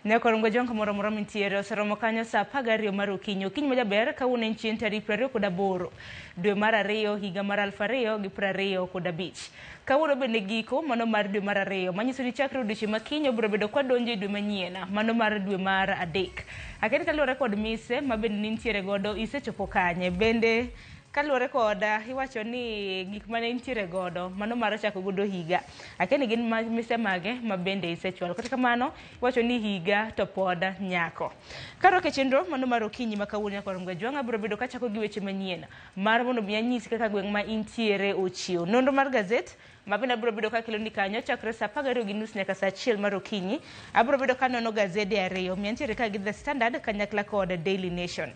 Nyakorongo jong kamoro amora mintiere oseromo kanyo saa 12 mar okinyi. Okinyi majaber kawuono en chieng' tarik 28 dwe mar ariyo higa mar 2025. Kawuono bende giko mano mar dwe mar ariyo manyiso ni chakre odiochieng' ma kiny obiro bedo kwadonjo e dwe manyien mano mar dwe mar adek. Akeni kaluwore kod mise ma bende nintiere godo isechopo kanye? Bende kaluwore koda iwacho ni gik mane intiere godo mano mar chako godo higa akia ni gin mise mage ma bende isechwalo. Kata kamano iwacho ni higa to pod nyako. Karwako e chenro mano mar okinyi ma kawuono nyaka Warom Gajwang' abiro bedo kachako gi weche manyien mar mondo mi anyisi kaka gweng' ma intiere ochiew. Nonro mar gazet ma bende abiro bedo kakeloni kanyo chakre saa 12:30 nyaka saa 1 mar okinyi. Abiro bedo kanono gazede ariyo, mi antiere ka gi The Standard kanyakla kod Daily Nation.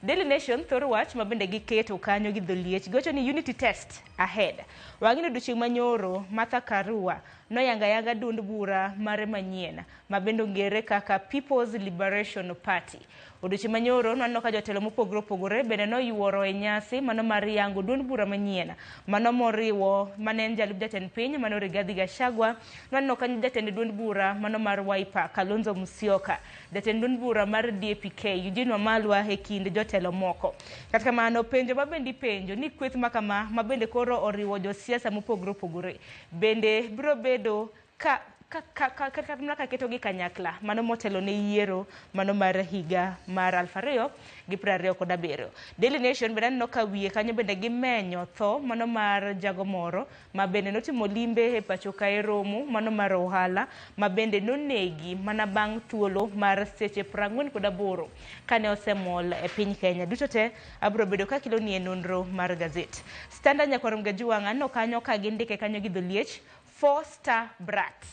Daily Nation thoro wach ma bende giketo kanyo gi dholiech giwacho ni unity test ahead. Wang'e ni odiochieng' manyoro Martha Karua noyango ayanga duond bura mare manyien ma bende ong'ere kaka People's Liberation Party. Odiochieng' manyoro nwaneno ka jotelo mopogore opogore bende noyuoro e nyasi mano mar yango duond bura manyien mano moriwo mane en jalup jatend piny mano Rigathi Gachagua. Nwaneno kanyo jatend duond bura mano mar Wiper Kalonzo Musyoka, jatend duond bura mar DAP-K Eugene Wamalwa e kind jotelo moko. Kata kamano penjo ma bende ipenjo ni kweth ma kama ma bende koro oriwo josiasa mopogore opogore bende biro bedo ka kata mana ka ketogi kanyakla mano motelo ne yiero mano mar higa mar 2027. Daily Nation bende aneno ka wiye kanyo bende gimenyo tho mano mar jago moro ma bende notimo limbe e pacho kae romo mano mar ohala ma bende nonegi mana bang' thuolo mar seche 48 kane osemol e piny Kenya. Duto te abiro bedo ka keloni e nonro mar gazet. Standard Nyakwarom Gajuwang' aneno kanyo ka gindike kanyo gi dholiech Four star brat.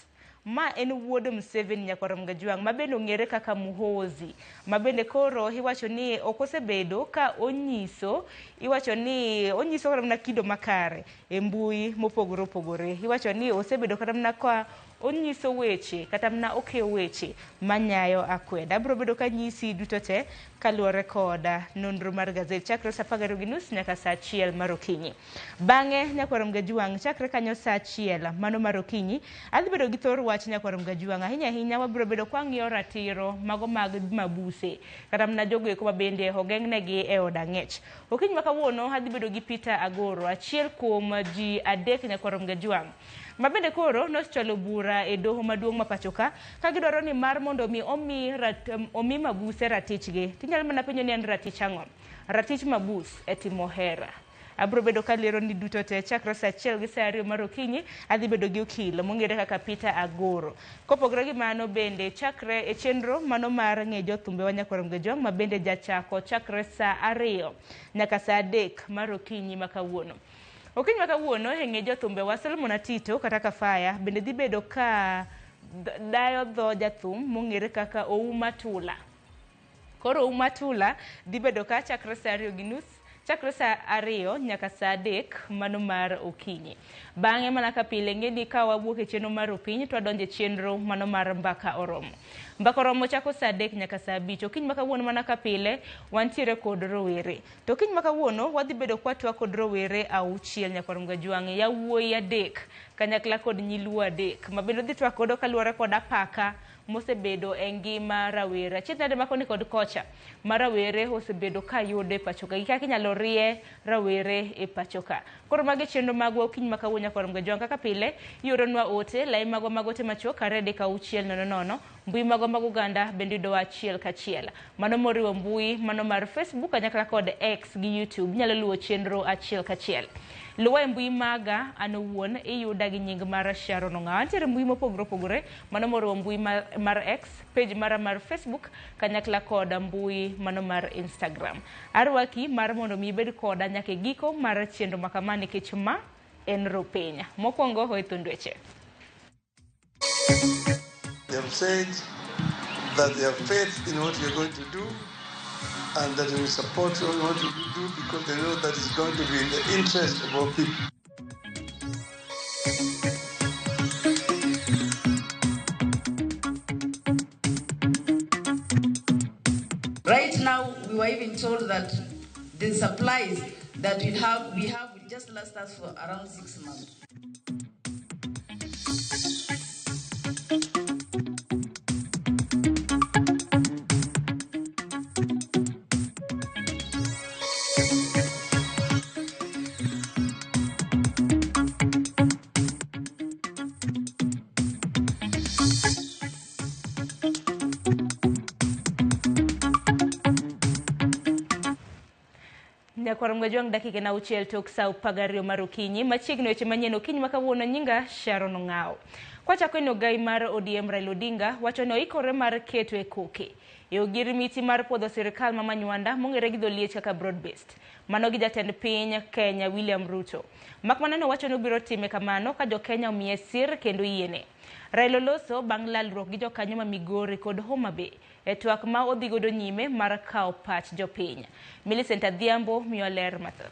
Ma en wuod Museveni Nyakwarom Gajwang' ma bende ong'ere kaka Muhoozi ma bende koro iwacho ni ok osebedo ka onyiso iwacho ni onyiso kata mana kido makare e mbui mopogore opogore. Iwacho ni osebedo kata mana ka onyiso weche kata mana okeyo weche manyayo akweda. Abiro bedo kanyisi duto te kaluwore kod nonro mar gazet chakre saa 12:30 nyaka saa 1 mar okinyi. Bang'e Nyakwarom Gajuang' chakre kanyo saa achiel mano mar okinyi adhi bedo gi thor wach Nyakwarom Gajuang' ahinya ahinya wabiro bedo kwang'iyo ratiro mago mag mabuse kata mana jogo eko ma bende ogeng'negi e od ang'ech. Okinyi ma kawuono adhi bedo gi Peter Agoro achiel kuom ji adek Nyakwarom Gajuang' ma bende koro nosechwalo bura e doho maduong' ma pacho ka ka gidwaro ni mar mondo mi omi, omi mabuse ratichgi. Tinyalo mana penjo ni en ratich ang'o? Ratich mabus e timo hera. Abiro bedo ka lero ni duto te chakre saa achiel gi saa ariyo mar okinyi adhi bedo gi okil mong'ere kaka Peter Agoro. Kopogore gi mano bende chakre e chenro mano mar ng'e jothumbe wa Nyakwarom Gajwang' ma bende jachako chakre saa ariyo nyaka saa adek mar okinyi ma kawuono. Okinyi ma kawuono e ng'e jothumbe wa Solomon Atito kata Kafaya bende dhi bedo ka dayo dho jathum mong'ere kaka Ouma Tula. Koro Umatula dhi bedo ka chakre saa ariyo gi nus chakre saa ariyo nyaka saa adek mano mar okinyi. Bang'e mana ka pile ng'e ni ka wawuok e chenro mar opiny to wadonjo e chenro mano mar mbaka oromo. Mbaka oromo chako saa adek nyaka saa abich. Okinyi ma kawuono mana ka pile wantiere kod rowere. To okinyi ma kawuono wadhi bedo kwatwa kod rowere auchiel Nyakwarom Gajwang' yawuoyi adek kanyakla kod nyiluo adek ma bende wadhi twak godo kaluwore kod apaka mosebedo e ngima rawere. Achiedh nade ma koni kod kocha ma rawere osebedo ka yudo e pacho ka gi kaka inyalo rie rawere e pacho ka. Koro mago e chenro magwa okinyi ma kawuono nyaka warom gajwang' kaka pile ioronwa ote lai magwa mag ote machuok 23600 mbui magwa mag oganda bende yudowa achiel kachiel. Mano moriwo mbui mano mar Facebook kanyakla kod X gi YouTube inyalo luwo chenro achiel kachiel. Luwa e mbui maga an owuon iyuda gi nying mar Sharon Ong'awa. Antiere mbui mopogore opogore mano moriwo mbui mar X, page mara mar Facebook kanyakla kod mbui mano mar Instagram. Arwaki mar mondo mi ibed koda nyaka e giko mar chenro ma kama nikech ma en Rupiny. Mokwongo hoy thund weche. They have said that they have faith in what we are going to do and that they will support what we do because they know that it's going to be in the interest of our people. Right now, we were even told that the supplies that we have will just last us for around 6 months. Nyakwar Mgajwang' dakika na auchiel tok sa 12 mar okinyi. Machiegni weche manyien okinyi ma kawuono nyinga Sharon Ong'ao. Kwachako en ogai mar ODM Raila Odinga wacho ni oikore mar keto e koke e ogirimiti mar puodho sirikal ma Manywanda mong'ere gi dholiech kaka broad based. Mano gi jatend piny Kenya William Ruto. Mak mana nowacho ni obiro time kamano ka jo-Kenya omiye sir kendo yiene. Raila oloso bang' lalruok gi jokanyo ma Migori kod Homa Bay e twak ma odhi godo nyime mar kawo pach jopiny. Millicent Adhiambo miyo ler mathoth.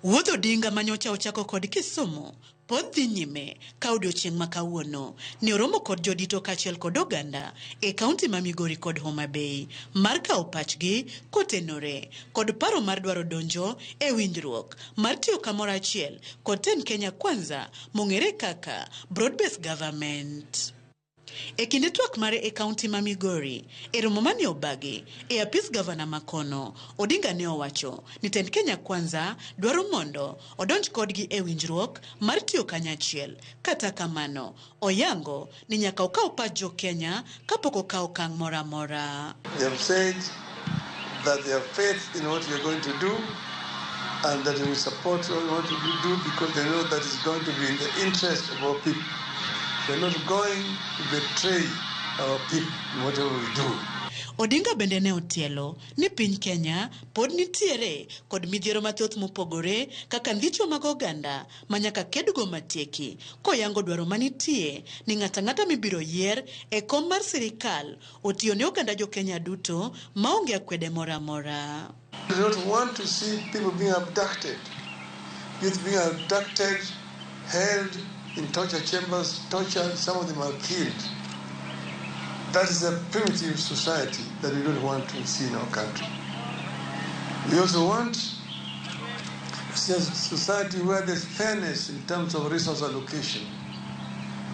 Wuodh Odinga manyocha ochako kod Kisumu pod dhi nyime ka odiochieng' ma kawuono ne oromo kod jodito kaachiel kod oganda e kaunti ma Migori kod Homa Bay mar kawo pachgi kotenore kod paro mar dwaro donjo e winjruok mar tiyo kamoro achiel kod tend Kenya Kwanza mong'ere kaka Broad Based Government. E kinde twak mare e kaunti ma Migori, e romo mane obagi e apis gavana makono, Odinga ne owacho ni tend Kenya Kwanza dwaro mondo odonj kodgi e winjruok mar tiyo kanyachiel. Kata kamano, oyango ni nyaka okaw pach jo Kenya kapok okawo okang' moro amora. They have said that they have faith in what we are going to do and that they will support what we do because they know that it's going to be in the interest of our people. We are not going to betray our people in whatever we do. Odinga bende ne otielo ni piny Kenya pod nitiere kod midhiero mathoth mopogore kaka ndicho mag oganda ma nyaka kedgo matieki koyango dwaro manitie ni ng'ato ang'ata mibiro yier e kom mar sirikal otiyo ne oganda jo Kenya duto maonge akwede moro amora. We don't want to see people being abducted, youth being abducted, held in torture chambers, tortured, some of them are killed. That is a primitive society that we don't want to see in our country. We also want to see a society where there's fairness in terms of resource allocation.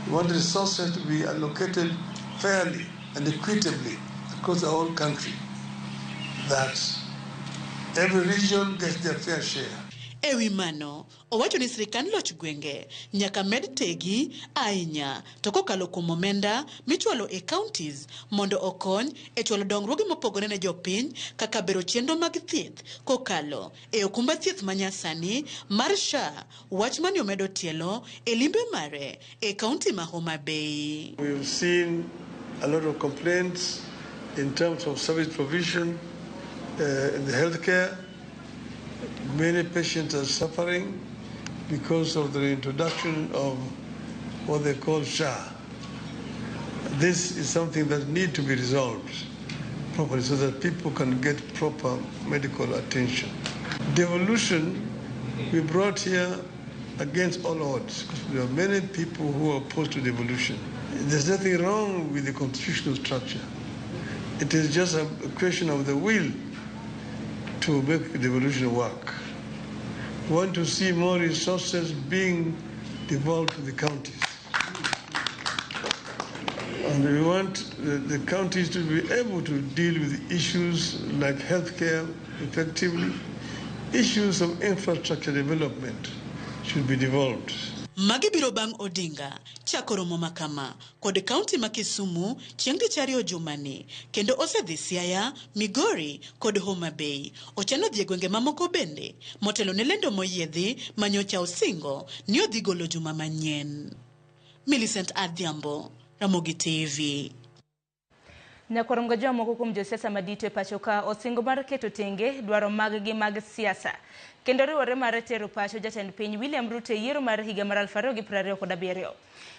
We want resources to be allocated fairly and equitably across the whole country. That every region gets their fair share. E wi mano, owacho ni sirikand loch gwenge nyaka med tegi ahinya to kokalo kuom omenda michwalo e counties mondo okony e chwalo dongruoge mopogore ne jopiny kaka bero chenro mag thieth kokalo e okumba thieth manyasani mar SHA, wach mane omedo tielo e limbe mare e kaunti ma Homa Bay. We've seen a lot of complaints in terms of service provision in the healthcare. Many patients are suffering because of the introduction of what they call SHA. This is something that needs to be resolved properly so that people can get proper medical attention. Devolution we brought here against all odds because there are many people who are opposed to devolution. There's nothing wrong with the constitutional structure. It is just a question of the will to make devolution work. We want to see more resources being devolved to the counties. And we want the counties to be able to deal with issues like healthcare effectively. Issues of infrastructure development should be devolved. Magi biro bang' Odinga chako romo makama kod kaunti ma Kisumu chieng' tich ariyo jumani kendo osedhi Siaya, Migori kod Homa Bay. Ochano dhi e gwenge mamoko bende motelo ne lendo moyiedhi manyocha osingo ni odhi golo juma manyien. Millicent Adhiambo, Ramogi TV. Nyakwar Mgajwa moko kuom josiasa madito e pacho ka osingo mar keto tenge dwaro mag-gi mag siasa kendo riwore mar tero pacho jatend piny William Ruto e yiero mar higa mar 2027.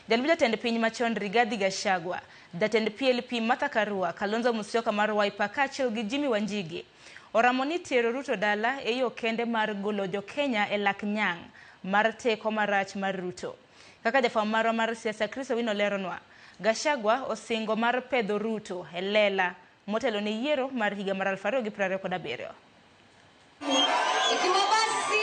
Jalup jatend piny machon Rigathi Gachagua, jatend PLP Martha Karua, Kalonzo Musyoka mar Wiper kaachiel gi Jimmy Wanjigi oramo ni tero Ruto dala e yo kende mar golo jo-Kenya e lak nyang' mar teko marach mar Ruto. Kaka jafwambo marwa mar siasa Chris Owino leronwa, Gachagua osingo mar pedho Ruto e lela motelo ne yiero mar higa mar 2027.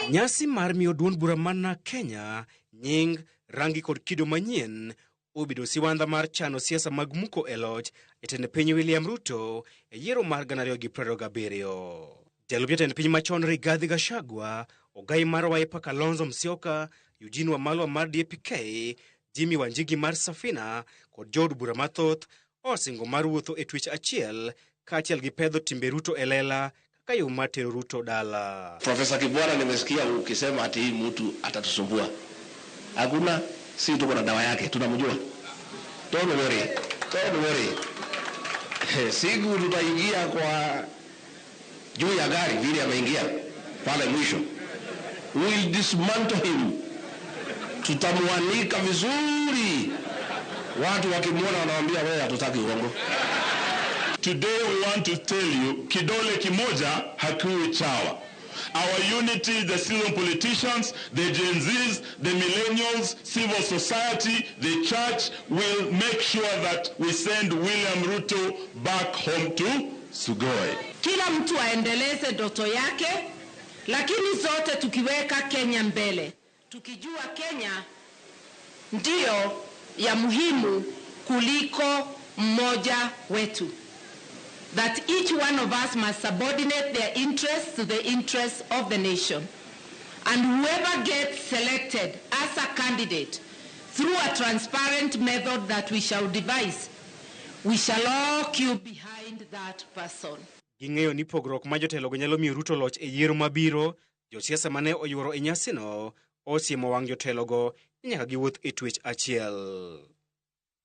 Nyasi mar miyo duond bura mana Kenya nying, rangi kod kido manyien obedo siwandha mar chano siasa mag muko e loch jatend piny William Ruto e yiero mar 2027. Jalup jatend piny machon Rigathi Gachagua, ogai mar Wiper Kalonzo Musyoka, Eugene Wamalwa mar DAP-K, Jimmy Wanjigi mar Safina kod jood bura mathoth osingo mar wuotho e twech achiel kaachiel gi pedho timbe Ruto e lela ka yo mar tero Ruto dala. Profesa Kibwana, nimesikia ukisema ati hii mtu atatusumbua. Hakuna, si tuko na dawa yake, tunamjua. Don't worry, don't worry. Siku tutaingia kwa juu ya gari vile ameingia pale mwisho, we'll dismantle him, tutamwanika vizuri. Watu wakimwona wanawambia wewe, hatutaki uongo. Today we want to tell you, kidole kimoja hakiui chawa. Our unity, the citizen politicians, the Gen Zs, the millennials, civil society, the church will make sure that we send William Ruto back home to Sugoi. Kila mtu aendeleze ndoto yake, lakini zote tukiweka Kenya mbele, tukijua Kenya ndiyo ya muhimu kuliko mmoja wetu. That each one of us must subordinate their interests to the interests of the nation. And whoever gets selected as a candidate through a transparent method that we shall devise, we shall all queue behind that person. Ging'eyo ni pogruok ma jotelogo nyalo miyo Ruto loch e yiero mabiro. Josiasa mane oyuoro e nyasino osiemo wang' jotelogo ni nyaka giwuoth e twech achiel.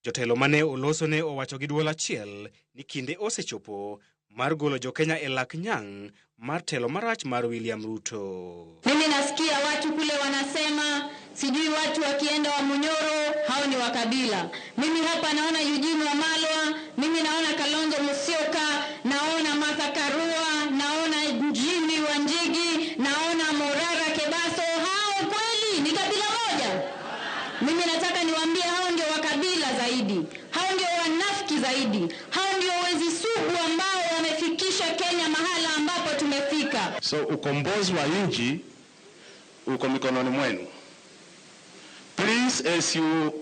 Jotelo mane oloso ne owacho gi duol achiel ni kinde osechopo mar golo jokenya e lak nyang' mar telo marach mar William Ruto. Mimi nasikia watu kule wanasema sijui watu wakienda wa Munyoro hao ni wa kabila. Mimi hapa naona Eugene Wamalwa, mimi naona Kalonzo Musyoka, naona Martha Karua, naona Jimmy Wanjigi, naona Morara Kebaso. Hao kweli ni kabila moja? Mimi nataka niwaambie hao ndio wa kabila zaidi, hao ndio wanafiki zaidi, hao ndio wezi sugu ambao wamefikisha Kenya mahala ambapo tumefika. So ukombozi wa nchi uko mikononi mwenu. Please, as you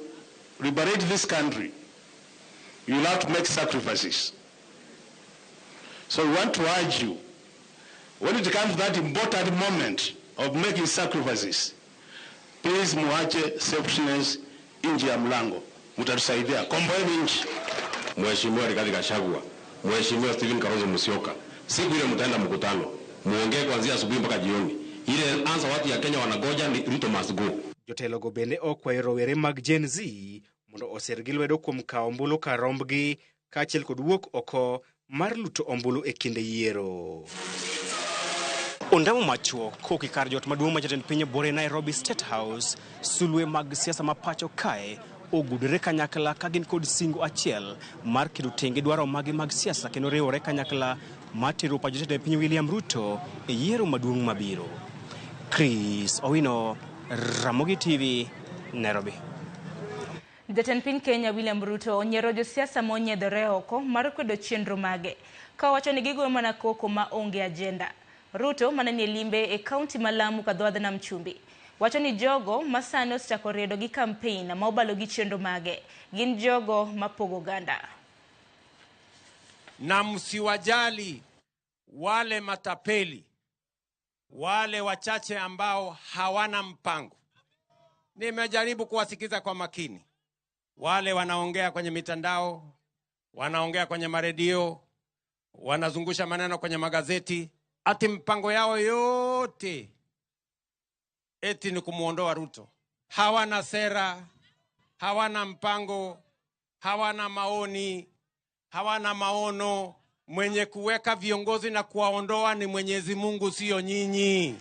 liberate this country, you will have to make sacrifices. So we want to urge you, when it comes to that important moment of making sacrifices, please muache selfishness nje ya mlango. Mtatusaidia. Komboeni nchi. Mheshimiwa Rigathi Gachagua, Mheshimiwa Stephen Kalonzo Musyoka, siku ile mtaenda mkutano, muongee kuanzia asubuhi mpaka jioni. Ile answer watu ya Kenya wanagoja ni Ruto must go. Jotelogo bende okwayo rowere mag Gen Z mondo oser gi lwedo kuom kawo ombulu kar rombgi kaachiel kod wuok oko mar luto ombulu e kinde yiero. Ondamo machuok kowuok e kar jot maduong' ma jatend piny buore Nairobi State House, sulwe mag siasa ma pacho kae ogudore kanyakla ka gin kod singo achiel mar keto tenge dwaro mage mag siasa kendo riwore kanyakla mar tero pach jatend piny William Ruto e yiero maduong' mabiro. Chris Owino, Ramogi TV, Nairobi. Jatend piny Kenya William Ruto onyiero josiasa monyiedhore oko mar kwedo chenro mage ka owacho ni gigoyo mana koko ma onge agenda. Ruto mane nie limbe e kaunti ma Lamu ka dho wadh nam chumbi wacho ni jogo ma sani osechako riedo gi kampein ma obalo gi chenro mage gin jogo mapogo oganda. Na msiwajali wale matapeli, wale wachache ambao hawana mpango. Nimejaribu kuwasikiza kwa makini, wale wanaongea kwenye mitandao, wanaongea kwenye maredio, wanazungusha maneno kwenye magazeti, ati mpango yao yote eti ni kumwondoa Ruto. Hawana sera, hawana mpango, hawana maoni, hawana maono. Mwenye kuweka viongozi na kuwaondoa ni Mwenyezi Mungu, sio nyinyi.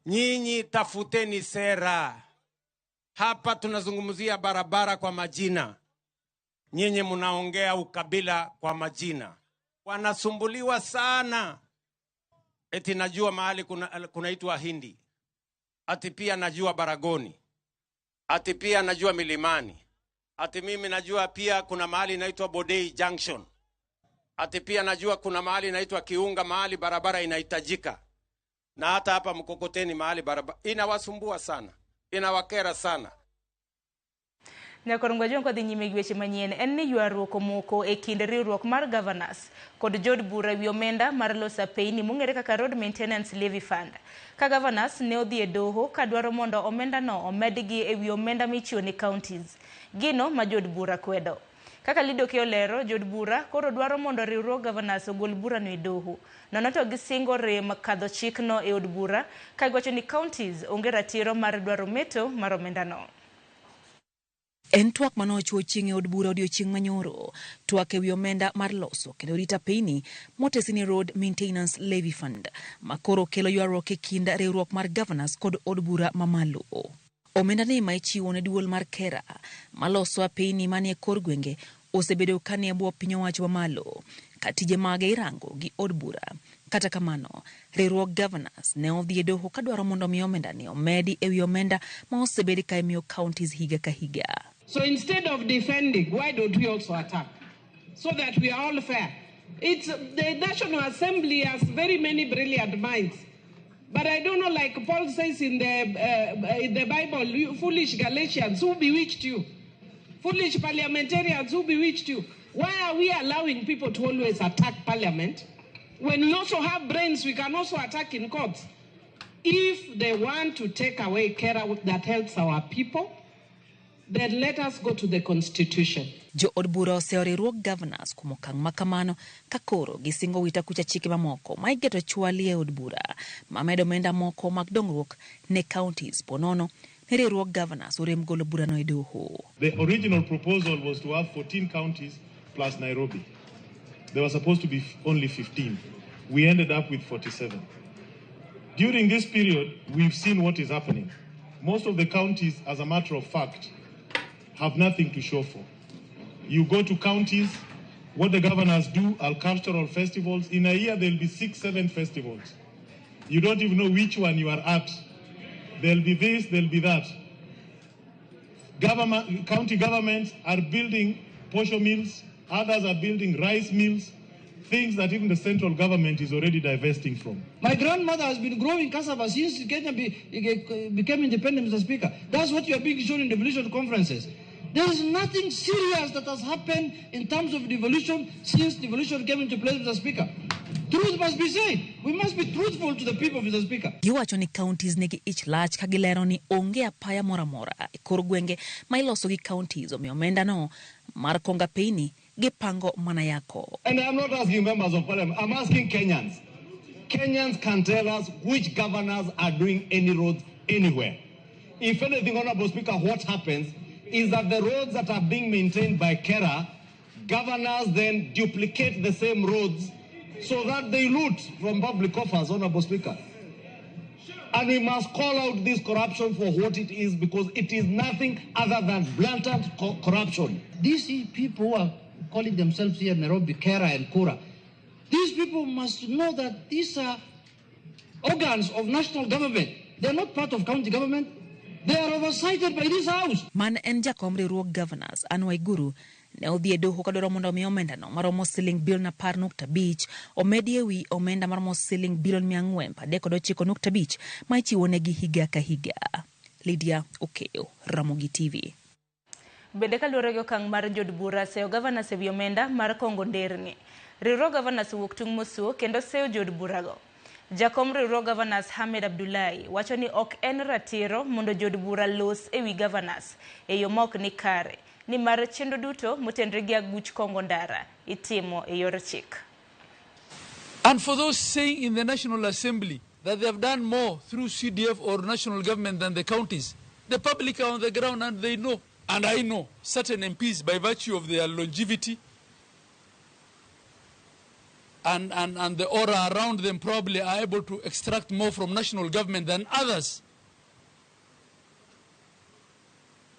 Nyinyi tafuteni sera. Hapa tunazungumzia barabara kwa majina, nyinyi mnaongea ukabila kwa majina. Wanasumbuliwa sana, eti najua mahali kunaitwa Hindi, ati pia najua Baragoni, ati pia najua Milimani, ati mimi najua pia kuna mahali inaitwa Bodei Junction, ati pia najua kuna mahali inaitwa Kiunga, mahali barabara inahitajika, na hata hapa Mkokoteni mahali barabara inawasumbua sana, inawakera sana. Nyakorongwa jong kodhi nyime gi weche manyien en ni ywaruok omoko e kind riwruok mar governors kod jood bura ewi omenda mar loso apeyni mong'ere kaka Road Maintenance Levy Fund. Ka governors ne odhi e doho kadwaro mondo omendano omedgi ewi omenda michiwo ne counties, gino ma jood bura kwedo. Kaka Lido Okeyo olero, jood bura koro dwaro mondo riwruog governors ogol burano e doho. Nono to gisingo rem kadho chikno e od bura ka giwacho ni counties onge ratiro mar dwaro meto mar omendano. En twak mane ochuo chieng' e od bura odiochieng' manyoro. Twak ewi omenda mar loso kendo rito apeyni motesi ni Road Maintenance Levy Fund ma koro kelo ywaruok e kind riwruok mar governors kod od bura mamalo. Omenda ni ma ichiwo ne duol mar KeRRA maloso apeyni manie kor gwenge osebedo ka nie bwo piny owacho mamalo ka tije mage irango gi od bura. Kata kamano, riwruog governors ne odhi e doho kadwaro mondo mi omenda ni omedi ewi omenda ma osebed ka imiyo counties higa ka higa. So instead of defending, why don't we also attack? So that we are all fair. It's, the National Assembly has very many brilliant minds. But I don't know, like Paul says in the Bible, you foolish Galatians who bewitched you, foolish parliamentarians who bewitched you. Why are we allowing people to always attack parliament when we also have brains we can also attack in courts? If they want to take away KeRRA that helps our people, then let us go to the constitution. Jo od bura oseyo riwruog governors kuom okang' ma kamano ka koro gisingo wito kucha chike mamoko ma iketo chwali e od bura mamedo omenda moko mag dongruok ne counties ponono ni riwruog governors orem golo burano e doho. The original proposal was to have 14 counties plus Nairobi. There were supposed to be only 15. We ended up with 47. During this period, we've seen what is happening. Most of the counties, as a matter of fact, have nothing to show for. You go to counties, what the governors do are cultural festivals. In a year, there'll be 6, 7 festivals. You don't even know which one you are at. There'll be this, there'll be that. County governments are building posho mills, others are building rice mills, things that even the central government is already divesting from. My grandmother has been growing cassava since Kenya became independent, Mr. Speaker. That's what you are being shown in devolution conferences. There is nothing serious that has happened in terms of devolution since devolution came into place, Mr. Speaker. Truth must be said. We must be truthful to the people, Mr. Speaker. Giwacho ni counties nigi ich lach ka gilero ni onge apaya moro amora e kor gwenge ma iloso gi counties omiyo omenda no mar kongo apeyni gipango mana yako. And I'm not asking members of parliament, I'm asking Kenyans. Kenyans can tell us which governors are doing any roads anywhere. If anything, Honorable Speaker, what happens is that the roads that are being maintained by KeRRA, governors then duplicate the same roads so that they loot from public coffers, Honorable Speaker. And we must call out this corruption for what it is, because it is nothing other than blatant corruption. These people who are calling themselves here in Nairobi, KeRRA and Kura, these people must know that these are organs of national government. They are not part of county government. They are oversighted by this house. Man en jakom riwruog governors Anne Waiguru ne odhi e doho kadwaro mondo omi omendano maromo siling bilion 10.5 omedi ewi omenda maromo siling bilion 439.5 ma ichiwo negi higa ka higa. Lydia Okeyo, Ramogi TV. Bende kaluwore gi okang' mar jood bura seyo governors ewi omenda mar kongo nderni. Riwruog governors owuok tung' mosuo kendo seyo jood burago. Jakom riwruog governors Hamed Abdullahi wacho ni ok en ratiro mondo jood bura los ewi governors e yo ma ok ni kare, nimar chenro duto motenore gi aguch kongo ndara itimo e yor chik. And for those saying in the National Assembly that they have done more through CDF or national government than the counties, the public are on the ground and they know. And I know certain MPs, by virtue of their longevity and the aura around them, probably are able to extract more from national government than others.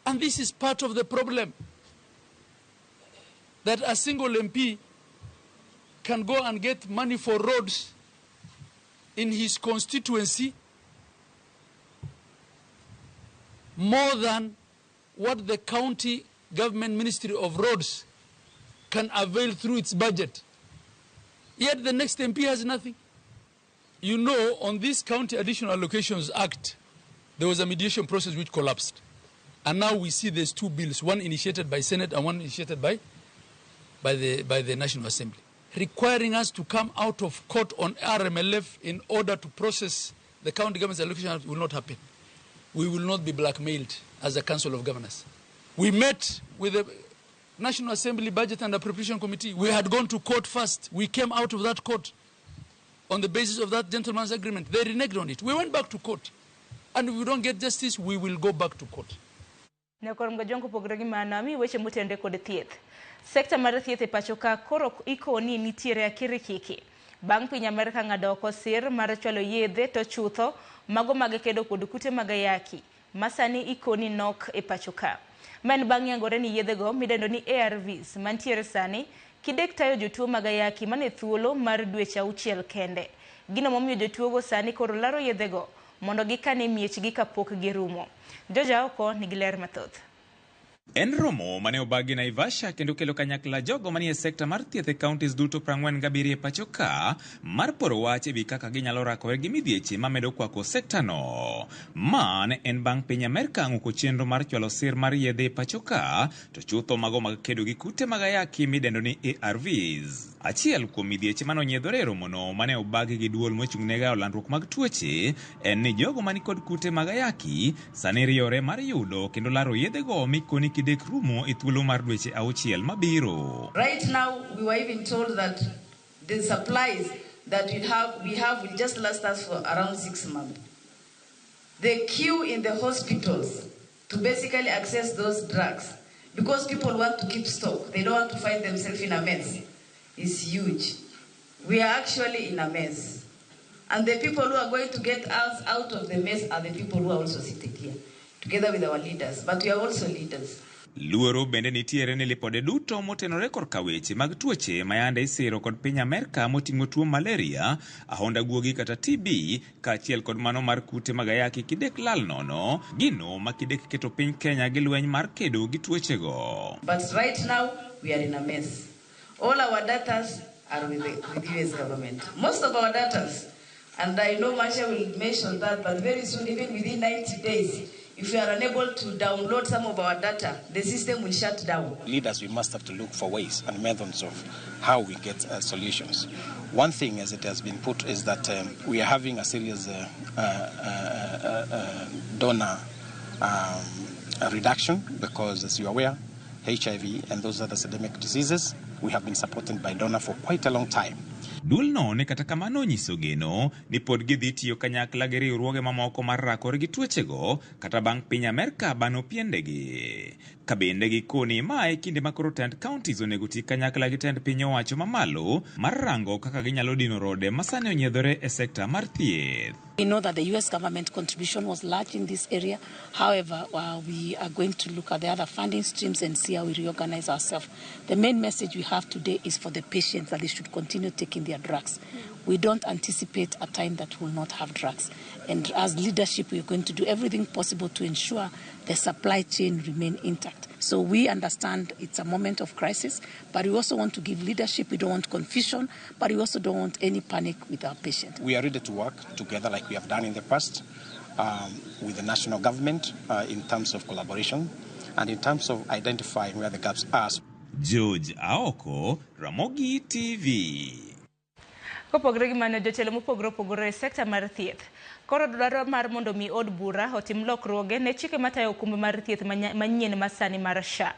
And this is part of the problem, that a single MP can go and get money for roads in his constituency more than what the county government ministry of roads can avail through its budget. Yet the next MP has nothing. You know, on this County Additional Allocations Act, there was a mediation process which collapsed. And now we see there's two bills, one initiated by Senate and one initiated by the National Assembly, requiring us to come out of court on RMLF in order to process the county government's allocation Act will not happen. We will not be blackmailed as a Council of Governors. We met with the National Assembly Budget and Appropriation Committee. We had gone to court first. We came out of that court on the basis of that gentleman's agreement. They reneged on it. We went back to court. And if we don't get justice, we will go back to court. Nyakor Mgajongo opogore gi mano, ami weche motenore kod thieth. Sekta mar thieth e pacho ka koro ikoni nitiere akirikiki. Bang' piny Amerka ng'ado oko sir mar chwalo yedhe to chutho mago mag kedo kod kute mag ayaki ma sani ikoni nok e pacho ka. Ma en bang' yangore ni yedhego midendo ni ARVs mantiere sani kidek tayo jotuo mag ayaki mane thuolo mar dweche 6 kende. Gino momiyo jotuogo sani koro laro yedhego mondo gikane miechgi kapok girumo. Joja oko nigi ler mathoth. En romo mane obagi Naivasha kendo kelo kanyakla jogo manie sekta mar thieth e counties duto 47 e pacho ka mar poro wach ewi kaka ginyalo rakore gi midhieche mamedo kwako sekta no. Ma ne en bang' piny Amerka ng'uko chenro mar chwalo sir mar yedhe e pacho ka to chutho mago mag kedo gi kute mag ayaki midendo ni ARVs. Achiel kuom midhieche mane onyiedhore e romono mane obagi gi duol mochung'ne gayo landruok mag tuoche en ni jogo manikod kute mag ayaki sani riyore mar yudo kendo laro yedhego mikoni kidek rumo e thuolo mar dweche 6 mabiro. Right now, we were even told that the supplies that we have will just last us for around 6 months. The queue in the hospitals to basically access those drugs, because people want to keep stock, they don't want to find themselves in a mess, is huge. We are actually in a mess. And the people who are going to get us out of the mess are the people who are also seated here, together with our leaders. But we are also leaders. Luoro bende nitiere ni lipode duto motenore korka weche mag tuoche mayande isiro kod piny Amerka moting'o tuo malaria, ahonda guogi kata TB, kaachiel kod mano mar kute mag ayaki kidek lal nono, gino ma kidek keto piny Kenya gi lweny mar kedo gi tuochego. But right now, we are in a mess. All our datas are with the US government. Most of our datas, and I know Masha will mention that, but very soon, even within 90 days, if we are unable to download some of our data, the system will shut down. Leaders, we must have to look for ways and methods of how we get solutions. One thing, as it has been put, is that we are having a serious donor reduction because, as you are aware, HIV and those other systemic diseases, we have been supported by donor for quite a long time. Duolno ne kata kamano onyiso geno ni pod gidhi tiyo kanyakla gi riwruoge mamoko mar rakore gi tuochego kata bang' piny Amerka bano piendegi. Ka bende gikoni ma e kinde ma koro tend counties onego ti kanyakla gi tend piny owacho mamalo mar rango kaka ginyalo dino rode ma sani onyiedhore e sekta mar thieth. We know that the US government contribution was large in this area. However, we are going to look at the other funding streams and see how we reorganize ourselves. The main message we have today is for the patients that they should continue taking their drugs. We don't anticipate a time that will not have drugs. And as leadership, we are going to do everything possible to ensure the supply chain remain intact. So we understand it's a moment of crisis, but we also want to give leadership. We don't want confusion, but we also don't want any panic with our patients. We are ready to work together like we have done in the past with the national government in terms of collaboration and in terms of identifying where the gaps are. George Aoko, Ramogi TV. Kopogore gi mano, jotelo mopogore opogore e sekta mar thieth koro dwaro mar mondo mi od bura otim lokruoge ne chike matayo okumba mar thieth manyien masani mar SHA.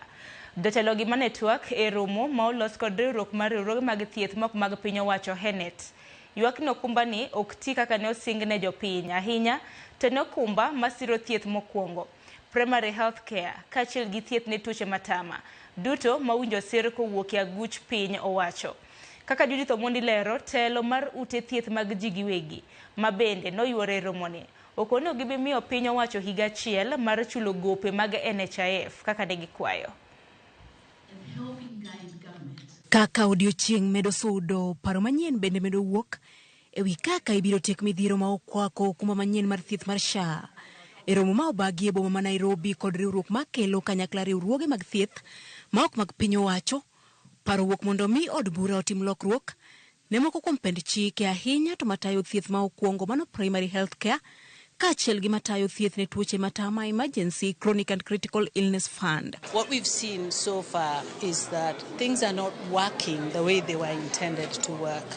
Jotelo gi mane twak e romo ma olos kod riwruok mar riwruoge mag thieth mok mag piny owacho HENET. Ywak ni okumba ni ok ti kaka ne osing ne jopiny ahinya to ne okumba masiro thieth mokwongo, primary health care, kaachiel gi thieth ne tuoche matama duto mawinjo sir kowuok e aguch piny owacho. Kaka Judith Omondi lero, telo mar ute thieth mag ji giwegi ma bende noyuore e romoni okono gibi miyo piny owacho higa achiel mar chulo gope mag NHIF kaka ne gikwayo. Kaka odiochieng' medo sudo, paro manyien bende medo wuok ewi kaka ibiro tiek midhiero ma okwako okumba manyien mar thieth mar SHA. E romo ma obagi e boma ma Nairobi kod riwruok makelo kanyakla riwruoge mag thieth ma ok mag piny owacho, paro wuok mondo mi od bura otim lokruok ne moko kuom pend chike ahinya to matayo thieth ma okwongo mano primary health care kaachiel gi matayo thieth ne tuoche matama emergency chronic and critical illness fund. What we've seen so far is that things are not working the way they were intended to work.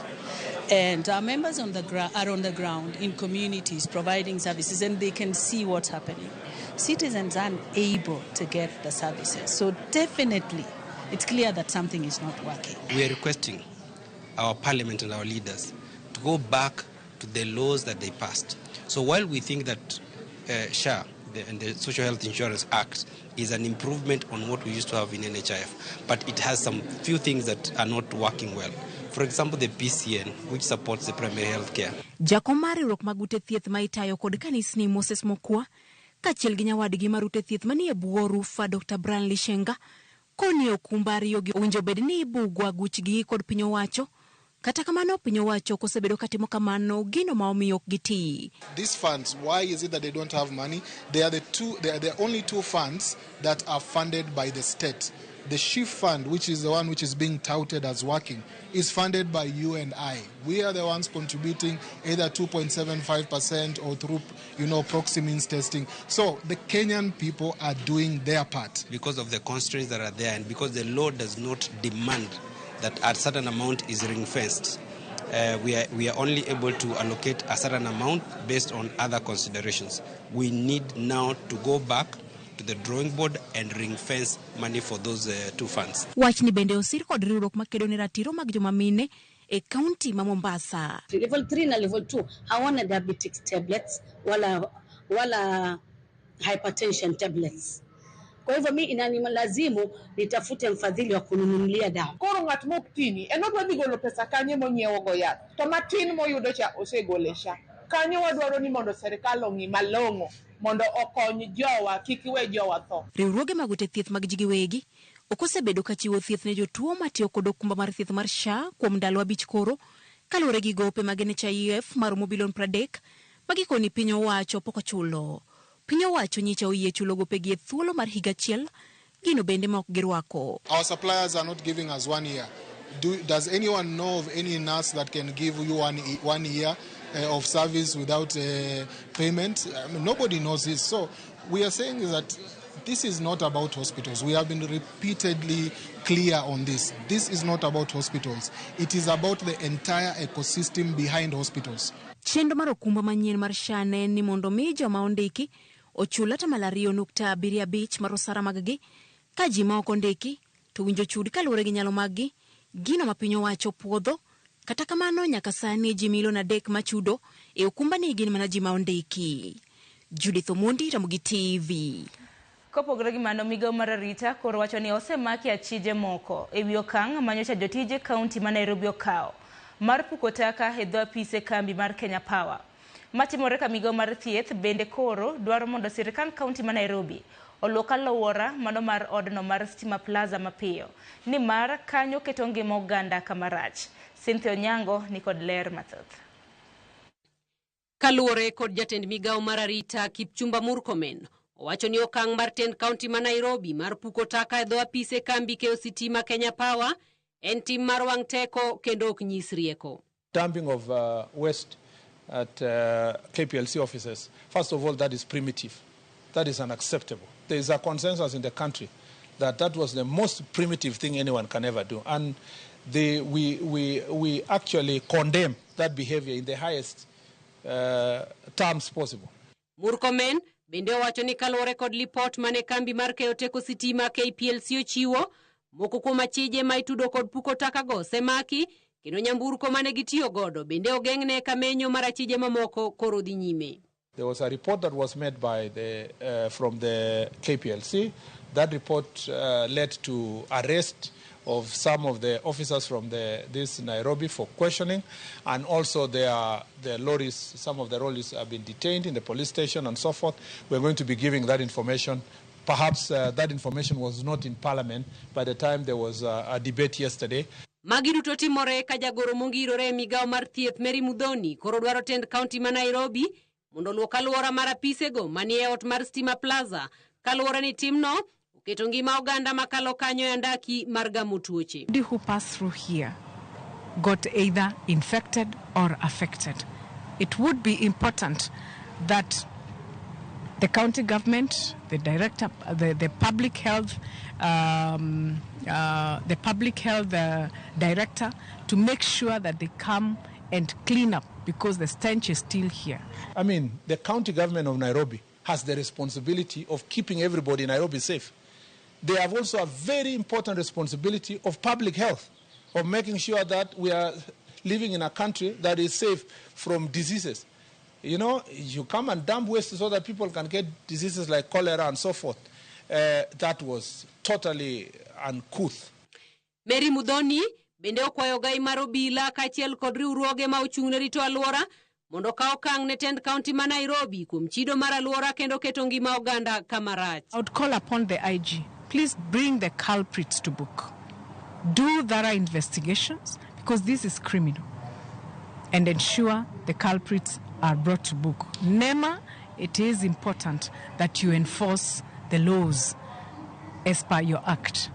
And our members on the are on the ground in communities providing services, and they can see what's happening. Citizens aren't able to get the services. So definitely It's clear that something is not working. We are requesting our parliament and our leaders to go back to the laws that they passed. So while we think that SHA and the Social Health Insurance Act is an improvement on what we used to have in NHIF, but it has some few things that are not working well. For example, the PCN, which supports the primary health care. Jakom mar riwruok mag ute thieth ma itayo kod kanisni Moses Mokua kaachiel gi nyawadgi mar ute thieth manie bwo rufa Dr. Brian Lishenga koni okumba ariyogi owinjo bed ni ibugo aguchgi kod piny owacho. Kata kamano piny owacho ok osebedo katimo kamano gino ma omiyo ok gitii. These funds, why is it that they don't have money? They are the only two funds that are funded by the state. The SHIF fund, which is the one which is being touted as working, is funded by you and I. We are the ones contributing either 2.75% or through, proxy means testing. So the Kenyan people are doing their part. Because of the constraints that are there and because the law does not demand that a certain amount is ring-fenced, we are only able to allocate a certain amount based on other considerations. We need now to go back to the drawing board and ring-fence money for those two funds. Wachni bende osir kod riwruok makedo ne ratiro mag joma mine e kaunti ma Mombasa. Level 3 na level 2 hawana diabetic tablets wala hypertension tablets. Kwa hivyo mi inanilazimu nitafute mfadhili wa kununulia dawa. Koro ng'at mok tini en odwa dhi golo pesa kanye monyiewo go yath to matin moyudo cha osegole SHA. Kanyo wadwaro ni mondo serikal ong'i malong'o mondo okony jowa kik we jowa tho. Riwruoge mag ute thieth mag ji giwegi ok osebedo ka chiwo thieth ne jotuo matiyo kod okumba mar thieth mar SHA kuom ndalo 5 koro kaluwore gi gope mag NHIF maromo bilion 30 ma gikoni piny owacho pok ochulo. Piny owacho nyicha oyie chulo gopegi e thuolo mar higa achiel, gino bende ma ok girwako. Our suppliers are not giving us 1 year. Does anyone know of any nurse that can give you one year of service without payment? I mean, nobody knows this. So we are saying that this is not about hospitals. We have been repeatedly clear on this. This is not about hospitals. It is about the entire ecosystem behind hospitals. Chenro mar okumba manyien mar SHA ne en ni mondo mi joma ondiki ochul 2.75% mar osara mag-gi, ka ji ma ok ondiki to winjo chud kaluwore gi nyalo mag-gi, gino ma piny owacho puodho. Kata kamano nyaka sani ji milion 3 machudo e okumba ni gin mana ji ma ondiki. Judith Omondi, Ramogi TV. Kopogore gi mano, migawo mar arita koro wacho ni osemaki achije moko ewi okang' manyocha jotije kaunti ma Nairobi okawo mar puko taka e dho apise kambi mar Kenya Power. Matimore ka migawo mar thieth bende koro dwaro mondo sirikal kaunti ma Nairobi oluok alwora mano mar odno mar Stima Plaza mapiyo, nimar kanyo keto ngima oganda kama rach. Cynthia Onyango ni kod ler mathoth. Kaluwore kod jatend migawo mar arita Kipchumba Murkomen, owacho ni okang' mar tend kaunti ma Nairobi mar puko taka e dho apise kambi keyo sitima Kenya Power en tim mar wang' teko kendo ok nyis rieko. Dumping of waste at KPLC offices, first of all, that is primitive. That is unacceptable. There is a consensus in the country that that was the most primitive thing anyone can ever do. And we actually condemn that behavior in the highest terms possible. Murkomen bende owacho ni kaluwore kod lipot mane kambi mar keyo teko sitima KPLC ochiwo, moko kuom achije ma itudo kod puko taka go osemaki kendo nyamburko mane gitiyo godo bende ogeng'ne kamenyo mar achije mamoko koro dhi nyime. There was a report that was made by from the KPLC. That report led to arrest of some of the officers from this Nairobi for questioning, and also the lorries, some of the lorries have been detained in the police station and so forth. We're going to be giving that information. Perhaps that information was not in Parliament by the time there was a debate yesterday. Magi duto timore ka jagoro mongirore e migawo mar thieth Mary Muthoni koro dwaro tend kaunti ma Nairobi mondo oluok alwora mar apisego manie ot mar Stima Plaza kaluwore ni timno oketo ngima oganda makalo kanyo e andaki mar gamo tuoche. Who pass through here got either infected or affected. It would be important that the county government, the director, the public health, the public health director, to make sure that they come and clean up, because the stench is still here. I mean, the county government of Nairobi has the responsibility of keeping everybody in Nairobi safe. They have also a very important responsibility of public health, of making sure that we are living in a country that is safe from diseases. You know, you come and dump waste so that people can get diseases like cholera and so forth. That was totally uncouth. Mary Muthoni bende okwayo gai mar obila kaachiel kod riwruoge ma ochung' ne rito alwora mondo okaw okang' ne tend kaunti ma Nairobi kuom chido mar alwora kendo keto ngima oganda kama rach. I would call upon the IG, please bring the culprits to book. Do thorough investigations, because this is criminal, and ensure the culprits are brought to book. NEMA, it is important that you enforce the laws as per your act.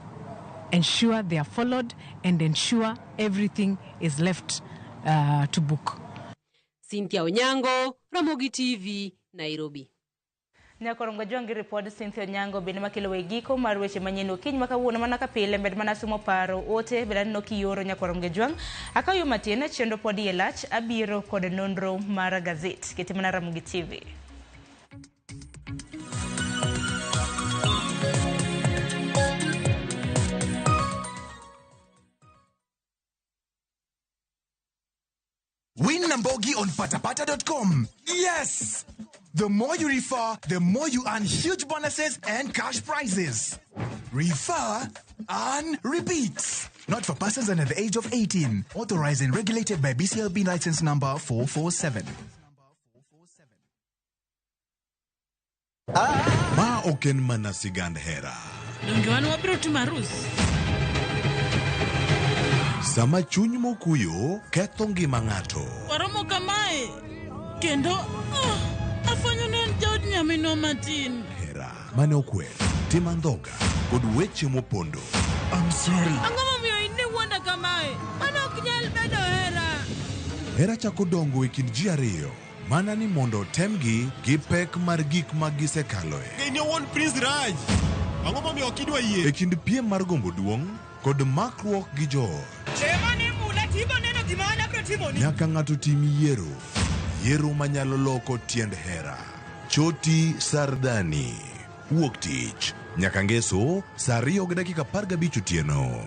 Ensure they are followed and ensure everything is left to book. Cynthia Onyango, Ramogi TV, Nairobi. Nyakorongo jwangi report Cynthia Onyango bende makelo e giko mar weche manyien okinyi ma kawuono mana ka pile med mana somo paro ote bende aneno kiyoro nyakorongo jwang' akayo matin chenro pod iye lach abiro kod nonro mar gazet kete mana Ramogi TV. Win Nambogi on patapata.com. Yes! The more you refer, the more you earn huge bonuses and cash prizes. Refer, earn, repeat. Not for persons under the age of 18. Authorized and regulated by BCLB license number 447. Ma oken mana sigand hera. Donge wan wabiro timo arus? Sama chuny mokuyo ketho ngima ng'ato. Waromo kamae kendo afwenyo ni en jaod nyaminwa matin. Hera mane okwer, tim andhoga kod weche mopondo. I'm sorry. Ang'o momiyo in iwuonda kamae? Mano ok nyal bedo hera. Hera chako dongo e kind ji ariyo mana ni mondo otemgi gi pek mar gik ma gisekaloe. In owuon Prince Raj. Ang'o momiyo ok idwa yie? E kind piem mar gombo duong' kod makruok gi joot. Nyaka ng'ato tim yiero. Yiero manyalo loko tiend hera. Choti Sardani. Wuok tich. Nyaka ngeso saa 2:15 otieno.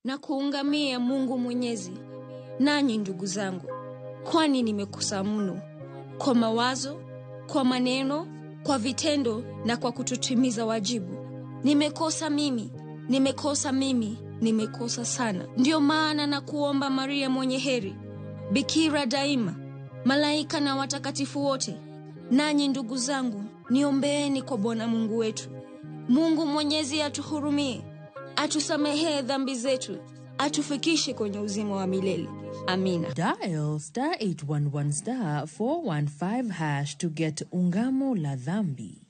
Na kuungamia Mungu Mwenyezi, nanyi ndugu zangu, kwani nimekosa mno kwa mawazo, kwa maneno, kwa vitendo na kwa kutotimiza wajibu. Nimekosa mimi, nimekosa mimi, nimekosa sana. Ndio maana na kuomba Maria mwenye heri, Bikira daima, malaika na watakatifu wote, nanyi ndugu zangu, niombeeni kwa Bwana Mungu wetu. Mungu Mwenyezi atuhurumie, atusamehee dhambi zetu, atufikishe kwenye uzima wa milele. Amina. Dial star 811 star 415 hash to get Ungamo la Dhambi.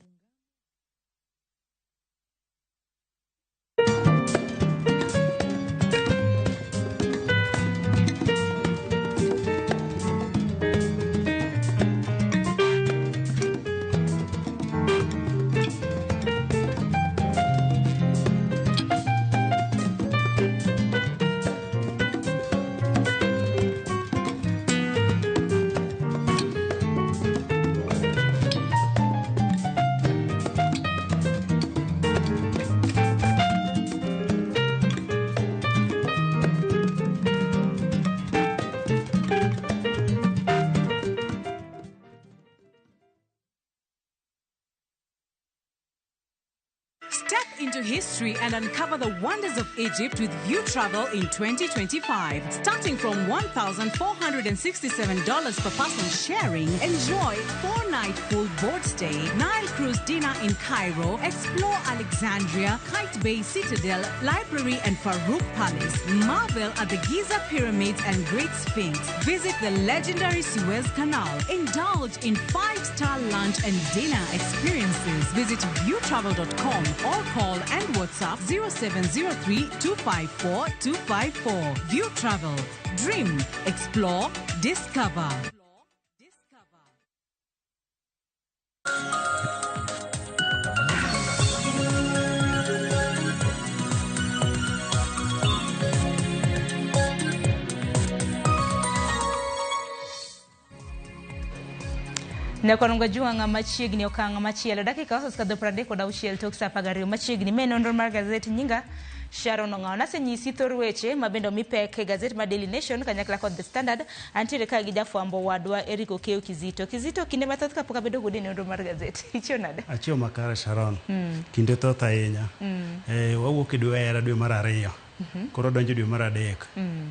Step into history and uncover the wonders of Egypt with View Travel in 2025. Starting from $1,467 per person sharing, enjoy 4-night full board stay, Nile cruise dinner in Cairo, explore Alexandria, Kite Bay Citadel, Library and Farouk Palace, marvel at the Giza Pyramids and Great Sphinx, visit the legendary Suez Canal, indulge in 5-star lunch and dinner experiences. Visit viewtravel.com or call and WhatsApp 0703 254 254. View Travel. Dream, explore, discover. Nyakwar Jwang' machiegni okang' machielo dakika osekadho 36 tok saa 12 machiegni me nonro mar gazet nyinga Sharon Ong'awo. Nasenyisi thor weche ma bende omi pek e gazet mar Daily Nation kanyakla kod The Standard. Antiere ka gi jafwambo wadwa Eric Okeo Kizito. Kizito, kinde mathoth kapok abedo kodi e nonro mar gazet. Ichiew nade? Achiew makare Sharon. Kinde thoth ahinya. Wawuok e dwe hera dwe mar 2. Koro donjo dwe mar 3.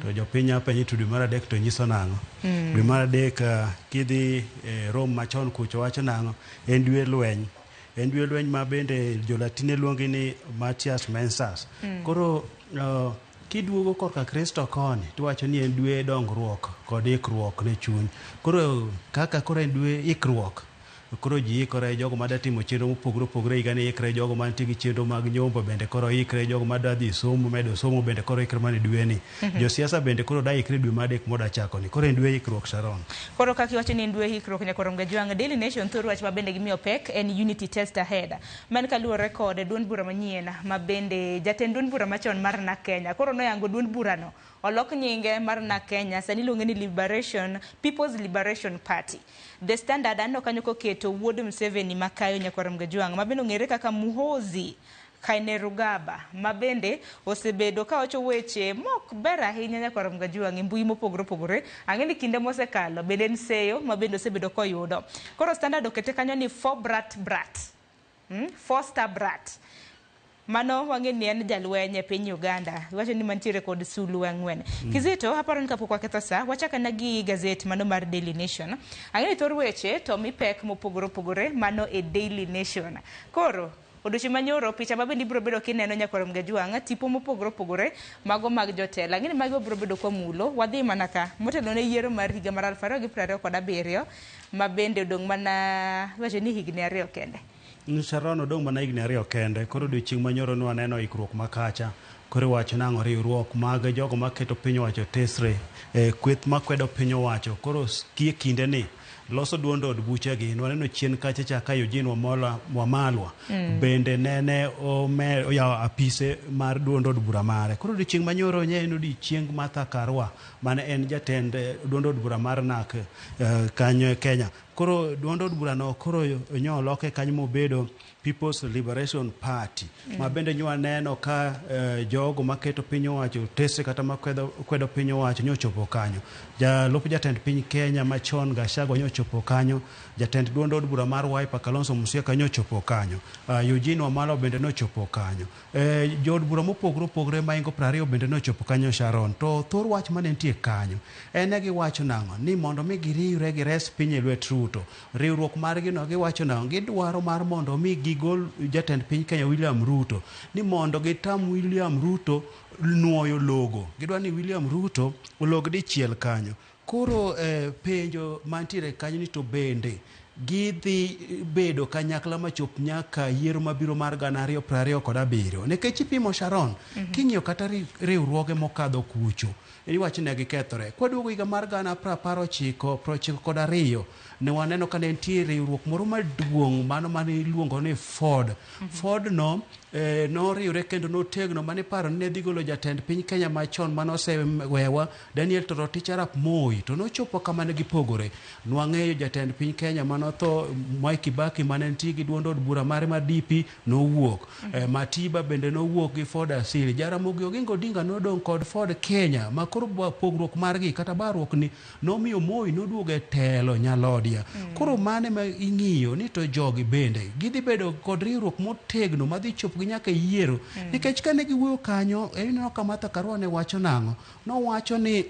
To jopiny apenji to dwe mar 3 to nyiso nang'o? Dwe mar 3 kidhi Rome machon kucho wacho nang'o? En dwe lweny. En dwe lweny ma bende jolatine luonge ni Matias Mensas. Koro kiduogo korka Kristo koni tiwacho ni en dwe dongruok kod ikruok ne chuny. Koro kaka koro en dwe ikruok, koro ji ikore, jogo madwa timo chenro mopogore opogore higani ikre, jogo mantie gi chenro mag nyombo bende koro ikre, jogo madwa dhi somo medo somo bende koro ikre mana e dweni. Josiasa bende koro da ikre dwe mar 3 moda chako ni. Koro en dwe ikruok Sharon. Koro kaka iwacho ni en dwe ikruok nyakwar Jwang', Daily Nation thor wach ma bende gimiyo pek en unity test ahead. Man kaluwore kod duond bura manyien ma bende jatend duond bura machon mar NARC Kenya. Koro noyango duond burano olok nyinge mar NARC Kenya, sani iluonge ni Liberation People's Liberation Party. The Standard aneno kanyo koketo wuod Museveni makayo nyakwar Jwang' ma bende ong'ere kaka Muhoozi Kainerugaba ma bende osebedo kawacho weche mok ber ahinya nyakwar Jwang' e mbui mopogore opogore. Ang'e ni kinde mosekalo bende en seyo ma bende osebedo koyudo. Koro Standard okete kanyo ni four brat brat. Four star brat. Mano wang'e ni en jalweny e piny Uganda. Iwacho ni mantiere kod sulu 4. Kizito, aparo ni kapok waketho sa, wachak ana gi gazet mano mar Daily Nation. Ang'e ni thor weche to mi pek mopogore opogore mano e Daily Nation. Koro odiochieng' manyoro picha ma bende ibiro bedo kineno nyakwar Jwang' tipo mopogore opogore mago mag jotelo. Ang'e ni magi wabiro bedo kwamulo, wadhi mana ka motelo ne yiero mar higa mar 2027 ma bende odong' mana iwacho ni higni 2 kende. Sharon odong' mana higni 2 kende. Koro odiochieng' manyoro ne waneno ikruok makacha. Koro iwacho nang'o riwruok mag jogo maketo piny owacho tesre, kweth makwedo piny owacho. Koro gie kinde ni loso duond od buchegi. Nwaneno chien kacha cha ka Eugene Wamalwa bende nene oyawo apise mar duond od bura mare. Koro odiochieng' manyoro ne en odiochieng Martha Karua mane en jatend duond od bura mar NARC kanyo e Kenya. Koro duond od burano koro nyoloke kanyo mobedo People's Liberation Party. Ma bende nyo waneno ka jogo maketo piny owacho tese kata makwedo piny owacho nyochopo kanyo. Jalup jatend piny Kenya machon Gachagua nyochopo kanyo, jatend duond od bura mar Wiper Kalonzo Musyoka nyochopo kanyo, Eugene Wamalwa bende nochopo kanyo. Jood bura mopogore opogore maingo 20 bende nochopo kanyo Sharon. To thor wach mane nitie kanyo en ne giwacho nang'o ni mondo mi giriwre gires piny e lwet Ruto. Riwruok margi no giwacho nang'o gidwaro mar mondo mi gigol jatend piny Kenya William Ruto ni mondo gitam William Ruto nuoyo logo. Gidwa ni William Ruto olog dichiel kanyo. Koro penjo mantiere kanyo ni to bende gidhi bedo kanyakla machop nyaka yiero mabiro mar 2027. Nikech ipimo Sharon, king'iyo kata riwruoge mokadho kucho, iwacho ne gikethore. Kwaduogo higa mar 1992 ne waneno ka ne nitie riwruok moro maduong' mano mane iluongo ni Ford. Ford no noriwre kendo notegno mane paro ni ne dhi golo jatend piny Kenya machon manosewewa Daniel Toroitich arap Moi to nochopo kama ne gipogore. Nwang'eyo jatend piny Kenya manotho Mwai Kibaki mane nitie gi duond od bura mare mar DP nowuok. Matiba bende nowuok gi Ford Asili. Jaramogi Oginga Odinga nodong' kod Ford Kenya ma koro pogruok margi kata barruok ni nomiyo Moi noduogo e telo nyalodia. Koro mane ma ing'iyo ni to jogi bende gidhi bedo kod riwruok motegno madhi chopo gi nyaka e yiero. Nikech kane giwuoyo kanyo, ineno ka Martha Karua ne wacho nang'o? Nowacho ni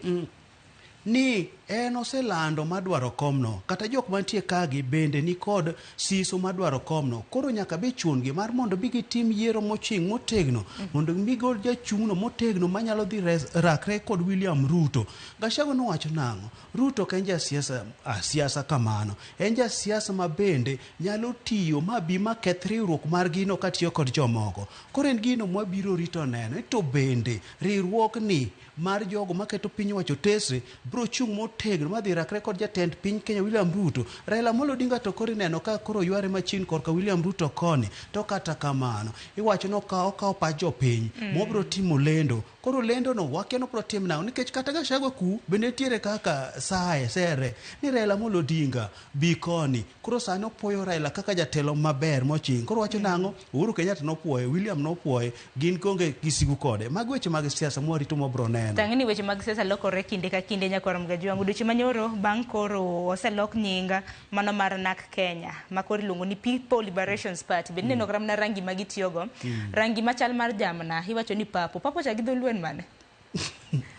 ni en oselando madwaro komno kata jok mantie kagi bende nikod siso madwaro komno. Koro nyaka be chun gi mar mondo bi gitim yiero moching' motegno mondo gigol jachung'no motegno manyalo dhi rakre kod William Ruto. Gachagua nowacho nang'o? Ruto ok en jasiasa siasa kamano. En jasiasa ma bende nyalo tiyo ma bi ma keth riwruok margi no katiyo kod jomoko. Koro en gino mwabiro rito neno to bende riwruogni mar jogo maketo piny owacho tesre biro chung' motegno madhi rakre kod jatend piny Kenya William Ruto. Raila Amolo Odinga to koro ineno ka koro yware machiegni korka William Ruto koni. To kata kamano, iwacho ni okawo pach jopiny mobiro timo lendo. Koro Koro lendo no wakia ni obiro tim nang'o nikech kata Gachagua ku bende nitiere kaka saye sere ni Raila Amolo Odinga bi koni. Koro sani opuoyo Raila kaka jatelo maber moching. Koro wacho nang'o? Uhuru Kenyatta nopuoye, William nopuoye, gin onge gi sigu kode. Mago weche mag siasa mwarito mwabro neno. Tang'e ni weche mag siasa lokore kinde ka kinde nyakwar Mgajwang'. Odiochieng' manyoro bang' koro oselok nying mano mar NARC Kenya ma koro iluongo ni People Liberation Party. Bende ineno kata mana rangi ma gitiyogo. Rangi machal mar jamna iwacho ni purple. Purple cha gi dholuo en mane?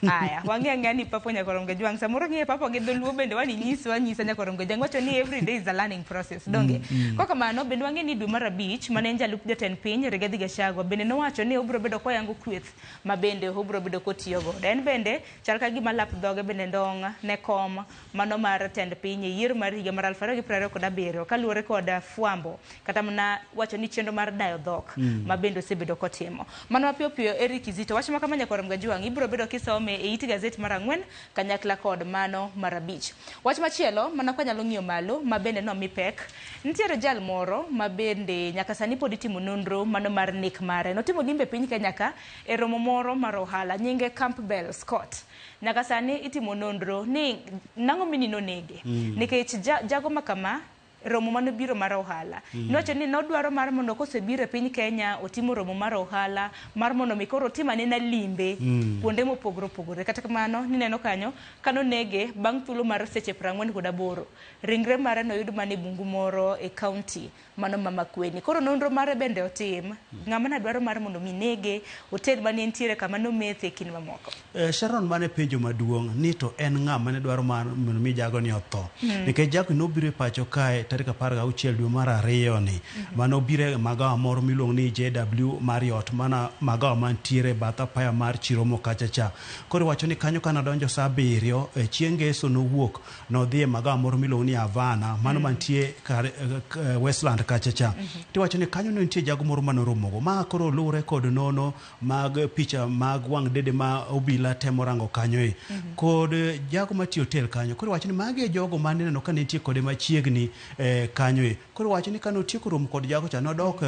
Aya, wang'e ang'eya ni purple nyakwar Mgajwang'. Samoro ng'e purple gi dholuo bende wani nyiswa anyisa nyakwar Mgajwang'. Wacho ni every day is a learning process. Donge? Kok kamano bende wang'e ni dwe mar abich mane en jalup jatend piny Rigathi Gachagua bende nowacho ni obiro bedo koyango kweth ma bende obiro bedo kotiyo godo. En bende chal ka gima lap dhoge bende ndong' ne kom mano mar tend piny e yiero mar higa mar 2027 kaluwore kod fwambo kata mana wacho ni chenro mar dayo dhok ma bende osebedo kotimo. Mano mapiyo piyo Eric Kizito wach ma kama nyakwar Mgajwang' ibiro bedo kisome e it gazet mar 4 kanyakla kod mano mar 5. Wach machielo mana kwa nyalo ng'iyo malo ma bende nomi pek nitiere jal moro ma bende nyaka sani pod itimo nonro mano mar nek mare. Notimo limbe piny Kenya ka e romo moro mar ohala nyinge Campbell Scott. Nyaka sani itimo nonro ni nang'o mini nonege. Nikech jago ma kama romo manobiro mar ohala. Nowacho ni nodwaro mar mondo kosebiro e piny Kenya otimo romo mar ohala mar mondo mi koro otim anena limbe kuonde mopogore opogore. Kata kamano nineno kanyo kanonege bang' thuolo mar seche 48 ringre mare noyud mana e bungu moro e county mano ma Makueni. Koro nonro mare bende otim. Ng'ama ne dwaro mar mondo mi nege otel mane nitiere kama nomethe e kind mamoko. Sharon mane penjo maduong' ni to en ng'a mane dwaro mar mondo mi jago ni otho. Nikech jago nobiro e pacho kae tarik 16 dwe mar 2 ni. Mano obiro e magawa moro miluongo ni JW Marriott mana magawa mantiere bath apaya mar Chiromo kacha cha. Koro iwacho ni kanyo kane odonjo saa 7 chieng' ngeso nowuok nodhi e magawa moro miluongo ni Havana mano mantie kar Westland kacha cha. Tiwacho ni kanyo ne nitie jago moro manoromogo. Ma koro luwore kod nono mag picha mag wang' dede ma obila temo rango kanyo e. Kod jago matiyo hotel kanyo. Koro iwacho ni magi e jogo mane ineno ka nitie kode machiegni kanyo e. Koro iwacho ni kane otieko romo kod jago cha nodok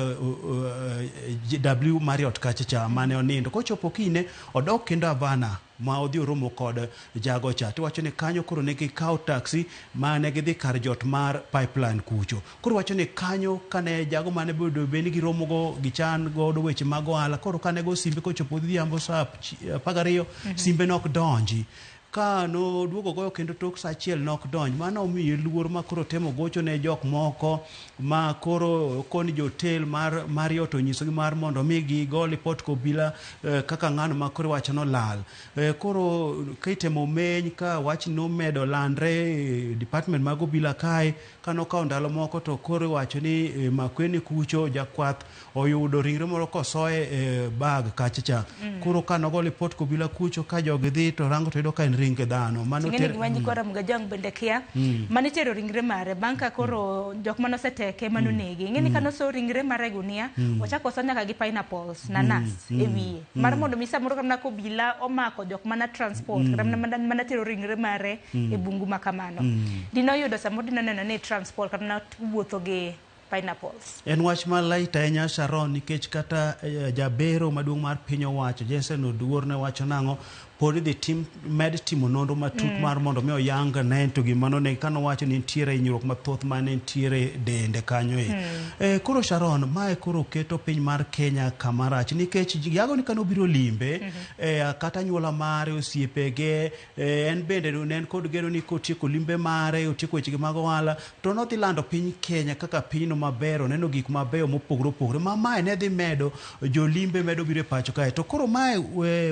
W Marriott kacha cha mane onindo. Kochopo kinyne odok kendo Havana ma odhi oromo kod jago cha. Tiwacho ni kanyo koro ne gikawo taxi mane gidhi kar jot mar pipeline kucho. Koro wacho ni kanyo kane jago mane bedo bed ni giromo go gichan godo weche mag ohala. Koro kane go simbe kochopo odhiambo saa 12 simbe nok donji. Ka noduogo goyo kendo tok saa 1 nok donj. Mano omiye luor ma koro temo gocho ne jok moko ma koro koni jotel mar Marriott onyisogi mar mondo mi gigo lipot kobila kaka ng'ano ma koro iwacho nolal. Koro kitemo meny ka wach nomedo landre department mag obila kae kanokawo ndalo moko to koro iwacho ni Makueni kucho jakwath oyudo ringre moro kosoye bag kacha cha. Koro kanogo lipot kobila kucho ka jogi dhi to rango to yudo ka en ring dhano. Mano ter gima Mgajwang' bende kia mane tero ringre mare bang' ka koro jok mane oseteke mano nege. Ing'e ni kanoso ringre mare e gunia ochako oso nyaka gi pineapples, nanas e wiye. Mar mondo mi samoro kata kobila omako jok mana transport kata mana tero ringre mare e bungu ma kamano. Dinoyudo samoro dinoneno ni transport kata wuotho gi pineapples. En wach malait ahinya Sharon nikech kata jabero maduong' mar piny owacho Jensen Oduor ne wacho nang'o pod idhi tim med timo nonro matut mar mondo mi oyang ne to gima nonegi kanowacho ni nitiere hinyruok mathoth mane nitiere dende kanyo e. Koro Sharon mae koro keto piny mar Kenya kama rach nikech jago ni kanobiro limbe kata anyuola mare osiepege en bende ne en kod geno ni kotieko limbe mare otieko wechege mag ohala to nodhi lando piny Kenya kaka pinyno maber oneno gik mabeyo mopogore opogore ma mae ne dhi medo jolimbe medo biro e pacho kae to koro mae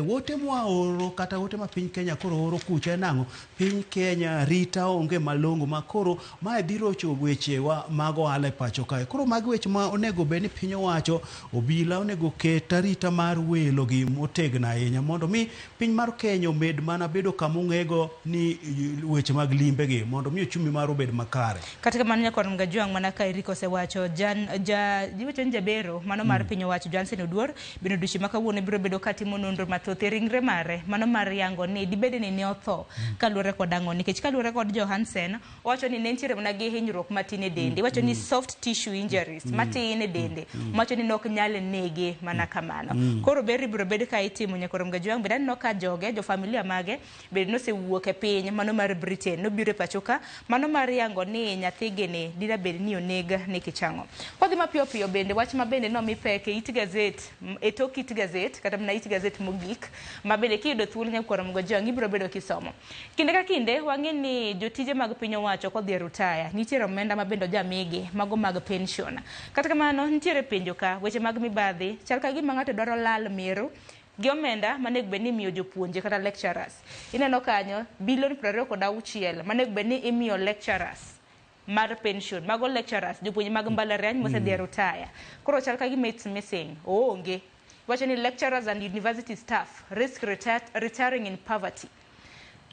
wote mwaoro kata ote ma piny Kenya koro oro kucha en ang'o piny Kenya rita onge malong'o ma koro mae dhi rocho wechewa mag ohala e pacho kae koro magi weche ma onego bed ni piny owacho obila onego ket arita mar welo gi motegno ahinya mondo mi piny mar Kenya omed mana bedo kama ong'ego ni weche mag limbe gi mondo mi ochumi mar obed makare. Kata kamano nyakwar Mgajwang' mana ka Eric osewacho iwacho ni jabero mano mar piny owacho Johnson Oduor bende odiochieng' ma kawuono biro bedo katimo nonro mathoth e ringre mare mano mar yango ni dibed ni ne otho kaluwore kod ang'o, nikech kaluwore kod Johansen owacho ni ne nitiere mana gi hinyruok matin e dende, iwacho ni soft tissue injuries matin e dende, mawacho ni nok nyal nege mana kamano. Koro ber ibiro bed ka itimo nyakorom Gajwang' bende aneno ka joge jo familia mage bende nosewuok e piny mano mar Britain nobiro e pacho ka mano mar yango ni nyathigi ni dina bed ni oneg nikech ang'o. Kodhi mapiyo piyo bende wach ma bende nomi pek e it gazet e tok it gazet kata mana it gazet mogik ma bende kiyudo thuolo nyakorom Gajwang' ibiro bedo kisomo. Kinde ka kinde wang'e ni jotije mag piny owacho kodhi e rutaya nitiere omenda ma bende ojamigi mago mag pension. Kata kamano nitiere penjo ka weche mag mibadhi chal ka gima ng'ato dwaro lal meru gi omenda manego bed ni imiyo jopuonje kata lecturers. Ineno kanyo bilion 26 manego bed ni imiyo lecturers mar pension. Mago lecturers, jopuonje mag mbalariany mosedhi e rutaya. Koro chal ka gima it's missing, oonge. Iwacho ni lecturers and university staff risk retiring in poverty.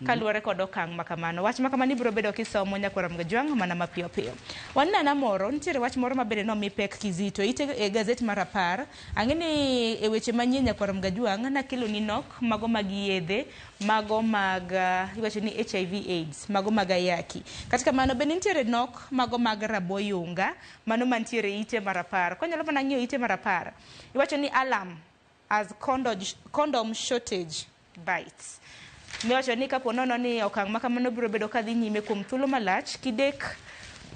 Kaluwore kod okang' ma kamano. Wach ma kamano ibiro bedo kisomo nyakwar Mgajwang' mana mapiyo piyo. Wanena moro, nitiere wach moro ma bende nomi pek kizito ite e gazet mar 10. Ang'e ni e weche manyien nyakwar Mgajwang' nakelo ni nok mago mag yedhe, mago mag iwacho ni HIV AIDS, mago mag ayaki. Kata kamano bende nitiere nok mago mag raboyunga, mano mantiere ite mar 10. Konyalo mana ng'iyo ite mar 10. Iwacho ni alarm as condom shortage bites. Miwacho ni kapo nono ni okang' ma kamano biro bedo kadhi nyime kuom thuolo malach, kidek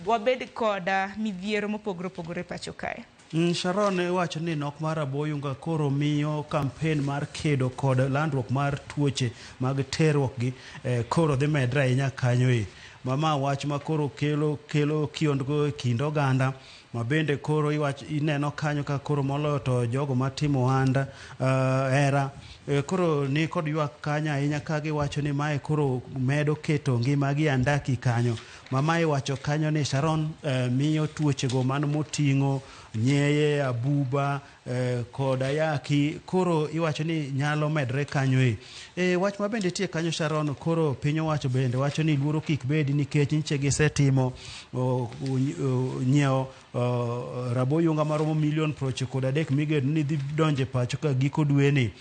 wabed kod midhiero mopogore opogore pacho kae. Sharon iwacho ni nok mar raboyunga koro miyo kampen mar kedo kod landruok mar tuoche mag terruok gi koro dhi medre ahinya kanyo e. Mama wach ma koro kelo kiondko e kind oganda ma bende koro ineno kanyo ka koro moloyo to jogo matimo ohanda hera koro ni kod ywak kanyo ahinya ka giwacho ni mae koro medo keto ngimagi andaki kanyo. Mama iwacho kanyo ni Sharon miyo tuochego mano moting'o nyeye, abuba kod ayaki koro iwacho ni nyalo medre kanyo e. Wach ma bende tie kanyo Sharon, koro piny owacho bende wacho ni luoro kik bedi nikech nyiche gisetimo nyiewo raboyunga maromo milion 93 migeno ni dhi donje pacho ka giko dweni.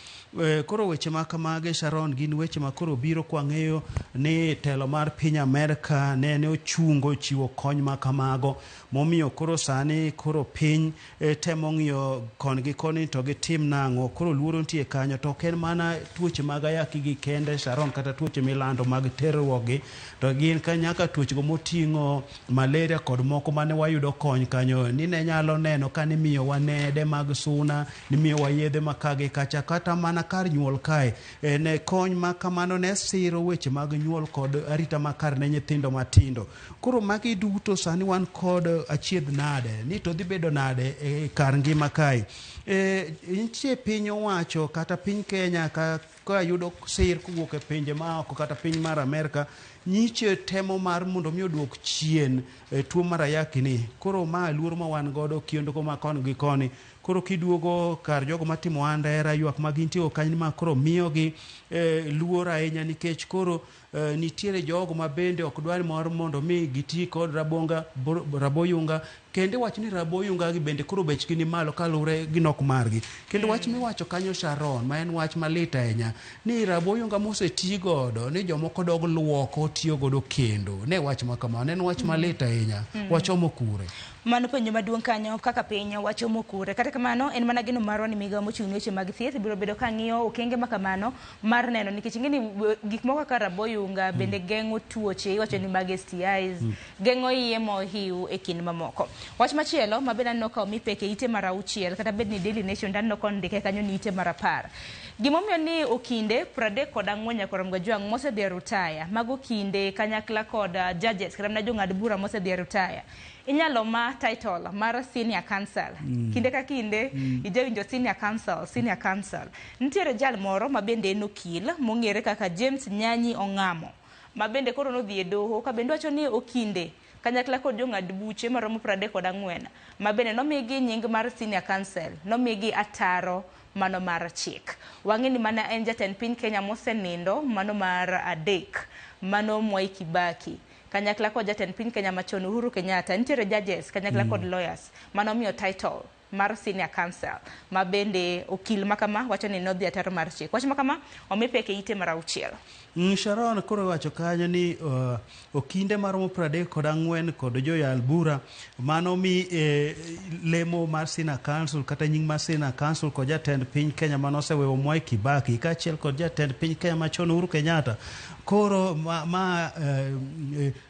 Koro weche ma kamage Sharon gin weche ma koro biro kwang'eyo ni telo mar piny Amerka nene ochungo chiwo kony ma kamago, momiyo koro sani koro piny temo ng'iyo kon gi koni to gitim nang'o. Koro luoro nitie kanyo, to ok en mana tuoche mag ayaki gi kende Sharon, kata tuoche milando mag terruok gi, to gin nyaka tuoche go moting'o malaria kod moko mane wayudo kony kanyo ni ne nyalo neno ka nimiyowa nede mag suna, nimiyowa yedhe ma kagi kacha, kata mana kar nyuol kae ne kony ma kamano ne siro weche mag nyuol kod arita makare ne nyithindo matindo. Koro magi duto sani wan kod achiedh nade ni to dhi bedo nade e kar ngima kae. Nitie piny owacho kata piny Kenya ka yudo sir kowuok e pinje maoko kata piny mar Amerka nyiche temo mar mondo mi oduok chien tuo mar ayaki ni. Koro ma luoro ma wan godo kiondko ma koni gi koni. Koro kiduogo kar jogo matimo ohanda hera ywak ma gintie kanyo ma koro miyogi luor ahinya nikech koro nitiere jogo ma bende ok dwar mar mondo mi giti kod raboyunga, kendo wach ni raboyunga gi bende koro bechgi ni malo kaluwore gi nok margi. Kendo wach miwacho kanyo Sharon, ma en wach malit ahinya, ni raboyunga moseti godo ni jomoko dog luoko tiyo godo kendo. Ne wach ma kamano en wach malit ahinya. Wachomo kure? Mano penjo maduong' kanyo kaka piny wachomo kure. Kata kamano en mana geno marwa ni migawo mochung' ne weche mag thieth biro bedo ka ng'iyo okenge ma kamano mar neno, nikech ing'e ni gik moko kaka raboyunga bende geng'o tuoche, iwacho ni mag STIs, geng'o iye mohiu e kind mamoko. Wach machielo ma bende aneno ka omi pek e ite mar 6, kata bed ni Daily Nation aneno ka ondike kanyo ni ite mar 10. Gimomiyo ni okinde 34 nyakwar Mgajwang' mosedhi e rutaya, mago kinde kanyakla kod judges kata mana jong'ad bura mosedhi e rutaya, inyalo ma title mar senior counsel. Kinde ka kinde ijawinjo senior counsel, senior counsel. Nitiere jal moro ma bende en okil mong'ere kaka James Nyanyi Ong'amo, ma bende koro nodhi e doho ka bende wacho ni okinde kanyakla kod jong'ad buche maromo 34 ma bende nomigi nying mar senior counsel, nomigi ataro mano mar chik. Wang'e ni mana en jatend piny Kenya mosenindo mano mar 3, mano Mwai Kibaki, kanyakla kod jatend piny Kenya machon Uhuru Kenyatta. Nitiere judges kanyakla kod lawyers manomiyo title mar Senior Counsel ma bende okil makama wacho ni nodhi ataro mar chik. Wach makama omi pek e ite mar auchiel. Sharon koro iwacho kanyo ni okinde maromo 34 kod joyal bura mano mi lemo mar Senior Counsel kata nying mar Senior Counsel kod jatend piny Kenya mane oseweyo Mwai Kibaki kaachiel kod jatend piny Kenya machon Uhuru Kenyatta. Koro ma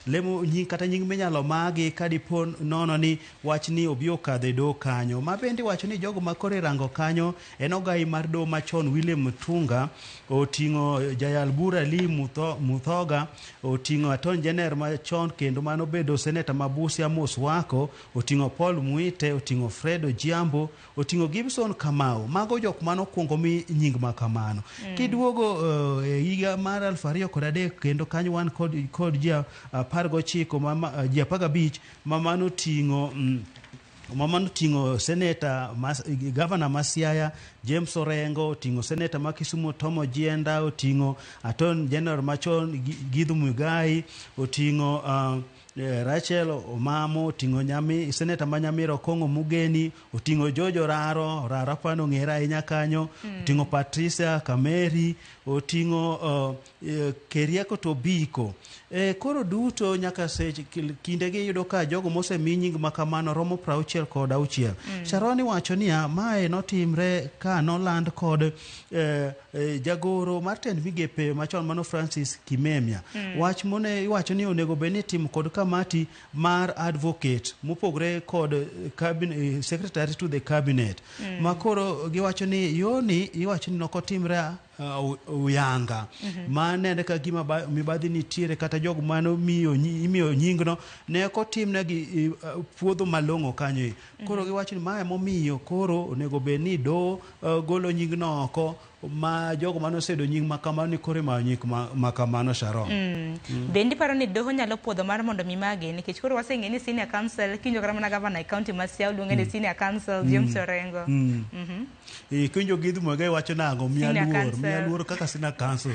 lemo nying kata nying minyalo magi kadipo nono ni wach ni obi okadho e doho kanyo. Ma bende iwacho ni jogo ma koro irango kanyo en ogai mar doho machon William Mutunga, oting'o jayal bura Lee Muthoga, oting'o Attorney General machon kendo mano bedo seneta ma Busia Amos Wako, oting'o Paul Muite, oting'o Fred Ojiambo, oting'o Gibson Kamau. Mago jok mano okuongo mi nying ma kamano. Kiduogo e higa mar 2003 kendo kanyo wan kod ji 19 ji 15 ma mano ting'o mano ting'o seneta governor ma Siaya James Orengo, oting'o seneta ma Kisumu Tom Ojienda, oting'o Attorney General machon Githu Muigai, oting'o Rachel Omamo, oting'o seneta ma Nyamira Okong'o Mugeni, oting'o George Oraro, Oraro apani ong'ere ahinya kanyo, oting'o Patricia Kameri, oting'o Keriako Tobiko. Koro duto nyaka seche kindegi iyudo ka jogo mosemi nying ma kamano romo 66. Sharon iwacho niya, mae notimre ka noland kod jagoro mar tend migepe machon mano Francis Kimemia. Wach mone iwacho ni onego bed ni itimo kod kamati mar advocate mopogre kod secretary to the cabinet. Ma koro giwacho ni yoni iwacho ni nokotimre uyanga. Ma nene ka gima mibadhi nitiere kata jogo mano imiyo nyingno ne ok otimnegi puodho malong'o kanyo. Koro giwacho ni mae momiyo koro onego bed ni doho golo nyingno oko ma jogo mane oseyudo nying makamano ni koro imayo nying makamano Sharon. Bende iparo ni doho nyalo puodho mar mondo mi mage nikech koro waseng'e ni Senior Counsel kinjo kata mana gavana e county ma Siaya luonge ni Senior Counsel James Orengo. Kiwinjo Githu Muigai wacho nang'o? Miya luor kaka Senior Counsel.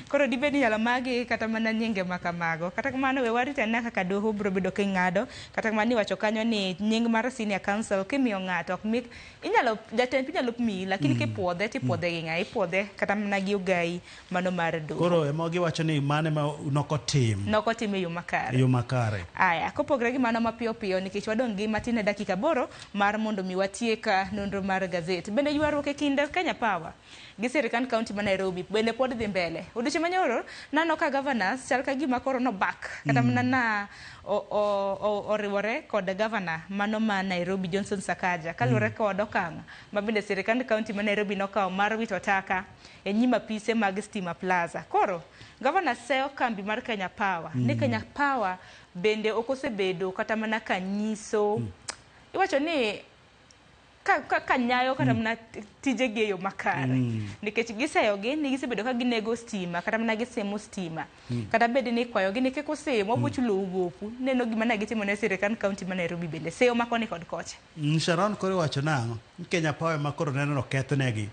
Koro dibed ni inyalo magi kata mana nyinge makamago. Kata kamano we warit anena kaka doho biro bedo king'ado. Kata kamano iwacho kanyo ni nying mar Senior Counsel kimiyo ng'ato ok mi inyalo jatend piny nyalo miyi lakini kipuodhe tipuodhe gi ng'a ipuodhe kata mana gi ogai mano mar doho. Koro ema giwacho ni mano ema nokotim. Nokotim e yo makare. E yo makare. Aya, kopogre gi mano mapiyo piyo nikech wadong' gi matin e dakika 8 mar mondo mi watiek nonro mar gazet. Bende ywaruok e kind Kenya Power gi sirikand county ma Nairobi bende pod dhi mbele. Odiochieng' manyoro nano ka governors chal ka gima koro nobak kata mana na oriwore kod governor mano ma Nairobi Johnson Sakaja kaluwore kod okang' ma bende sirikand county ma Nairobi nokawo mar wito taka e nyim apise mag Stima Plaza. Koro governor seyo kambi mar Kenya Power ni Kenya Power bende ok osebedo kata mana ka nyiso iwacho ni ka nyayo kata mana tijegi e yo makare. Nikech giseyogi ni gisebedo ka ginego stima kata mana gisemo stima. Kata bed ni ikwayogi ni kik usim wabiro chulou gopu. Neno gima ne gitimo ne sirikand county ma Nairobi bende seyo ma koni kod kocha. Sharon koro iwacho nang'o? Kenya Power ma koro neno okethnegi.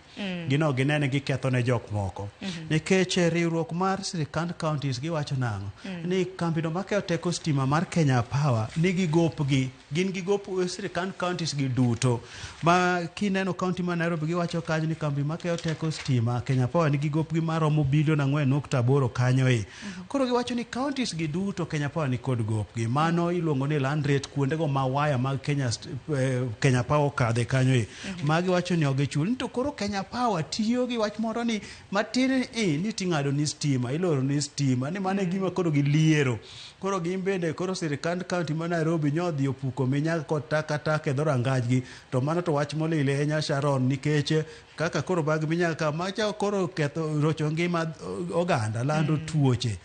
Gino ginene giketho ne jok moko. Nikech riwruok mar sirikand counties giwacho nang'o? Ni kambino makeyo teko stima mar Kenya Power nigi gopgi. Gin gi gop sirikand counties gi duto. Ma kineno county ma Nairobi giwacho kanyo ni kambi makeyo teko stima Kenya Power nigi gopgi maromo bilion 4.8 kanyo e. Koro giwacho ni counties gi duto Kenya Power ni kod gopgi. Mano iluongo ni land rate kuondego ma waya mag Kenya Power okadhe kanyo e. Ma giwacho ni ok gichul. To koro Kenya Power tiyo gi wach moro ni matin ni ting'ado ni stima, iloro ni stima, ni mano e gima koro giliero. Koro gin bende koro sirikand county ma Nairobi nyodhi opuko minyaga kod takataka e dhorangajgi. To mano to wach molil ahinya Sharon nikech kaka koro bag minyaga ka macha koro ketho rocho ngima oganda lando tuoche.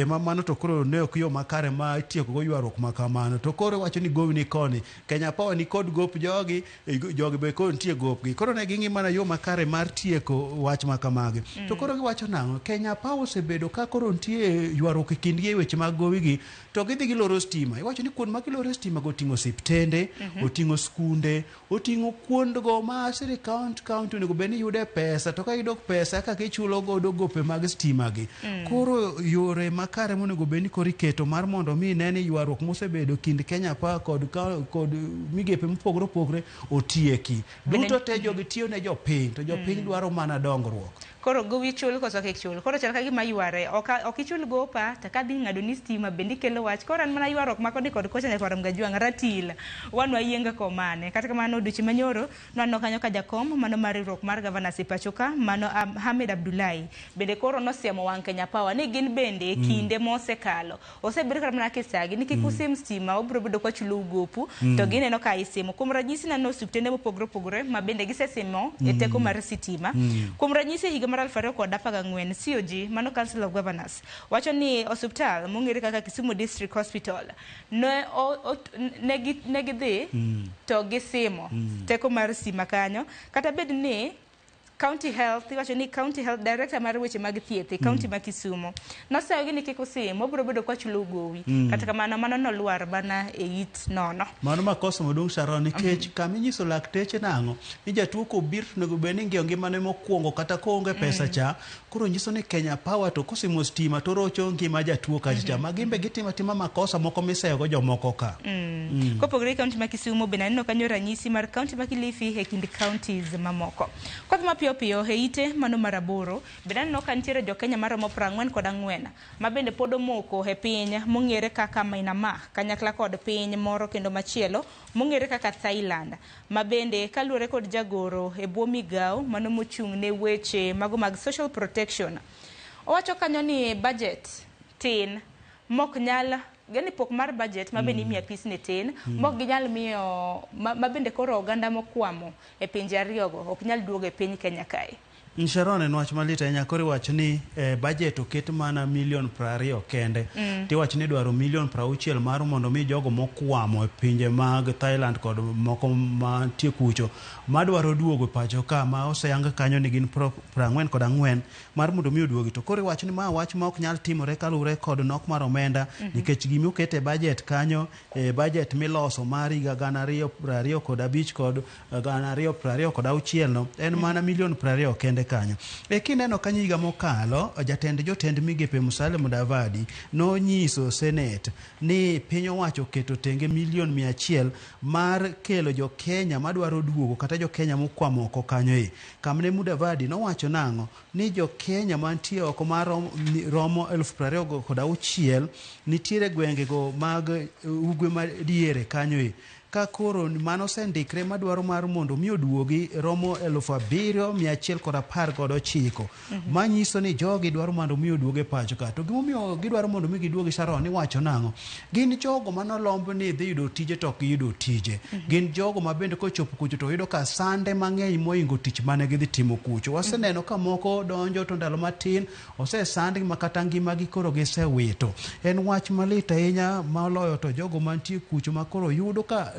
Ma mano to koro ne ok yo makare ma itieko go ywaruok ma kamano. To koro iwacho ni gowi ni koni Kenya Power ni kod gop jogi, jogi be koro nitie gopgi. Koro ne ging'i mana yo makare mar tieko wach ma kamagi. To koro giwacho nang'o? Kenya Power osebedo ka koro nitie ywaruok e kindgi e weche mag gowigi to gidhi giloro stima. Iwacho ni kuond ma giloro stima go oting'o osiptende, oting'o skunde, oting'o To kuondgo ma sirikal county onego bed ni yude pesa, to ka yudo pesa kaka ichulo godo gope mag stima gi. Koro yore makare monego bed ni koro iketo mar mondo mi ne ni ywaruok mosebedo kind Kenya Power kod migepe mopogore opogore otieki. Duto te jogi tiyo ne jopiny, to jopiny dwaro mana dongruok. Koro gowi chul koso kik chul. Koro chal ka gima yware. Ok ichul gopa, to kadhi ng'ado ni stima bende ikelo wach. Koro en mana ywaruok ma koni kod kocha nyaka warom gajwang' ratil. Wan wayienga komane. Kata kamano odiochieng' manyoro nwaneno kanyo ka jakom mano mar riwruok mar governors e pacho ka mano Ahmed Abdullahi bende koro nosiemo wang' Kenya Power ni gin bende kinde mosekalo osebedo kata mana kisagi ni kik usim stima obiro bedo kwa chulo gopu to gineno ka isimo. Kuom ranyisi naneno osiptende mopogore opogore ma bende gisesimo e teko mar sitima. Kuom ranyisi higa mar 2014 COG mano Council of Governors wacho ni osiptal mong'ere kaka Kisumu District Hospital ne gidhi to gisimo teko mar stima kanyo kata bed ni County Health iwacho ni County Health Director mar weche mag thieth e county ma Kisumu noseyogi ni kik usim obiro bedo kwa chulo gowi. Kata kamano mano nolwar mana e it nono. Mano makosa maduong' Sharon, nikech kama inyiso lakteche nang'o ni jatuo kobiro to onego bed ni ing'iyo ngimane mokwongo kata koonge pesa cha. Koro nyiso ni Kenya Power to kosimo stima to rocho ngima jatuo kacha cha. Ma gin be gitimo atima makosa moko miseyogo jomoko ka. Kopogore gi county ma Kisumu bende aneno kanyo ranyisi mar county ma Kilifi e kind counties mamoko. Kodhi mapiyo piyo e ite mano mar 8 bende aneno ka nitiere jo Kenya maromo 44 ma bende pod omoko e piny mong'ere kaka Myanmar kanyakla kod piny moro kendo machielo mong'ere kaka Thailand ma bende kaluwore kod jagoro e bwo migawo mano mochung' ne weche mago mag social protection. Owacho kanyo ni budget tin mok nyal gani pok mar budget ma bende imiyo apis ne tin mok ginyal miyo ma bende koro oganda mokwamo e pinje ariyogo ok nyal duogo e piny Kenya kae. Sharon, en wach malit ahinya. Koro iwacho ni budget oket mana milion 20 kende. Tiwacho ni dwaro milion 60 mar mondo mi jogo mokwamo e pinje mag Thailand kod moko mantie kucho madwaro duogo pacho ka ma oseyang kanyo ni gin 44 mar mondo mi oduogi. To koro iwacho ni ma wach ma ok nyal timore kaluwore kod nok mar omenda nikech gima oket e budget kanyo, budget miloso mar higa 2025 kod 2026 no en mana milion 20 kende kanyo. Kineno kanyo higa mokalo jatend jotend migepe Musalia Mudavadi nonyiso Senate ni piny owacho oketo tenge milion 100 mar kelo jo Kenya madwaro duogo kata jo Kenya mokwamo oko kanyo e. Kamne Mudavadi nowacho nang'o ni jo Kenya mantie oko mar romo 26,000 nitiere gwengego mag ugwe madiere kanyo e. Ka koro mano osendikre madwaro mar mondo mi oduogi romo 7,119. Manyiso ni jogi dwaro mondo mi oduogi e pacho ka. To gimomiyo gidwaro mondo mi giduogi Sharon iwacho nang'o? Gin jogo manolomb ni dhi yudo tije to ok giyudo tije. Gin jogo ma bende kochopo kucho to yudo ka sande mang'eny moingo tich mane gidhi timo kucho. Waseneno ka moko donjo to ndalo matin osesandgi ma kata ngimagi koro gisewito. En wach malit ahinya moloyo to jogo mantie kucho ma koro yudo ka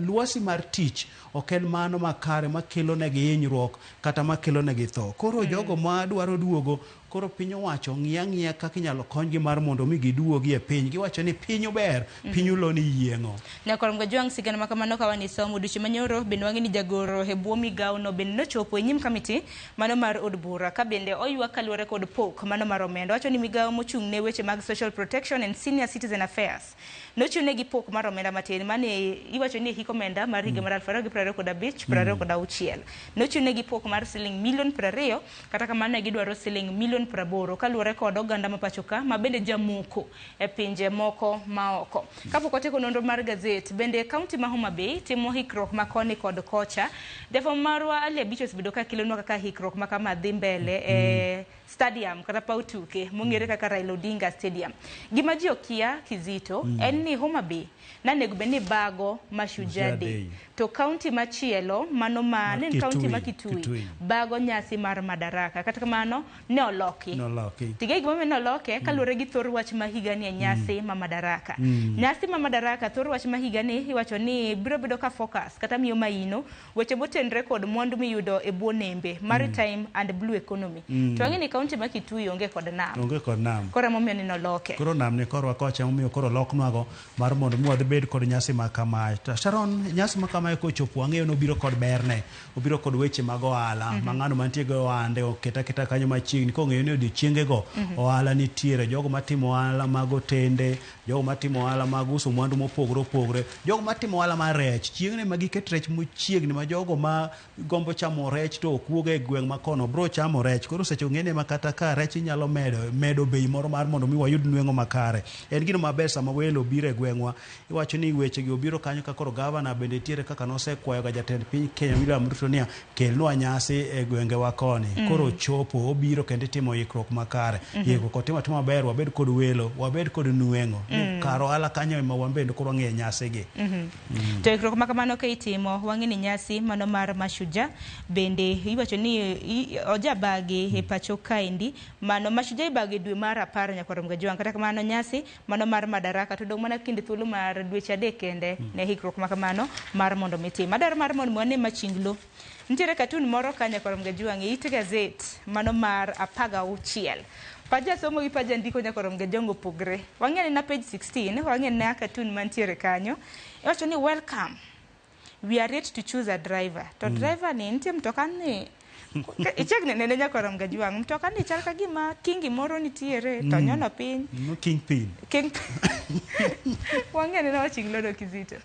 lwasi mar tich ok en mano makare makelo negi hinyruok kata makelo negi tho. Koro jogo madwaro duogo koro piny owacho ng'iya ng'iya kaka inyalo konygi mar mondo mi giduogi e piny. Giwacho ni piny ober, piny ulo ni yieng'o. Nyakorom Gajwang' sigana ma kamano ka wan isomo odiochieng' manyoro bende wang'e ni jagoro e bwo migawo no bende nochopo e nyim kamiti mano mar od bura ka bende oywak kaluwore kod pok mano mar omenda. Owacho ni migawo mochung' ne weche mag social protection and senior citizen affairs nochiwnegi pok mar omenda matin mane iwacho ni hik omenda mar higa mar 2025 26. Nochiwnegi pok mar siling milion 20 kata kamano ne gidwaro siling milion 80 kaluwore kod oganda ma pacho ka ma bende jamoko e pinje moko maoko. Kapok watieko nonro mar gazet, bende kaunti ma Homa Bay timo hikruok ma koni kod kocha. Jafwambo marwa Ali Abich osebedo ka kelonwa kaka hikruok ma kama dhi mbele e stadium kata paw tuke mong'ere kaka Raila Odinga Stadium. Gima ji okia kizito en ni Homa Bay nanego bed ni bago Mashujaa Day, to kaunti machielo mano ma ne en kaunti ma Kitui bago nyasi mar Madaraka. Kata kamano ne oloki. Tige gimomiyo ne oloke kaluwore gi thor wach ma higani e nyasi ma Madaraka. Nyasi ma Madaraka thor wach ma higani iwacho ni biro bedo ka focus kata miyo maino weche motenre kod mwandu miyudo e bwo nembe maritime and blue economy. To ang'e ni kaunti ma Kitui onge kod nam. Onge kod nam. Koro emomiyo ni noloke. Koro nam ni korwa kocha emomiyo koro loknwago mar mondo mi wadhi bed kod nyasi ma kamae. To Sharon, nyasi ma kamae kochopo wang'eyo ni obiro kod berne, obiro kod weche mag ohala ma ng'ano mantie gi ohande oket aketa kanyo machiegni kong'eyo ni odiochiengego ohala nitiere, jogo matimo ohala mag otende, jogo matimo ohala mag uso mwandu mopogore opogore, jogo matimo ohala mar rech, chieng'no ema giket rech machiegni ma jogo ma gombo chamo rech to ok wuog e gweng' ma kono bro chamo rech. Koro seche ng'ene ma kata ka rech inyalo medo bei moro mar mondo mi wayud nweng'o makare. En gino maber sama welo obiro e gweng'wa, iwacho ni weche gi obiro kanyo ka koro gavana bende nitiere kaka nosekwayo ga jatend piny Kenya William Ruto niya kelnwa nyasi e gwengewa koni. Koro ochopo obiro kendo itimo ikruok makare. Ikruok otimo atima maber, wabed kod welo, wabed kod nweng'o. Kar ohala kanyo ema wan bende koro wang'e nyasi gi. To ikruok ma kamano ka itimo, wang'e ni nyasi mano mar Mashujaa bende iwacho ni ojabagi e pacho kaendi mano Mashujaa ibage dwe mar 10 nyaka rom gajwang'. Kata kamano nyasi mano mar Madaraka to dong' mana kind thuolo mar dweche 3 kende ne ikruok ma kamano mar mondo mitim. Adwaro mar mondo wane machinglo. Nitiere katun moro ka nyaka rom gajwang' e it gazet mano mar 16. Paja somo gi paja ndiko nyaka rom gajwang' opogre. Wang'e ni na page 16, wang'e na katun mantiere kanyo. Iwacho ni welcome. We are ready to choose a driver. To driver ni nitie mtoka ni ichiegni nene nyaka rom gajwang'. Mtoka ni chal ka gima kingi moro nitiere to nyono piny. No kingpin. King wang'e ni wachinglo no Kizito.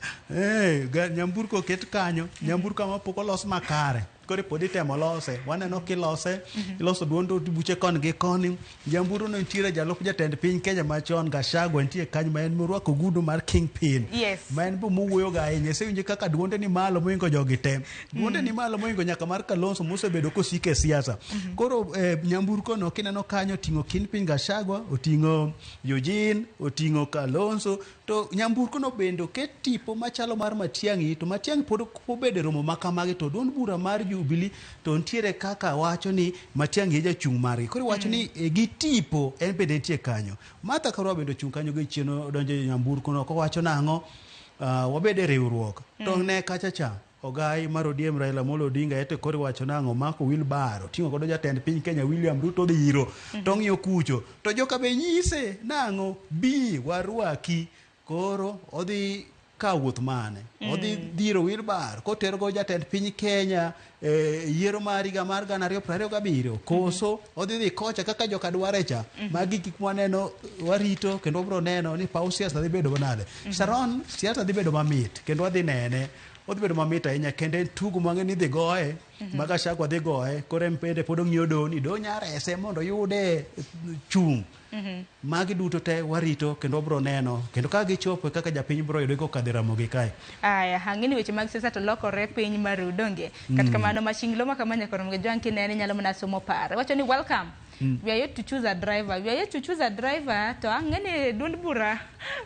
Nyamburko oket kanyo, nyamburko ma pok olos makare. Koro pod itemo lose, waneno kilose, iloso duond od buche koni gi koni. Nyamburo no nitiere jalup jatend piny Kenya machon Gachagua nitie kanyo ma en morwako ogudu mar kingpin. Ma en be mowuoyo ga ahinya. Isewinje kaka duonde ni malo mohingo jogi te. Duonde ni malo mohingo nyaka mar Kalonzo mosebedo kosiko e siasa. Koro nyamburko no kineno kanyo oting'o kingpin Gachagua, oting'o Eugene, oting'o Kalonzo. To nyamburko no bende oket tipo machalo mar Matiang'i, to Matiang'i pod ok obedo e romo ma kamagi, to duond bura mar Jubilee to nitiere kaka wacho ni Matiang'i e jachung' margi. Koro iwacho ni gi tipo en bende nitie kanyo. Martha Karua bende ochung' kanyo gi chien odonjo e nyamburko no kowacho nang'o, wabed e riwruok. To ne kacha cha ogai mar ODM Raila Amolo Odinga ete koro iwacho nang'o omako wheelbarrow oting'o godo jatend piny Kenya William Ruto odhi iro to ong'iyo kucho to joka be nyise nang'o bi warwaki. Koro odhi ka wuoth mane odhi dhiro wheelbarrow kotero go jatend piny Kenya yiero mar higa mar 2027 koso odhi dhi kocha kaka joka dware cha. Magi gik mwaneno warito kendo wabro neno ni paw siasa dhi bedo manade. Sharon, siasa dhi bedo mamit kendo wadhi nene, odhi bedo mamit ahinya kendo en tugo mang'e ni idhi goye ma Gachagua dhi goye koro en bende pod ong'iyo Doni, Do nya rese mondo oyude chung'. Magi duto te warito kendo wabro neno kendo ka gichopo kaka japiny bro yudo kokadho e Ramogi kae. Aya, ang'e ni weche mag siasa to lokore piny maru donge. Kata kamano machinglo ma kama nyaka rom gajwang' kinene inyalo mana somo pare. Wacho ni welcome. We are yet to choose a driver. We are yet to choose a driver. To ang'e ni duond bura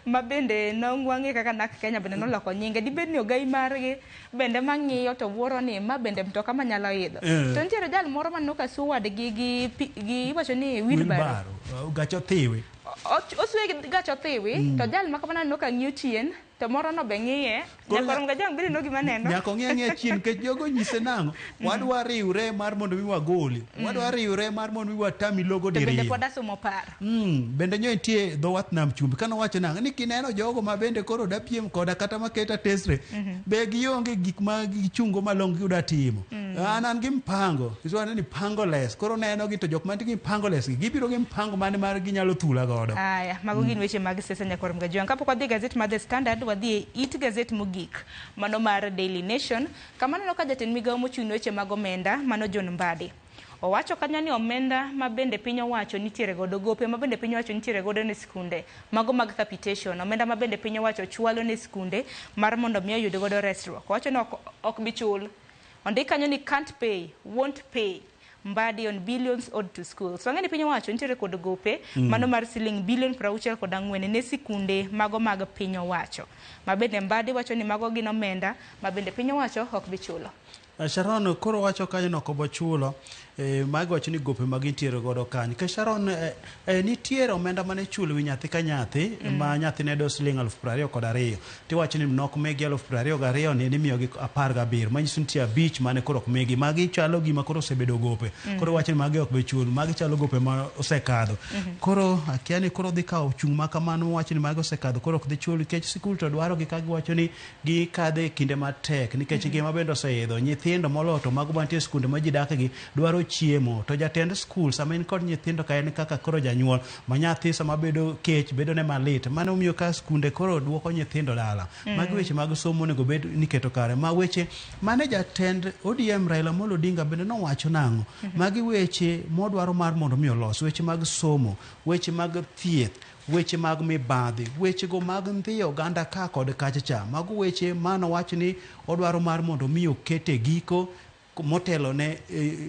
ma bende nongwang'e kaka NARC Kenya bende noloko nyinge. Dibed ni ogai margi bende mang'iyo to wuoro ni ma bende mtoka manyalo idho. To nitiere jal moro maneno ka suo wadgi gi iwacho ni wheelbarrow. Gach othiwi. Oswe gi gach othiwi, to jal ma kamano aneno ka ng'iyo chien, to moro no be ng'iye. Nyaka rom gajwang' bende no gima neno. Nyaka ong'i ang'iya chien nikech jogo nyise nang'o? Wadwa riwre mar mondo mi wagoli. Wadwa riwre mar mondo mi watami logo To bende diriyo. pod asomo paro. Bende nyo nitie dho wath nam chumbi kane owacho nang'o ni kineno jogo ma bende koro da piem koda kata maketa tesre be gionge gik ma gichungo malong'o giyudo timo. An gi mpango. Iwacho ni mpango less. Koro neno gi to jok mantie gi mpango less gi gibiro gi mpango mane mar ginyalo thula godo. Aya, mago gin weche mag siasa nyaka rom gajwang'. Kapok wadhi e gazet mar The Standard, wadhi e it gazet mogik mano mar Daily Nation, kama aneno ka jatend migawo mochung' ne weche mag omenda mano John Mbadi owacho kanyo ni omenda ma bende piny owacho nitiere godo, gope ma bende piny owacho nitiere godo ne skunde mago mag capitation, omenda ma bende piny owacho chwalo ne skunde mar mondo mi oyud godo resruok. Owacho ni ok bi chul. Ondik kanyo ni can't pay, won't pay. Mbadi on billions owed to schools. Wang'e ni piny owacho nitiere kod gope mano mar siling bilion 64 ne sikunde mago mag piny owacho. Ma bende Mbadi wacho ni mago gin omenda ma bende piny owacho ok bi chulo. Sharon koro wacho kanyo no ok obo chulo. Mago wacho ni gope ma gintiere godo kanyo. Nikech Sharon, nitiere omenda mane ichulo wi nyathi ka nyathi ma nyathi ne yudo siling 22,000. Tiwacho ni nok migi 22,000 ni nimiyogi 17. Manyiso ni nitie 5 mane koro ok migi. Magi chalo gima koro osebedo gope. Koro iwacho ni magi ok bi chul. Magi chalo gope ma osekadho. Koro akia ni koro dhi kawo chung' ma kamano wacho ni magi osekadho koro ok dhi chul nikech sikul to dwaro gi ka giwacho ni gikadho e kinde matek nikech ngima bende oseidho. Nyithindo moloyo to mago mantie e skunde ma ji dakgi dwaro chiemo. To jatend skul sama in kod nyithindo ka en kaka koro janyuol ma nyathi sama bedo kech bedo ne malit. Mano omiyo ka skunde koro duoko nyithindo dala. Magi weche mag somo onego bed ni iketo kare. Ma weche mane jatend ODM Raila Amolo Odinga bende nowacho nang'o? Magi weche modwaro mar mondo mi olos. Weche mag somo, weche mag thieth, weche mag mibadhi, wechego mag ndhiyo oganda ka kod kacha cha. Mago weche manowach ni odwaro mar mondo mi oket e giko motelo ne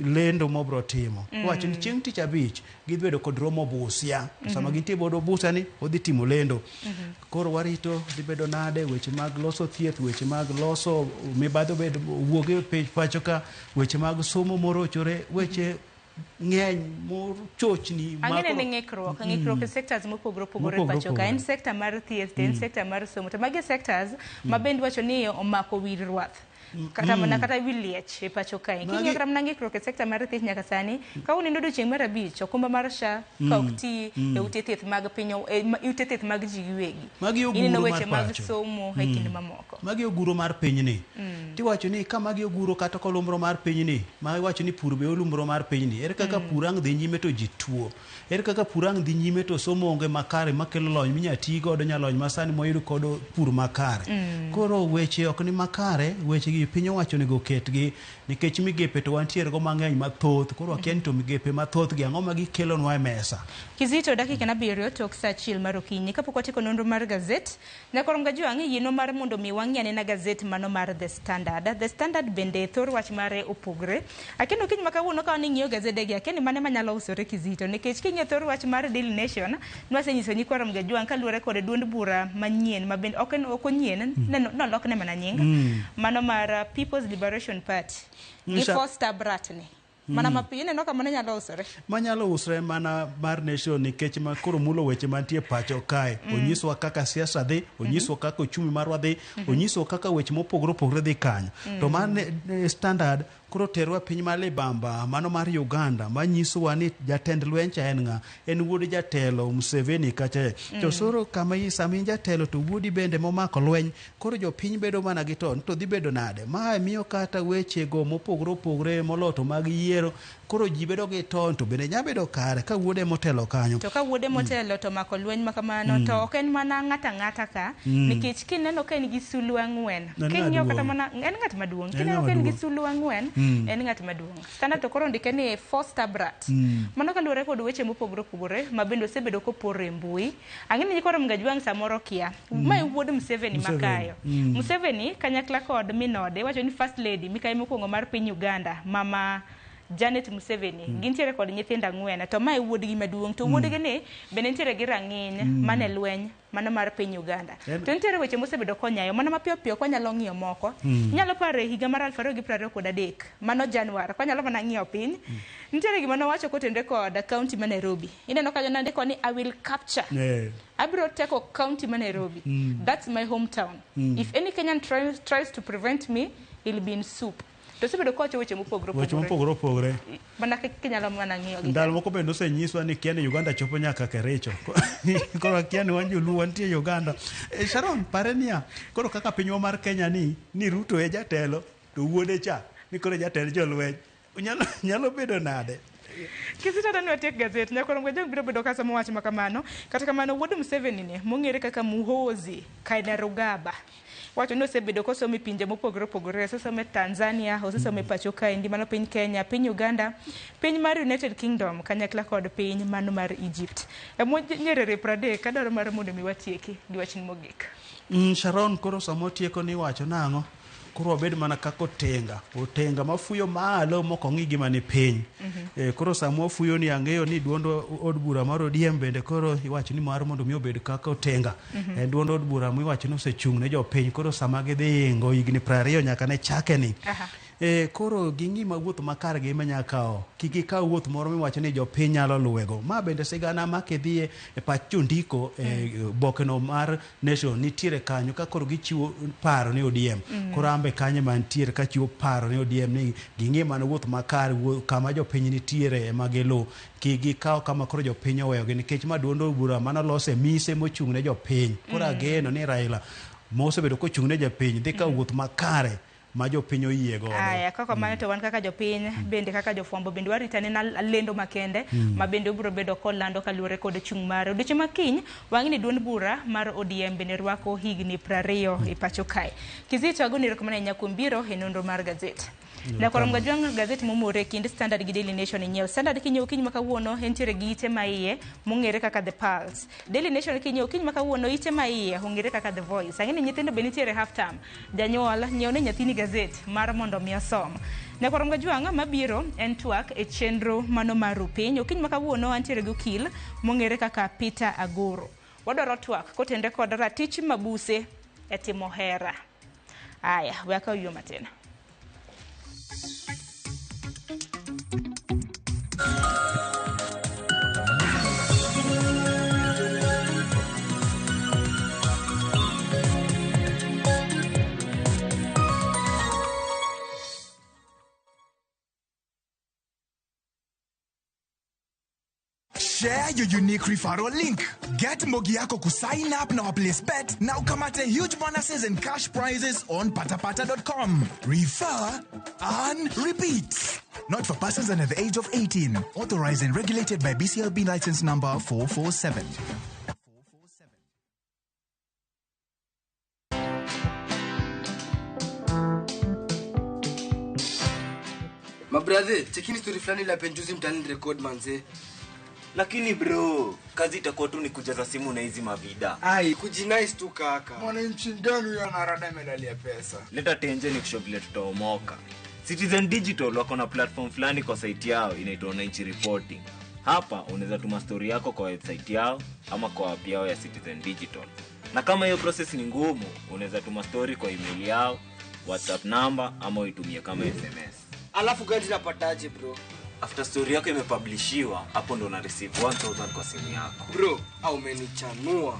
lendo mobro timo. Owacho ni chieng' tich abich gidhi bedo kod romo Busia. To sama gintie bodo Busia ni odhi timo lendo. Koro warito dhi bedo nade weche mag loso thieth, weche mag loso mibadhi obed wuog e pacho ka, weche mag somo morochore, weche ng'eny mochochni ma Ang'e ni koro- ng'ikruok, ng'ikruok e sectors mopogore opogore e Mopogore pacho ka. En opogore. sector mar thieth, to en sector mar somo. To magi e sectors ma bende iwacho ni omako wir rwath. Kata mana kata wi liech e pacho kae. King'iyo kata mana ng'ikruok e sector mar thieth nyaka sani, kawuono en odiochieng' mar abich, okumba mar SHA ka ok ti e ute thieth mag piny, e ute thieth mag ji giwegi. Magi oguro Ineno mar weche mag pacho. somo e kind mamoko. Magi oguro mar pinyni. Tiwacho ni ka magi oguro kata kolumbro mar pinyni, ma iwacho ni pur be olumbro mar pinyni. Ere kaka pur ang' dhi nyime to ji tuo? Ere kaka pur ang' dhi nyime to somo onge makare makelo lony minya ti godo nyalony masani mwayudo kodo pur makare. Koro weche ok ni makare, weche gi piny owacho onego oketgi nikech migepe to wantiere go mang'eny mathoth. Koro wakia ni to migepe mathoth gi ang'o ma gikelonwa e mesa. Kizito dakika 7 tok saa 1 mar okinyi kapok watieko nonro mar gazet. Nyakorom Gajwang' yienwa mar mondo mi wang'i anena gazet mano mar The Standard. The Standard bende thor wach mare opogre. Akendo kiny ma kawuono ka waning'iyo gazedegi, akia ni mane manyalo usore Kizito, nikech king'iyo thor wach mar Daily Nation, nwasenyiso nyikwa Gajwang' kaluwore kod duond bura manyien ma bende ok en ok onyien, nolokne mana nying. Mano mar People's Liberation Party. Gi Foster Bratni. Mana mapiyo ineno ka mano nyalo usore. Manyalo usre mana mar Nation nikech ma koro mulo weche mantie pacho kae. Onyiswa kaka siasa dhi, onyiswa kaka uchumi marwa dhi, onyiswa kaka weche mopogore opogore dhi kanyo. To mar Standard koro terwa piny mar libamba mano mar Uganda manyisowa ni jatend lweny cha en ng'a? En wuod jatelo Museveni kacha. To soro kama sama in jatelo to wuodi bende momako lweny, koro jopiny bedo mana gi to dhi bedo nade? Mae miyo kata weche go mopogore opogore moloto mag yiero, koro ji bedo gi ton to bende nya bedo kare ka wuode motelo kanyo. To ka wuode motelo to mako lweny ma kamano, to ok en mana ng'ata ng'ata ka, nikech kineno ka en gi sulu ang'wen, king'iyo kata mana en ng'at maduong', kineno ka en gi sulu ang'wen, en ng'at maduong'. Standard to koro ondike ni Foster Brat. Mano kaluwore kod weche mopogore opogore ma bende osebedo kopor e mbui. Ang'e ni nyikwa Gajwang' samoro kia. Ma e wuod Museveni makayo. Museveni kanyakla kod minode iwacho ni First Lady mikayi mokwongo mar piny Uganda, Mama Janet Museveni, gintiere kod nyithindo 4 to ma e wuodgi maduong'. To wuodgi ni bende nitiere gi rang'iny mane lweny mano mar piny Uganda. To nitiere weche mosebedo konyayo mana mapiyo piyo kwanyalo ng'iyo moko. Inyalo paro e higa mar 2023 mano Januar kwanyalo mana ng'iyo piny. Nitiere gima nowacho kotenore kod county ma Nairobi. Ineno kanyo nandiko ni I will capture. Abiro teko county ma Nairobi. That's my hometown. If any Kenyan tries to prevent me, he'll be in soup. To osebedo kowacho weche mopogore Weche opogore. mopogore opogore. Mana kaka inyalo mana ng'iyo gi. Ndalo moko bende osenyiswa ni kia ni Uganda chopo nyaka Kericho. Koro akia ni wan joluo wantie Uganda. Sharon, pare niya, koro kaka pinywa mar Kenya ni Ruto e jatelo to wuode cha ni koro jatend jolweny. Nyalo bedo nade? Kisita ni watiek gazet, Nyakorom Gajwang' biro bedo ka somo wach ma kamano. Kata kamano wuod Museveni ni mong'ere kaka Muhoozi Kainerugaba wacho ni osebedo kosomo e pinje mopogore opogore. Osesomo e Tanzania, osesomo e pacho kaendi, mano piny Kenya, piny Uganda, piny mar United Kingdom, kanyakla kod piny mano mar Egypt. E Nyerere 30 adwaro mar mondo mi watieki gi wachni mogik. Sharon, koro sama otieko ni wacho nang'o? Koro wabed mana kaka otenga, otenga mafuyo malo mok ong'i gima ni piny. Koro sama wafuyo ni ang'eyo ni duond od bura mar ODM bende koro iwacho ni mar mondo mi obed kaka otenga. En duond od bura miwacho ni osechung' ne jopiny. Koro sama gidhi ingo higni 20 nyaka ne chake ni. Koro ging'i ma wuoth makare gi ema nyaka kawo. Kik gikaw wuoth moro miwacho ni jopiny nyalo luwego. Ma bende sigana ma kidhiye e pach jondiko bokeno mar Nation nitiere kanyo ka koro gichiwo paro ni ODM. Koro ambe kanyo mantiere kachiwo paro ni ODM ni ging'i mana wuoth makare kama jopiny nitiere ema giluw. Kik gikaw kama koro jopiny oweyogi nikech ma duond od bura manolose mise mochung' ne jopiny. Koro ageno ni Raila mosebedo kochung' ne jopiny dhi kawo wuoth makare ma jopiny oyie godo. Aya, kaka mano to wan kaka jopiny bende kaka jofwambo bende warito anena lendo makende ma bende obiro bedo kolando kaluwore kod chung' mare. Odiochieng' ma kiny wang'e ni duond bura mar ODM bende rwako higni 20 e pacho kae. Kizito, agoni erokamano ahinya kuom biro e nonro mar gazet. Nyakwar Mgajwang' gazet momore e kind Standard gi Daily Nation inyiew. Standard kinyiew okinyi ma kawuono entiere gi ite ma iye mong'ere kaka The Pulse. Daily Nation kinyiew okinyi ma kawuono ite ma iye ong'ere kaka The Voice. Ang'e ni nyithindo be nitiere half term. Janyuol nyiew ne nyathini gazet mar mondo mi osom. Nyakwar Mgajwang' mabiro en twak e chenro mano mar Rupiny. Okinyi ma kawuono antiere gi okil mong'ere kaka Peter Agoro. Wadwaro twak kotenre kod ratich mabuse e timo hera. Aya, we akaw yo matin. Share your unique referral link. Get Mbogi yako kusign up na place bet na ukamate huge bonuses and cash prizes on patapata.com. Refer and repeat. Not for persons under the age of 18. Authorized and regulated by BCLB license number 447. Mabrathe, chekini story fulani la penjuzi mtaani record manze. Lakini bro, kazi itakuwa tu ni kujaza simu na hizi mavida. Ai, kujinice tu kaka. Mwananchi gani huyo anarada medali ya pesa? Leta tenje ni kushow vile tutaomoka. Citizen Digital wako na platform fulani kwa site yao inaitwa Wananchi Reporting. Hapa unaweza tuma story yako kwa website yao ama kwa app yao ya Citizen Digital. Na kama hiyo process ni ngumu, unaweza tuma story kwa email yao, WhatsApp number ama uitumie kama SMS. Alafu gani napataje bro? After story yako imepublishiwa, hapo ndo una receive 1000 kwa simu yako. Bro, au umenichanua.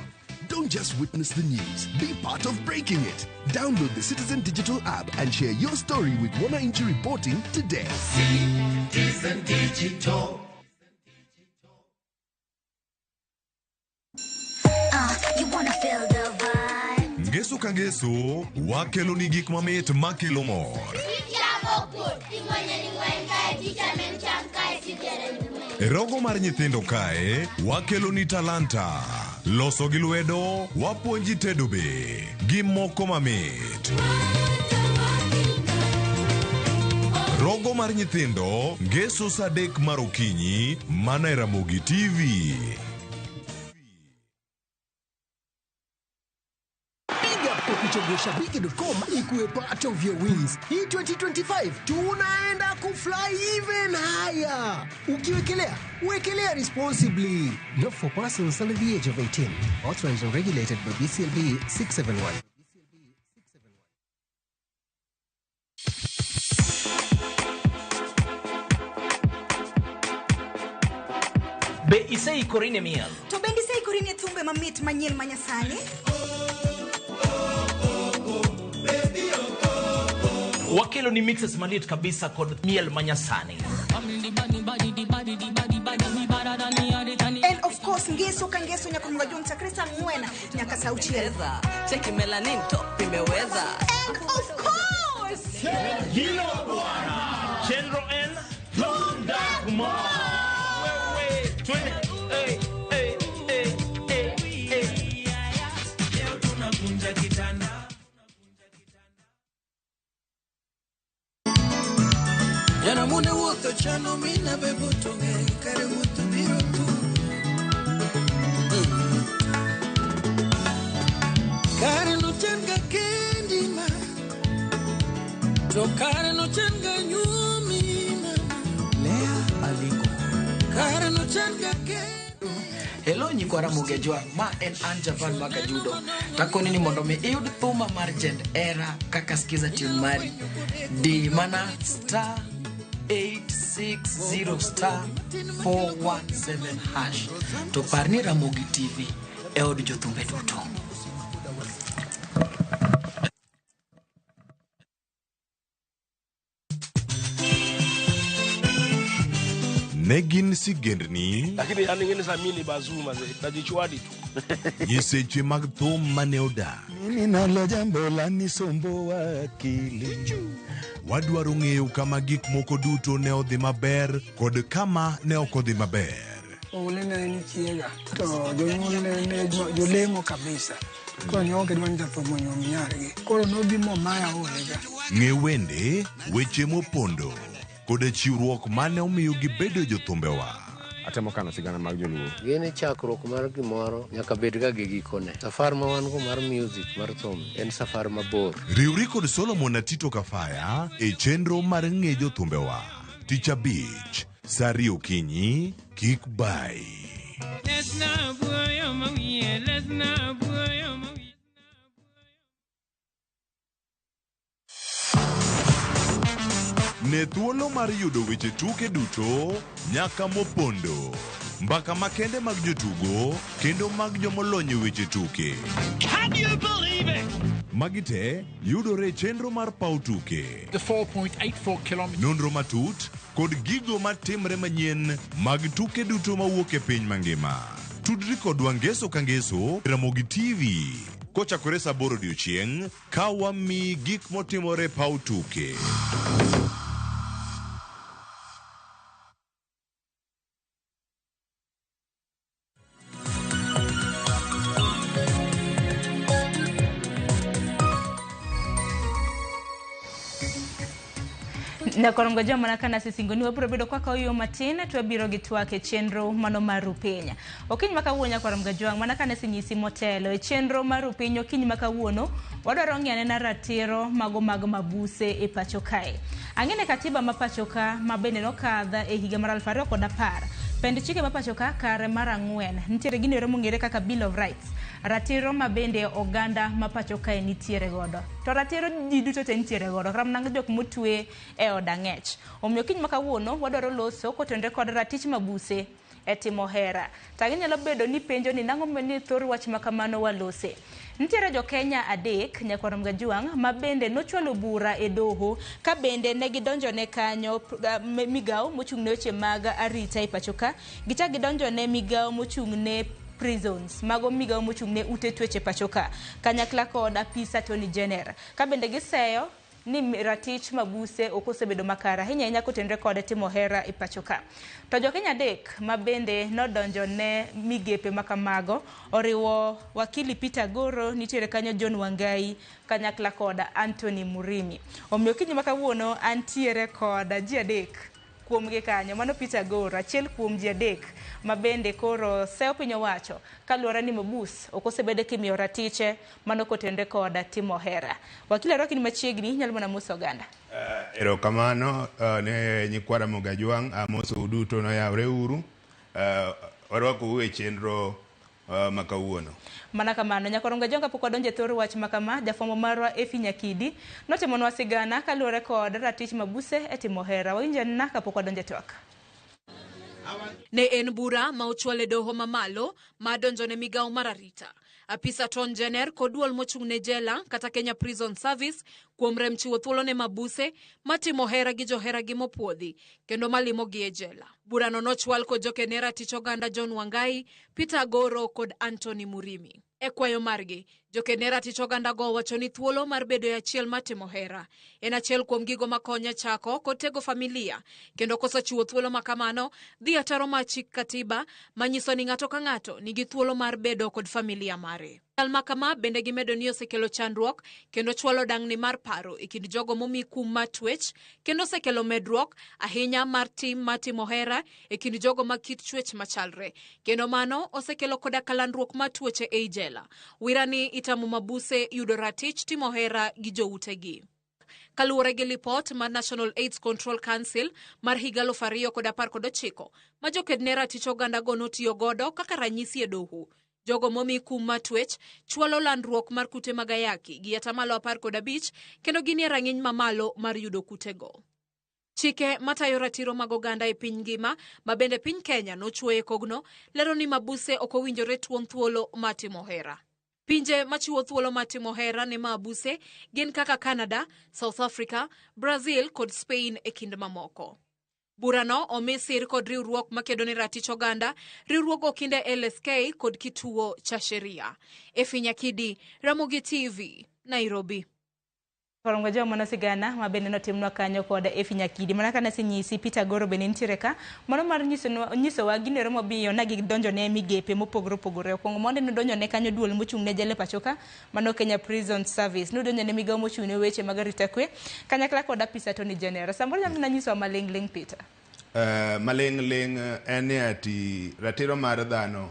Don't just witness the news, be part of breaking it. Download the Citizen Digital app and share your story with Wananchi Reporting today. Citizen Digital. You wanna feel the vibe. Ngeso ka ngeso, wakelo ni gik mamit makelo mor. E rogo mar nyithindo kae, wakelo ni talanta. Loso gi lwedo, wapuonji tedo be, gi moko mamit. Rogo mar nyithindo, ngeso saa 3 mar okinyi, mana e Ramogi TV. Kuchagua shabiki.com ikuwe part of your wins. Hii 2025 tunaenda kufly even higher. Ukiwekelea, wekelea responsibly. Not for persons under the age of 18. Authorized and regulated by BCLB 671. Be iseikori ne miel? To bende iseikori ne thumbe mamit manyien manyasani? Wakelo ni mixes maliet kabisa kod miel manyasani. And of course ngeso ka ngeso nyaka mgajung chakre saa 4 nyaka saa 6. Cheki melanin top imeweza. And of course Hilo bwana Chenro N Tunda Kumar. Wewe twende. Hey hey hey hey hey. Leo tunakunja kitanda. Yana mune wuotho chano mina bebuto nge kare wuotho biro tu. Kare no chenga kendi ma, to kare no chenga nyumi ma. Lea Aliko. Kare no chenga kendi. Hello nyikwa Ramogi Ajwang', ma en an Javan Makajudo. Takoni ni mondo mi iyud thuma mar Jend Era kaka skiza tune mari. Di mana star 860 star 417 hash. To par ni Ramogi TV e od jothumbe duto. Ne gin sigendni Lakini yani ngine za mimi ni bazuma ze najichwadi tu. nyiseche mag thum mane odak. Mimi nalo jambo la nisomboa akili. Wadwaro ng'eyo kama gik moko duto ne odhi maber kod kama ne ok odhi maber. Oule ne en chiega to jonyuol ne ne jolemo kabisa. Koro ne ok gidwa ni jathum onyuom nyargi. Koro nobi momaya olega. Ng'e wende, weche mopondo koda chiwruok mane omiyo gibedo jothumbewa. Atemo kano sigana mag joluo. Gini chakruok mar gimoro nyaka bed ga gi gikone. Safar ma wan go mar music mar thum en safar mabor. Riwri kod Solomon Atito Kafaya e chenro mar ng'e jothumbewa. Tich abich, saa ariyo okinyi, kik bai. Lesna buoyo mawiye, lesna buoyo mawiye. Ne thuolo mar yudo weche tuke duto nyaka mopondo. Mbaka makende mag jotugo kendo mag jomolony e weche tuke. Can you believe it? Magi te yudore e chenro mar paw tuke. The 4.84 kilometers. Nonro matut kod gigo matimre manyien mag tuke duto mawuok e piny mangima. Tudri kodwa ngeso ka ngeso Ramogi TV kochakore saa aboro odiochieng' ka wamiyi gik motimore e paw tuke. Nyakorongo joma kana sisingoni wabiro bedo kwaka oyo matin to wabiro gi twak e chenro mano mar Rupiny. Okinyi ma kawuono nyakorom gajwang' mana kane sinyisi motelo e chenro mar Rupiny okinyi ma kawuono wadwaro ng'iyo anena ratiro mago mag mabuse e pacho kae. Ang'ene katiba ma pacho ka ma bende nokadha e higa mar 2010. Pend chike ma pacho ka kare mar 4 nitiere gino ero mong'ere kaka Bill of Rights. Ratiro ma bende oganda ma pacho kae nitiere godo. To ratiro ji duto te nitiere godo. Kata mana jok motwe e od ang'ech. Omiyo kiny ma kawuono wadwaro loso kotenore kod ratich mabuse e timo hera. To ginyalo bedo ni penjo ni nang'o ni thor wach ma kamano walose. Nitiere jo Kenya 3 nyakwar Mgajuang' ma bende nochwalo bura e doho ka bende ne gidonjo ne kanyo migawo mochung' ne weche mag arita e pacho ka. Gichak gidonjo ne migawo mochung' ne prisons mago migawo mochung' ne ute tweche pacho ka kanyakla kod apisa Attorney General ka bende giseyo ni ratich mabuse ok osebedo makare ahinya ahinya kotenore kod timo hera e pacho ka. To jo Kenya 3 ma bende nodonjo ne migepe makamago oriwo wakili Peter Goro, nitiere kanyo John Wangai kanyakla kod Anthony Murimi. Omiyo kinyi ma kawuono antiere kod ji 3 kuomgi kanyo. Mano Peter Goro, achiel kuom ji 3 ma bende koro seyo piny owacho kaluwore ni mabus ok osebedo kimiyo ratiche mano kotenore kod timo hera. Wakili arwaki ni machiegni, inyalo mana moso oganda. Erokamano ne nyikwa Ramogi Ajwang', amosou duto noyawre uru. Warwakou e chenro ma kawuono. Mana kamano, nyakorongo Ajwang' kapok wadonjo e thor wach makama, jafwambo marwa Efi Nyakidi notimonwa sigana kaluwore kod ratich mabuse e timo hera. Wawinj anena kapok wadonjo e twak. Ne en bura ma ochwal e doho mamalo ma donjo ne migawo mar arita. Apisa Attorney General kod duol mochung' ne jela kata Kenya Prison Service kuom rem chiwo thuolo ne mabuse matimo hera gi joheragi mopuodhi kendo malimogi e jela. Burano nochwal kod jokene ratich oganda John Wangai, Peter Goro kod Anthony Murimi. E kwayo margi, jokene ratich oganda go wacho ni thuolo mar bedo e achiel matimo hera en achiel kuom gigo makonyo chako kod tego familia, kendo koso chiwo thuolo makamano dhi ataro mar chik katiba manyiso ni ng'ato ka ng'ato nigi thuolo mar bedo kod familia mare. Chal makama bende gimedo ni osekelo chandruok kendo chwalo dang'ni mar paro e kind jogo momi kum mar twech, kendo osekelo medruok ahinya mar tim mar timo hera e kind jogo ma kit chwech machalre, kendo mano osekelo koda kalandruok mar tuoche ei jela. Wirani itamo mabuse yudo ratich timo hera gi joutegi. Kaluwore gi lipot mar National AIDS Control Council mar higa 2019 ma joked ne ratich oganda go notiyo godo kaka ranyisi e doho. Jogo momi kum mar twech chwalo landruok mar kute mag ayaki gi 15% kendo ginie rang'iny mamalo mar yudo kutego. Chike matayo ratiro mag oganda e piny ngima ma bende piny Kenya nochwoye kogno lero ni mabuse ok owinjore tuon thuolo mar timo hera. Pinje machiwo thuolo mar timo hera ne mabuse gin kaka Canada, South Africa, Brazil kod Spain e kind mamoko. Burano omi sir kod riwruok makedo ne ratich oganda, riwruog okinde LSK kod kituo cha sheria. Efi Nyakidi, Ramogi TV, Nairobi. Korongo jo mano sigana ma bende notimnwa kanyo kod Efi Nyakidi. Mana kana asenyisi Peter Goro bende nitiere ka. Mano mar nyisowa gino momiyo na gidonjo ne migepe mopogore opogore. Okwongo mondo nodonjo ne kanyo duol mochung' ne jela pacho ka, mano Kenya Prison Service. Nodonjo ne migawo mochung' ne weche mag arita kwe kanyakla kod apisa Attorney General. Samoro nyalo mana nyisowa maling' ling' Peter. Maling' ling' en ni ati ratiro mar dhano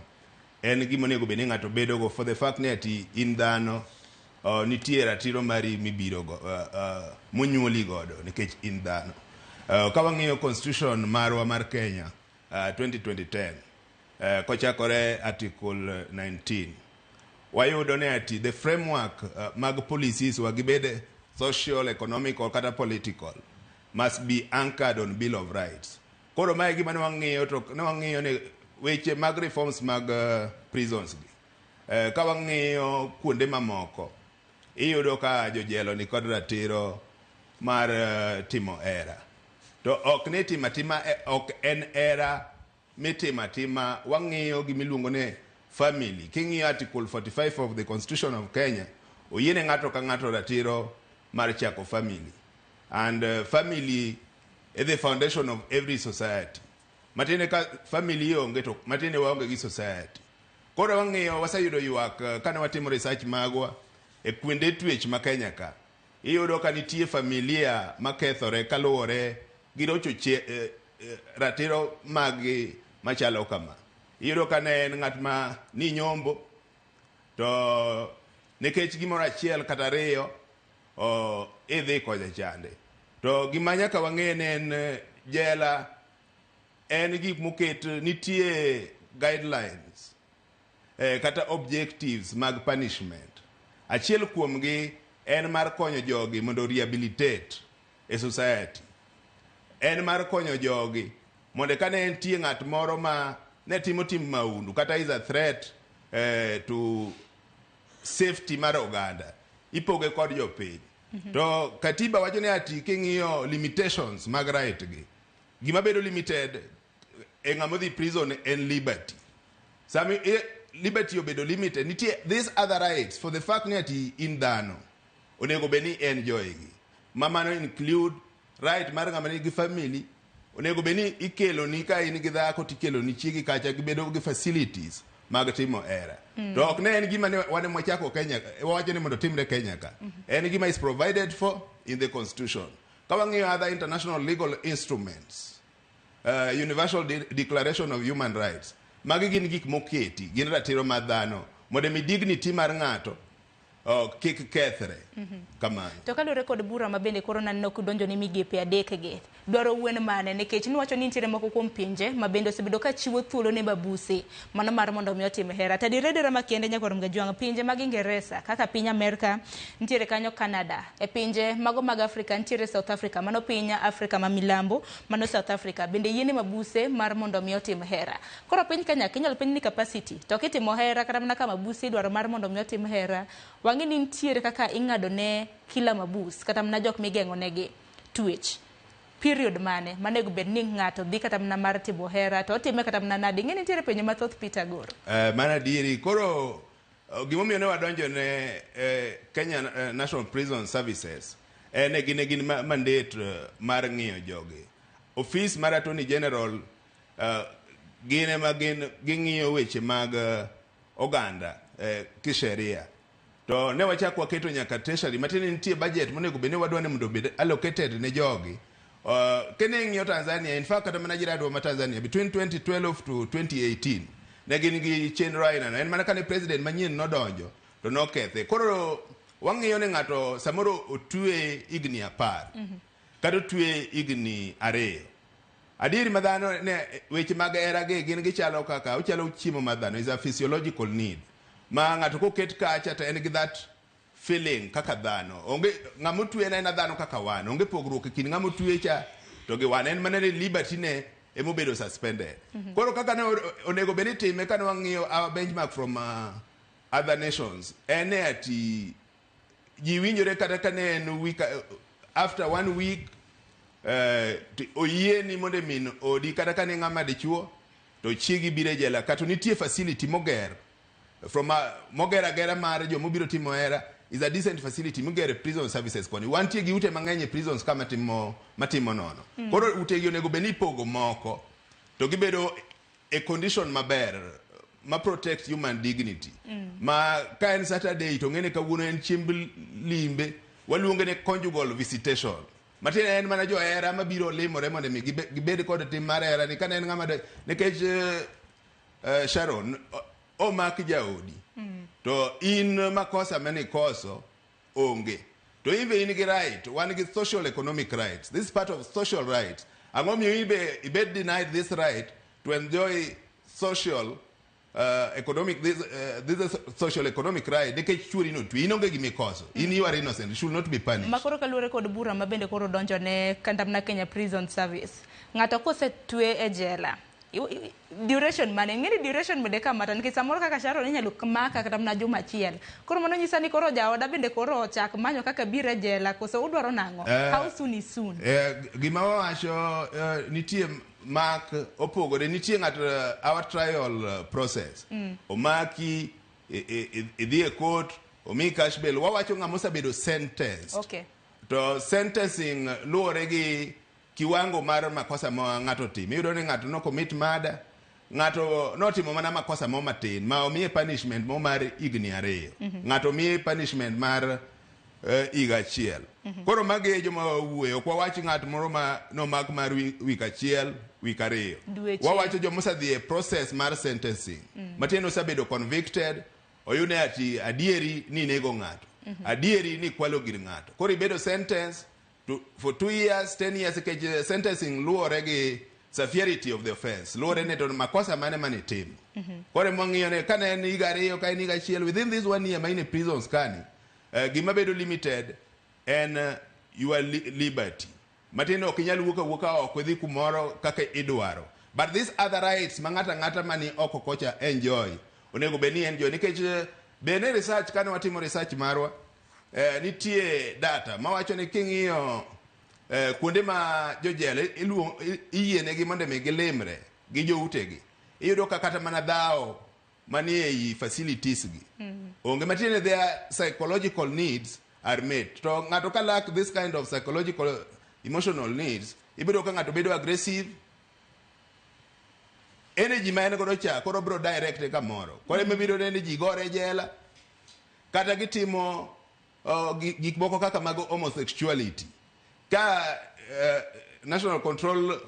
en gima onego bed ni ng'ato bedogo for the fact ni ati in dhano. Nitie ratiro mari mibiro go, monyuoli godo nikech in dhano. Ka wang'iyo constitution marwa mar Kenya 2010 kochakore article 19 wayudo ni ati the framework mag policies wa gibed social, economic kata political must be anchored on Bill of Rights. Koro mae gima ne wang'iyo to ne wang'iyo ni weche mag reforms mag prisons gi. Ka wang'iyo kuonde mamoko iyudo ka jojelo ni kod ratiro mar timo hera. To ok ni timo atima, ok en hera mitimo atima, wang'iyo gimiluongo ni family. King'iyo article 45 of the Constitution of Kenya, oyiene ng'ato ka ng'ato ratiro mar chako family. And family is the foundation of every society. Matiende ka family onge to matiende waonge gi society. Koro wang'iyo waseyudo ywak kane watimo research magwa e kuonde twech ma Kenya ka. Iyudo ka nitie familia makethore kaluwore gi rocho ratiro maggi machalo kama. Iyudo ka ne en ng'at ma ni nyombo to nikech gimoro achiel kata ariyo idhi kocha chande. To gima nyaka wang'e ne en jela en gik moket nitie guidelines kata objectives mag punishment. Achiel kuomgi en mar konyo jogi mondo rehabilitate e society. En mar konyo jogi mondo kane nitie ng'at moro ma ne timo tim maundu kata is a threat to safety mar oganda, ipoge kod jopiny. To katiba wacho ni ati king'iyo limitations mag right gi, gima bedo limited e ng'ama odhi prison en liberty. Sami liberty obedo limited, nitie these other rights for the fact ni ati in dhano onego bed ni enjoy gi. Ma mano include right mar ng'ama nigi family, onego bed ni ikelo ni ka in gi dhako tikelo ni chiegi kacha gibedo gi facilities mag timo hera. To ok ne en gima ne wan mwachako Kenya, wawacho ni mondo timre Kenya ka. En gima is provided for in the constitution. Ka wang'iyo other international legal instruments, Universal Declaration of Human Rights, magi gin gik moketi, gin ratiro mar dhano, mondo mi dignity mar ng'ato kik kethre. Kamano. To kaluwore kod bura ma bende koro naneno kudonjo ne migepe adek gi, dwaro wuon mane nikech niwacho ni nitiere moko kuom pinje ma bende osebedo ka chiwo thuolo ne mabuse mano mar mondo mi otim hera. To adier adiera makende nyakwar Mgajwang', pinje mag Ingeresa kaka piny Amerka, nitiere kanyo Canada, e pinje mago mag Afrika nitiere South Africa, mano piny Afrika ma milambo, mano South Africa bende yiene mabuse mar mondo mi otim hera. Koro piny Kenya kinyalo penj ni capacity to kitimo hera kata mana ka mabuse idwaro mar mondo mi otim hera, wang'e ni nitiere kaka ing'ado ne kila mabus kata mana jok migeng'o negi twech. Period mane manego bed ni ng'ato dhi kata mana mar timo hera to otime kata mana nade? Ing'e ni nitiere penjo mathoth Peter Goro. Mana adieri. Koro gimomiyo ne wadonjo ne Kenya National Prison Services en gin mandate mar ng'iyo jogi. Office mar Attorney General gin ema ging'iyo weche mag oganda kisheria. To ne wachako waketo nyaka treasury matiende nitie budget monego bed ni wadwa ni mondo obed allocated ne jogi. Kene ing'iyo Tanzania, in fact kata mana jirandwa ma Tanzania between 2012 to 2018 ne gin gi chenro aina no. En mana kane president manyien nodonjo to nokethe. Koro Wang'iyo ni ng'ato samoro otwe higni 10 kata otwe higni 2. Adieri ma dhano ne weche mag hera gi gin gichalo kaka ochalo chiemo mar dhano, is a physiological need. Ma ng'ato koket kacha to en gi that feeling kaka dhano. Onge ng'ama otwe en aena dhano kaka wan. Onge pogruok e kind ng'ama otwe cha to gi wan. En mana ni liberty ne emobedo suspended. Koro kaka ne onego bed ni itime kane wang'iyo our benchmark from other nations, en ni ati ji winjore kata ka ne en week, after one week oyieni mondo min odi kata ka ne ng'ama dichuo to chiegi biro e jela, kata nitie facility moger from moger agera mar jomobiro timo hera, is a decent facility moger e prison services. Koni wantie gi ute mang'eny e prisons ka matimo nono. Koro utegi onego bed ni ipogo moko to gibedo e condition maber ma protect human dignity. Ma ka en Saturday to ng'ene kawuono en chiemb limbe, waluonge ni conjugal visitation, matiende en mana johera mabiro limore mondo mi gibed kod tim mar hera ni kane en ng'ama nikech Sharon omak jaodi to in makosa mane ikoso onge, to in be in gi right. Wan gi social economic rights. This is part of social rights. Ang'o miyo in be ibed denied this right to enjoy social economic this is social economic right nikech chuori no twe, in onge gimikoso, in you are innocent, you should not be punished. Ma koro kaluwore kod bura ma bende koro donjo ne kandamna Kenya Prison Service, ng'ato kosetwe e jela duration mane ing'e ni duration bende kamata, nikech samoro kaka Sharon inyalo maka kata mana juma achiel, koro mano nyisa ni koro jaoda bende koro ochak manyo kaka biro e jela, koso udwaro nang'o? How soon is soon? Gima wawacho, nitie mak opogore, nitie ng'ato our trial process. Omaki, idhi e court, omiyi cash bail. Wawacho ng'ama osebedo sentenced. To sentencing luwore gi kiwango mar makosa ma ng'ato otimo. Iyudo ni ng'ato no commit murder, ng'ato notimo mana makosa mo matin ma omiye punishment mo mar higni 2. Ng'ato omiye punishment mar higa 1. Koro magi e joma wawuoyo. Ok wawach ng'at moro ma nomak mar wik 1, wik 2. Dweche. Wawacho joma osedhi e process mar sentencing. Matiende osebedo convicted, oyude ati adieri ni nego ng'ato. Adieri ni kwalo gir ng'ato. Koro ibedo sentence for 2 years, 10 years, nikech sentencing luwore gi severity of the offense. Luwore ni to makosa mane mane itimo. Koro ema wang'iyo ni ka ne en higa 2, ka en higa 1, within this 1 year ma in e prisons kani, gima bedo limited en your liberty. Matiende ok inyal wuok awuoka oko idhi kumoro kaka idwaro. But these other rights ma ng'ato ang'ata mani oko kocha enjoy, onego bed ni enjoy. Nikech bende research, kane watimo research marwa, nitie data mawacho ni king'iyo kuonde ma jojela iyienegi mondo mi gilimre gi joutegi, iyudo ka kata mana dhawo manie ei facilities gi onge. Matiende their psychological needs are met. To ng'ato ka lack this kind of psychological emotional needs, ibiro ka ng'ato bedo aggressive, energy ma en godo cha koro biro direct e kamoro. Koro ema ibiro neno ji gore e jela, kata gitimo gik moko kaka mag homosexuality. Ka National Control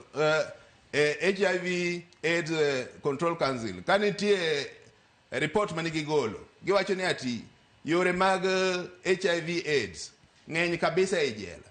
HIV AIDS Control Council ka nitie report mane gigolo, giwacho ni ati yore mag HIV AIDS ng'eny kabisa e jela.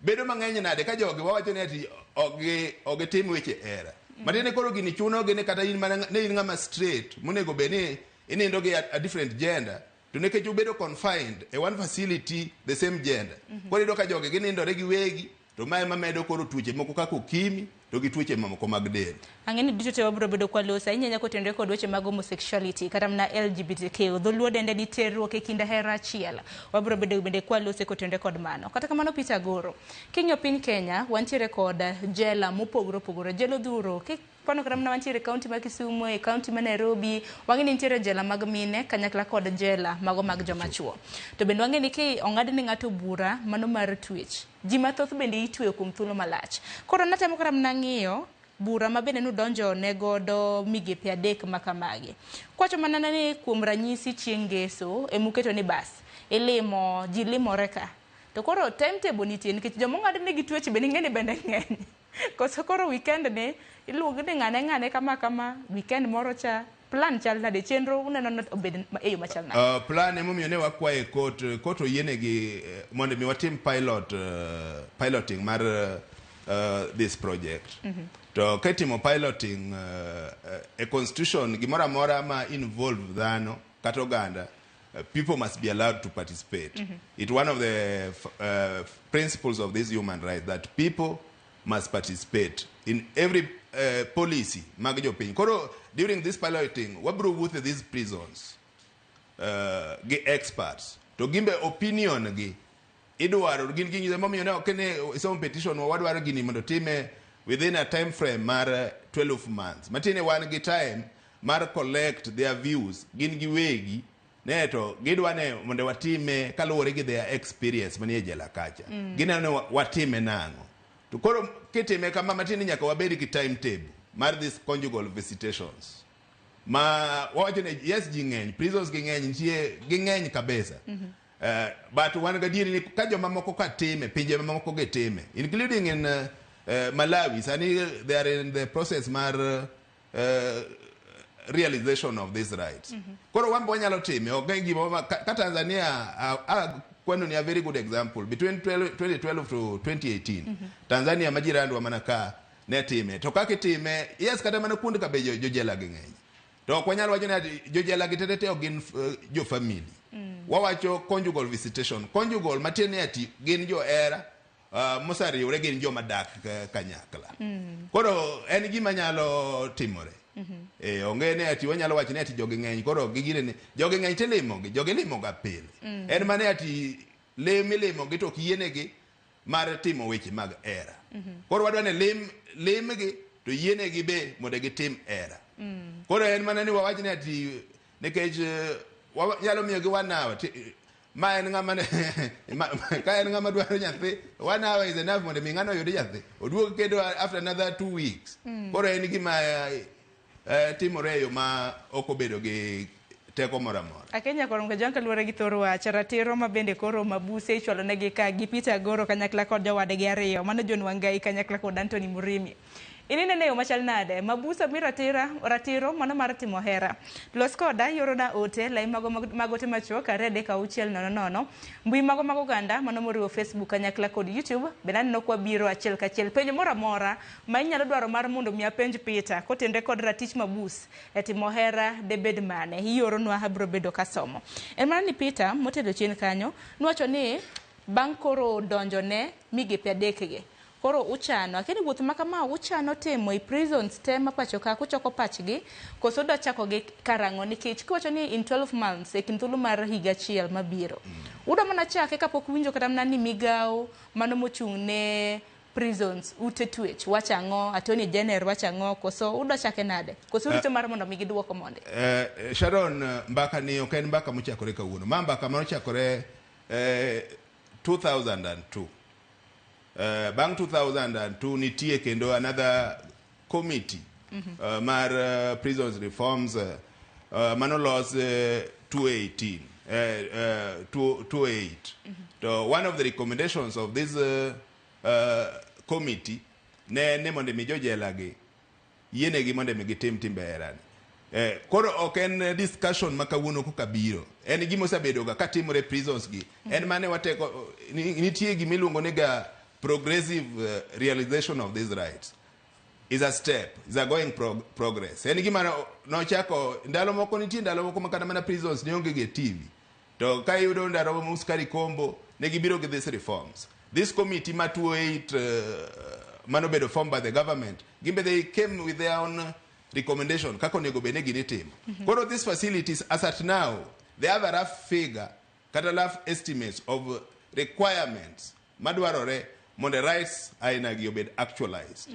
Bedo mang'eny nade ka jogi wawacho ni ati ok gitim weche hera? Matiende koro gini chuno gi ni kata in mana ne in ng'ama straight monego bed ni inindo gi a different gender, to nikech ubedo confined e one facility, the same gender, koro iyudo ka jogi ginindore giwegi, to mae ema medo koro tuoche moko kaka okimi to gi tuoche mamoko mag del. Ang'e ni duto te wabiro bedo kwaloso ahinya ahinya kotenore kod weche mag homosexuality kata mana LGBTQ. Dholuo dende ni terruok e kind hera achiel. Wabiro bedo bende kwalose kotenore kod mano. Kata kamano, Peter Agoro, king'iyo piny Kenya, wantiere kod jela mopogore opogore. Jela odhuro. Kwano kata mana wantiere e kaunti ma Kisumu, e kaunti ma Nairobi, wang'e ni nitiere jela mag mine kanyakla kod jela mago mag joma chuo. To bende wang'e ni ki ong'ad ne ng'ato bura mano mar twech, ji mathoth bende itweyo kuom thuolo malach. Koro natemo kata mana ng'iyo bura ma bende nudonjo ne godo migepe 3 ma kamagi. Kwacho mana ni kuom ranyisi chieng' ngeso emuketo ni bas ilimo ji limore ka. To koro timetable nitie nikech joma ong'ad negi twech bende ing'e ni bende ng'eny. Koso koro weekend ni iluongo ni ng'ane ng'ane kama kama weekend moro cha. Plan chal nade chenro uneno ni obed e yo machal nade? Plan emomiyo ne wakwaye court, court oyienegi mondo mi watim piloting mar this project. To kitimo piloting e constitution gimoro amora ma involve dhano kata oganda, people must be allowed to participate. It's one of the principles of this human right that people must participate in every policy mag jopiny. Koro during this piloting wabiro wuotho e these prisons gi experts to gimbe opinion gi idwaro gin gi momiyo ne ok ne isomo petition wa wadwaro gini mondo time within a time frame mar 12 months matiende wan gi time mar collect their views gin giwegi ne to gidwa ne mondo watime kaluwore gi their experience manie jela kacha. Gineno ni watime nang'o to koro kitime kama matiende nyaka wabed gi timetable mar this conjugal visitations ma wawacho ni yes ji ng'eny, prisons gi ng'eny, nitie ging'eny kabisa. But wan gadieri ni ka joma moko ka time, pinje mamoko gi time, including in Malawi sani they are in the process mar realization of these rights. Koro wan be wanyalo time ok en gima ka Tanzania kwano ni a very good example between 12, 2012 to 2018. Tanzania ma jirandwa mana ka ne time to kaka itime, yes, kata mana kuond ka be jojela gi ng'eny to ok wanyal wacho ni ati jojela gi tete ok gin jo family. Wawacho conjugal visitation, conjugal matiende ni ati gin johera moseriwre, gin joma dak kanyakla. Koro en gima nyalo timore. Onge ni ati wanyalo wacho ni ati jogi ng'eny koro gigire ni jogi ng'eny tilimogi, jogi limoga pile. En mana ati lim ilimogi to ok yienegi mar timo weche mag hera. Koro wadwa ni lim limgi to yienegi be mondo gitim hera. Koro en mana ni wawach ni ati nikech nyalo miyogi one hour ma en ng'ama ka en ng'ama dwaro nyathi, one hour is enough mondo mi ng'ano oyud nyathi oduog kendo after another 2 weeks. Koro en gima timore e yo ma ok obedo gi teko moro amora. Akenya koro Mkajwang' kaluwore gi thor wach ratiro ma bende koro mabuse ichwalo negi ka gi Peter Agoro kanyakla kod jowadgi ariyo mano John Wangai kanyakla kod Anthony Murimi. Inene yo machal nade? Mabuse mi ratira, ratiro mano mar timo hera. Los koda yorona ote lai mago mag ote machuok 23600 mbui mago mag oganda mano moriwo Facebook kanyakla kod YouTube bende aneno kwa biro achiel kachiel penjo moro amora ma inyalo dwaro mar mondo mi apenj Peter kotenre kod ratich mabus e timo hera debed mane ioronwa abiro bedo kasomo. En mana ni Peter motelo chien kanyo nowacho ni bang' koro donjo ne migepe adekgi koro uchano akia ni wuoth ma kama uchano timo e prisons te ma pacho ka kuchoko pachgi koso udwa chako gi karang'o nikech kiwacho ni in 12 months e kind thuolo mar higa achiel mabiro udwa mana chake kapok uwinjo kata mana ni migawo mano mochung' ne prisons ute twech wacho ang'o, Attorney General wacho ang'o, koso udwa chake nade koso urito mar mondo mi giduoko mondi? Sharon, mbaka ni ok en mbaka mochakore kawuono. Ma mbaka manochakore 2002. Bang' 2002 nitie kendo another committee mar prisons reforms manolos 2018, 2008. To one of the recommendations of this committee ne ni mondo mi jojela gi yienegi mondo mi gitim timbe herani. Koro ok en discussion ma kawuono koka biro, en gima osebedo ga katimore prisons gi. En mane wateko nitie gima iluongo ni ga progressive realization of these rights is a step, is a going progress. En gima nochako ndalo moko, nitie ndalo moko ma kata mana prisons ne onge gi TV to ka iyudo ndalo Muskari Kombo ne gibiro gi these reforms. This committee ma 2008 manobedo formed by the government, gimbe they came with their own recommendation kaka onego bed ni gini timo. Koro these facilities as at now they have a rough figure kata rough estimates of requirements madwarore mondo rights aina gi obed actualized.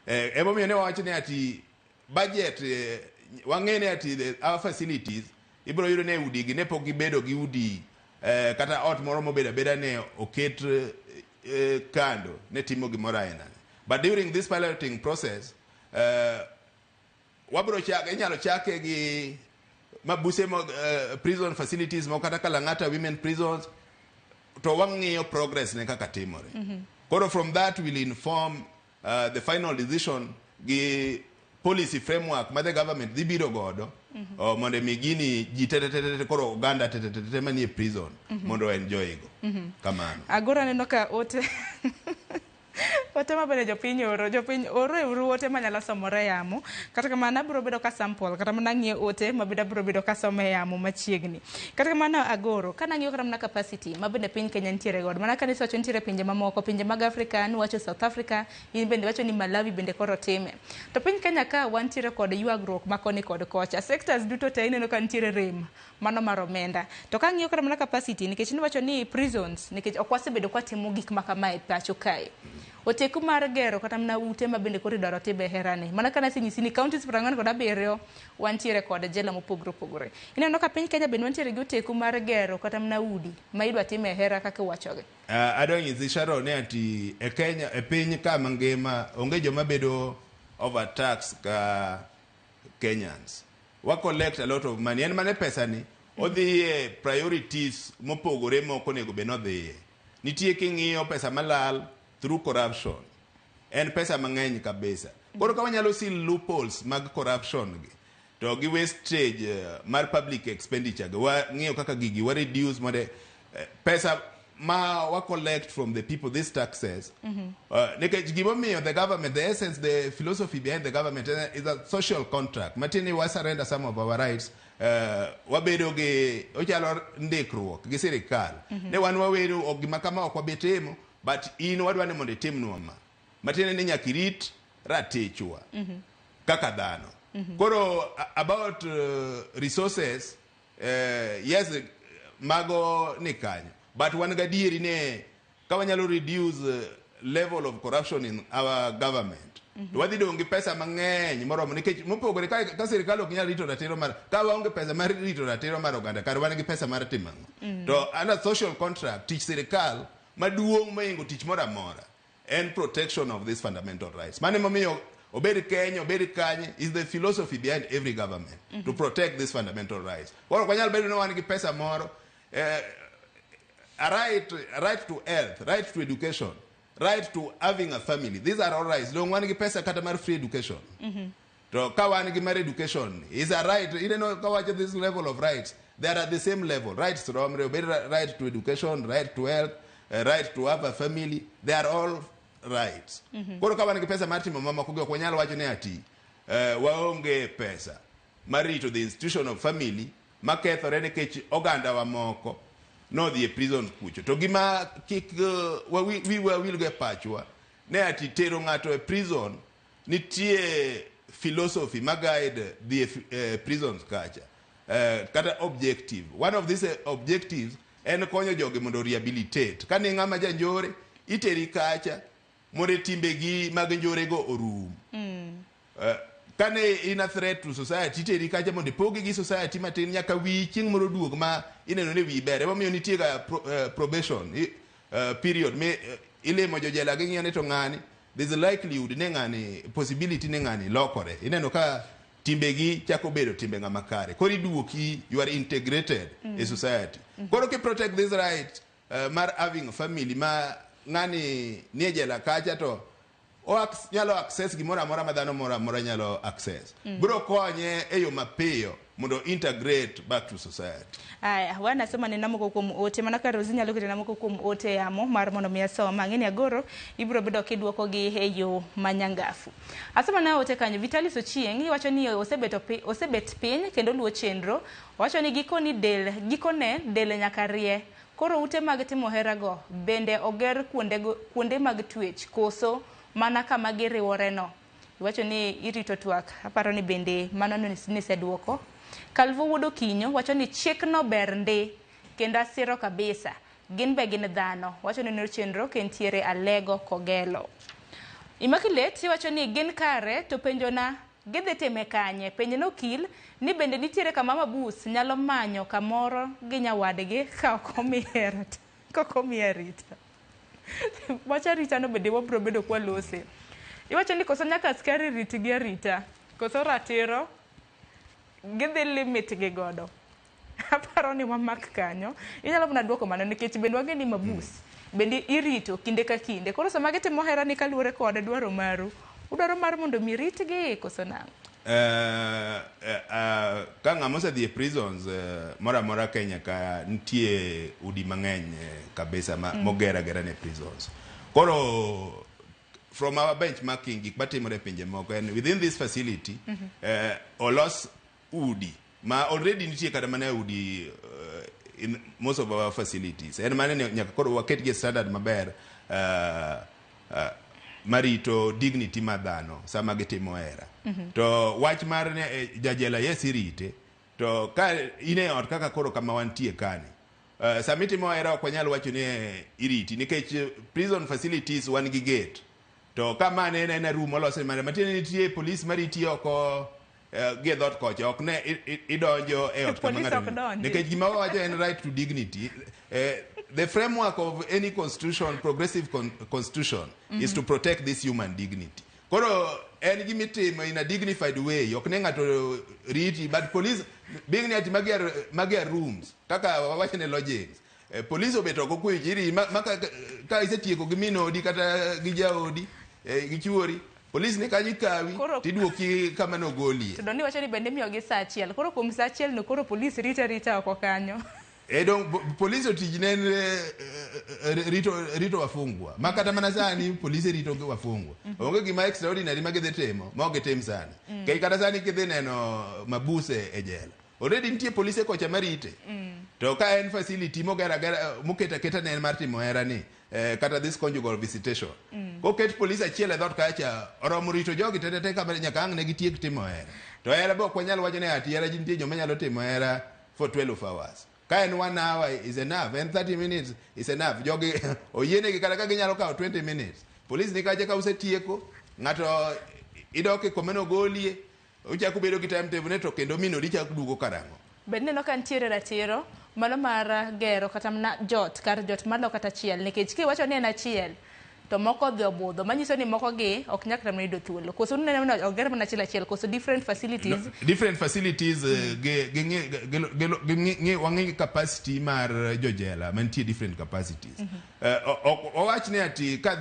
Emomiyo ne wawacho ni ati budget wang'e ni ati our facilities ibiro yudo ni udi gi ne pok gibedo gi udi kata ot moro mobedo abeda ne oket kando ne timo gimoro aina ni. But during this piloting process wabro chak inyalo chake gi mabuse mo, prison facilities moko kata Lang'ata women prisons to wang'iyo progress ne kaka timore. Koro from that will inform the final decision gi policy framework ma the government dhi biro godo. Oh, mondo mi gini ji te te te te koro oganda te te te te manie prison mondo enjoy go. Kamano. Agoro aneno ka ote ote ma bende jopiny oro, jopiny oro e uru ote manyalo somore e yamo. Kata kamano abiro bedo ka sample kata mana ng'iyo ote ma bende abiro bedo ka somo e yamo machiegni. Kata kamano Agoro, kana ng'iyo kata mana capacity ma bende piny Kenya nitiere godo. Mana ka nisewacho nitiere pinje mamoko, pinje mag Afrika, niwacho South Africa, in bende iwacho ni Malawi bende koro time. To piny Kenya ka wantiere kod ywagruok ma koni kod kocha. Sectors duto te ineno ka nitiere rem mano mar omenda. To ka ng'iyo kata mana capacity nikech niwacho ni prisons nikech ok wasebedo kwatimo gik ma kamae pacho kae. Oteku mar gero kata mana ute ma bende koro idwaro time herani. Mana ka nasenyisi ni counties 47 wantiere kod jela mopogore opogore. Ineno ka piny Kenya bende wantiere gi oteku mar gero kata mana udi ma idwa time hera kaka iwachogi. Adwa nyisi Sharon ni ati e Kenya e piny ka mangima onge joma bedo overtax ka Kenyans. Wa collect a lot of money. En mane pesa ni odhi e priorities mopogore mok onego bed ni odhiye. Nitie king'iyo pesa malal through corruption. En pesa mang'eny kabisa. Koro ka wanyalo seal loopholes mag corruption gi to gi wastage mar public expenditure gi wang'iyo kaka gigi wa reduce mondo pesa ma wa collect from the people, these taxes, nikech gimomiyo the government, the essence, the philosophy behind the government is a social contract matiende ni wa surrender some of our rights, wabedo gi ochalo ndikruok gi sirikal ne wan wawedo ok gima kama ok wabi timo, but in wadwa ni mondo itimnwa ma matiende ni nyaka irit ratichwa kaka dhano. Koro about resources, yes, mago ni kanyo, but wan gadieri ne ka wanyalo reduce level of corruption in our government, to wadhi dong' gi pesa mang'eny moromo nikech mopogore ka sirikal ok nyal rito ratiro mar ka waonge pesa mar rito ratiro mar oganda, kar wan gi pesa mar timo ang'o? To under social contract, tich sirikal maduong' mohingo tich moro amora en protection of these fundamental rights. Mano emomiyo obed Kenya, obed kanye, is the philosophy behind every government to protect these fundamental rights. Koro ok wanyal bedo ni wan gi pesa moro, a right to health, right to education, right to having a family, these are all rights. Dong wan gi pesa kata mar free education, to ka wan gi mar education is a right. Ineno ka wacho this level of rights, they are at the same level. Rights romre, obed right to education, right to health, right to have a family, they are all rights. Koro ka wan gi pesa mar timo mamoko gi, ok wanyal wacho ni ati waonge pesa mar rito the institution of family makethore nikech ogandawa moko nodhi e prison kucho. To gima kik wiwa wilgo e pachwa ne ati tero ng'ato e prison, nitie philosophy ma guide dhi e prisons kacha, kata objective. One of these objectives en konyo jogi mondo rehabilitate. Ka ni ng'ama janjore, iteri kacha mondo timbegi mag njorego orum. Kane in a threat to society, iteri kacha mondo ipogi gi society matin nyaka wiyi chieng' moro duog ma ineno ni wiyi ber. Emomiyo nitie ga probation period mi ilimo jojela, ging'iyo ni to ng'ani, there's a likelihood ni ng'ani, possibility ni ng'ani lokore, ineno ka timbegi chako bedo timbe ng'ama kare, koro iduoki, you are integrated e society. Koro ki protect this right mar having a family ma ng'ani nie jela kacha to o nyalo access gimoro amora ma dhano moro amora nyalo access, biro konye e yo mapiyo mondo integrate back to society. Aya, wanasoma nena moko kuom ote mana ka Rosi nyalo ketona moko kuom ote yamo mar mondo mi asoma. Ang'e ni Agoro ibiro bedo kiduoko gi e yo manyangafu. Asoma na ote kanyo. Vitalis Ochieng' iwacho ni osebet piny kendo luwo chenro. Owacho ni gikoni del gikone del nyaka rie. Koro ute mag timo hera go bende oger kuonde mag twech koso mana kama giriwore no. Iwacho ni irito twak. Aparo ni bende mano niseduoko. Calvo Wuod Okinyo wacho ni chikno ber ndi kendo asiro kabisa. Gin be gin dhano. Wacho ni no chenro kentiere Alego Kogelo. Immaculate iwacho ni gin kare to penjona gidhi time kanye. Penj no okil ni bende nitiere kama mabus nyalo manyo kamoro gi nyawadgi ka ok omiye ka ok omiye arita. Wach arita no bende wabiro bedo kwalose. Iwacho ni koso nyaka askari ritgi arita. Koso ratiro gidhi limit gi godo. Aparo ni wamak kanyo. Inyalo mana duoko mano nikech bende wang'e ni mabus bende irito kinde ka kinde. Koro sama gitimo hera ni kaluwore kod dwaro maru, udwaro mar mondo mi ritgi koso nang'o? Ka ng'ama osedhi e prisons moro amora Kenya ka, nitie udi mang'eny kabisa ma moger agera ne prisons. Koro from our benchmarking, gik matimore e pinje moko en within this facility olos udi ma already nitie kata mana udi in most of our facilities. En mane ni nyaka koro waket gi standard maber marito dignity mar dhano sama gitimo hera. To wach mar ne, jajela, yes, irite to ka in e ot kaka koro kama wantie kani, sama itimo hera ok wanyal wacho ni iriti nikech prison facilities wan gi gate, to ka ma ne en ena room molos mare, matiende ni nitie police mariti oko gi e dhoot kocha, ok ne idonjo e ot kama Police ng'ato ok donji. Nikech gima wawacho en right to dignity. The framework of any constitution, progressive constitution, is to protect this human dignity. Koro en gimitimo in a dignified way, ok ne ng'ato riti, but police being ni ati magi are rooms kaka wawacho ne lodgings. Police obet oko kuich iri ma ka isetieko gi min odi kata gi jaodi, gi chuori, police ni kanyo ikawi tiduoki kama nogolie. To doni wacho ni bende imiyogi saa achiel. Koro kuom saa achiel no koro police rita rita oko kanyo. E dong polisi otij ne en rito wafungwa, ma kata mana sani polisi rito wafungwa. Onge gima extraordinary ma gidhi timo ma ok gitim sani. Kech kata sani kidhi neno mabuse e jela, already nitie polise kocha marite. To ka en facility moger agera, moket aketa ne en mar timo hera ni, kata this conjugal visitation, koket polis achiel e dhoot kacha, oromo rito jogi te te te kama nyaka ang' ne gitiek timo hera. To hera be ok wanyal wacho ni ati hera nitie joma nyalo timo hera for 12 hours. Ka en one hour is enough, en 30 minutes is enough. Jogi oyienegi kata ka ginyalo kawo 20 minutes, polis ni kacha. Ka usetieko, ng'ato idok e kome nogolie, uchako bedo gi timetable ne to kendo min odi chako duogo karang'o. Bende neno ka nitiere ratiro mano mar gero kata mana jot kar jot malo kata achiel, nikech kiwacho ni en achiel to moko odhi obudho, manyiso ni moko gi ok nyal kata mana yudo thuolo. Koso uneno ni oger mana achiel achiel koso different facilities? No, different facilities, gi wang'i capacity mar jojela mantie different capacities. Owach ni ati ka